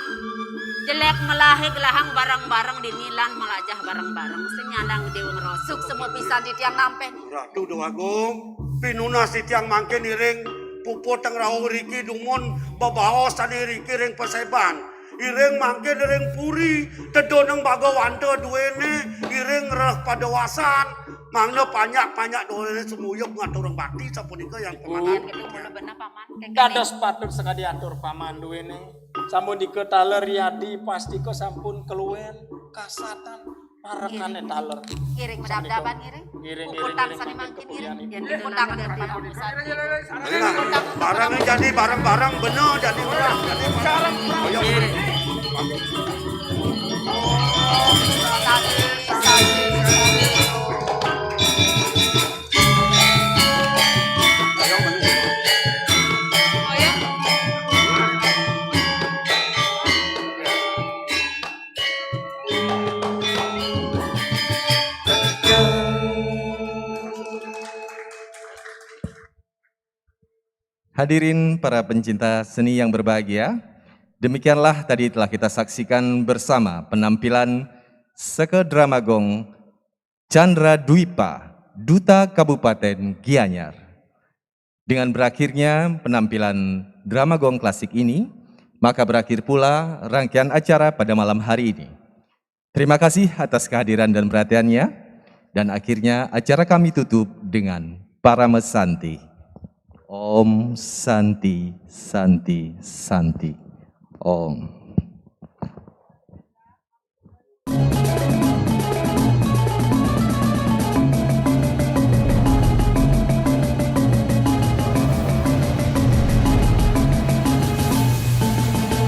jelek melahe gelahang bareng-bareng dini lan melajah bareng-bareng. Senyandang dewa ngerosok. Suksma pisan titiang nampi. Ratu Dewagung, pinunas titiang mangkin iring puput teng rauh riki dumun bebaos sane riki ring paseban. Iring mangkin ring puri, tedoneng bagawanta duene, iring reh padawasan, mangda panjak-panjak duene sumuyup ngaturang bakti sapunika yang pamanah. Iya, gitu, mula bener, Paman. Kengkene. Dados patut sekadi atur paman duene. Sampun diketaler riadi pastika sampun keluwen kasatan. Parekane taler. Ngiring, medabdaban ngiring. Ngiring, ngiring, puputang ngiring, sane mangkin mangkin ngiring. Kepudian. Yen puputang ngiring. Nah, barang jadi barang-barang bener jadi orang. Jadi orang. Ayo. Ngiring. Ayo, menu. Hadirin para pencinta seni yang berbahagia, demikianlah tadi telah kita saksikan bersama penampilan Seke Drama Gong Chandra Dwipa, Duta Kabupaten Gianyar. Dengan berakhirnya penampilan drama gong klasik ini, maka berakhir pula rangkaian acara pada malam hari ini. Terima kasih atas kehadiran dan perhatiannya, dan akhirnya acara kami tutup dengan Parama Santi. Om Santi, Santi, Santi. Om.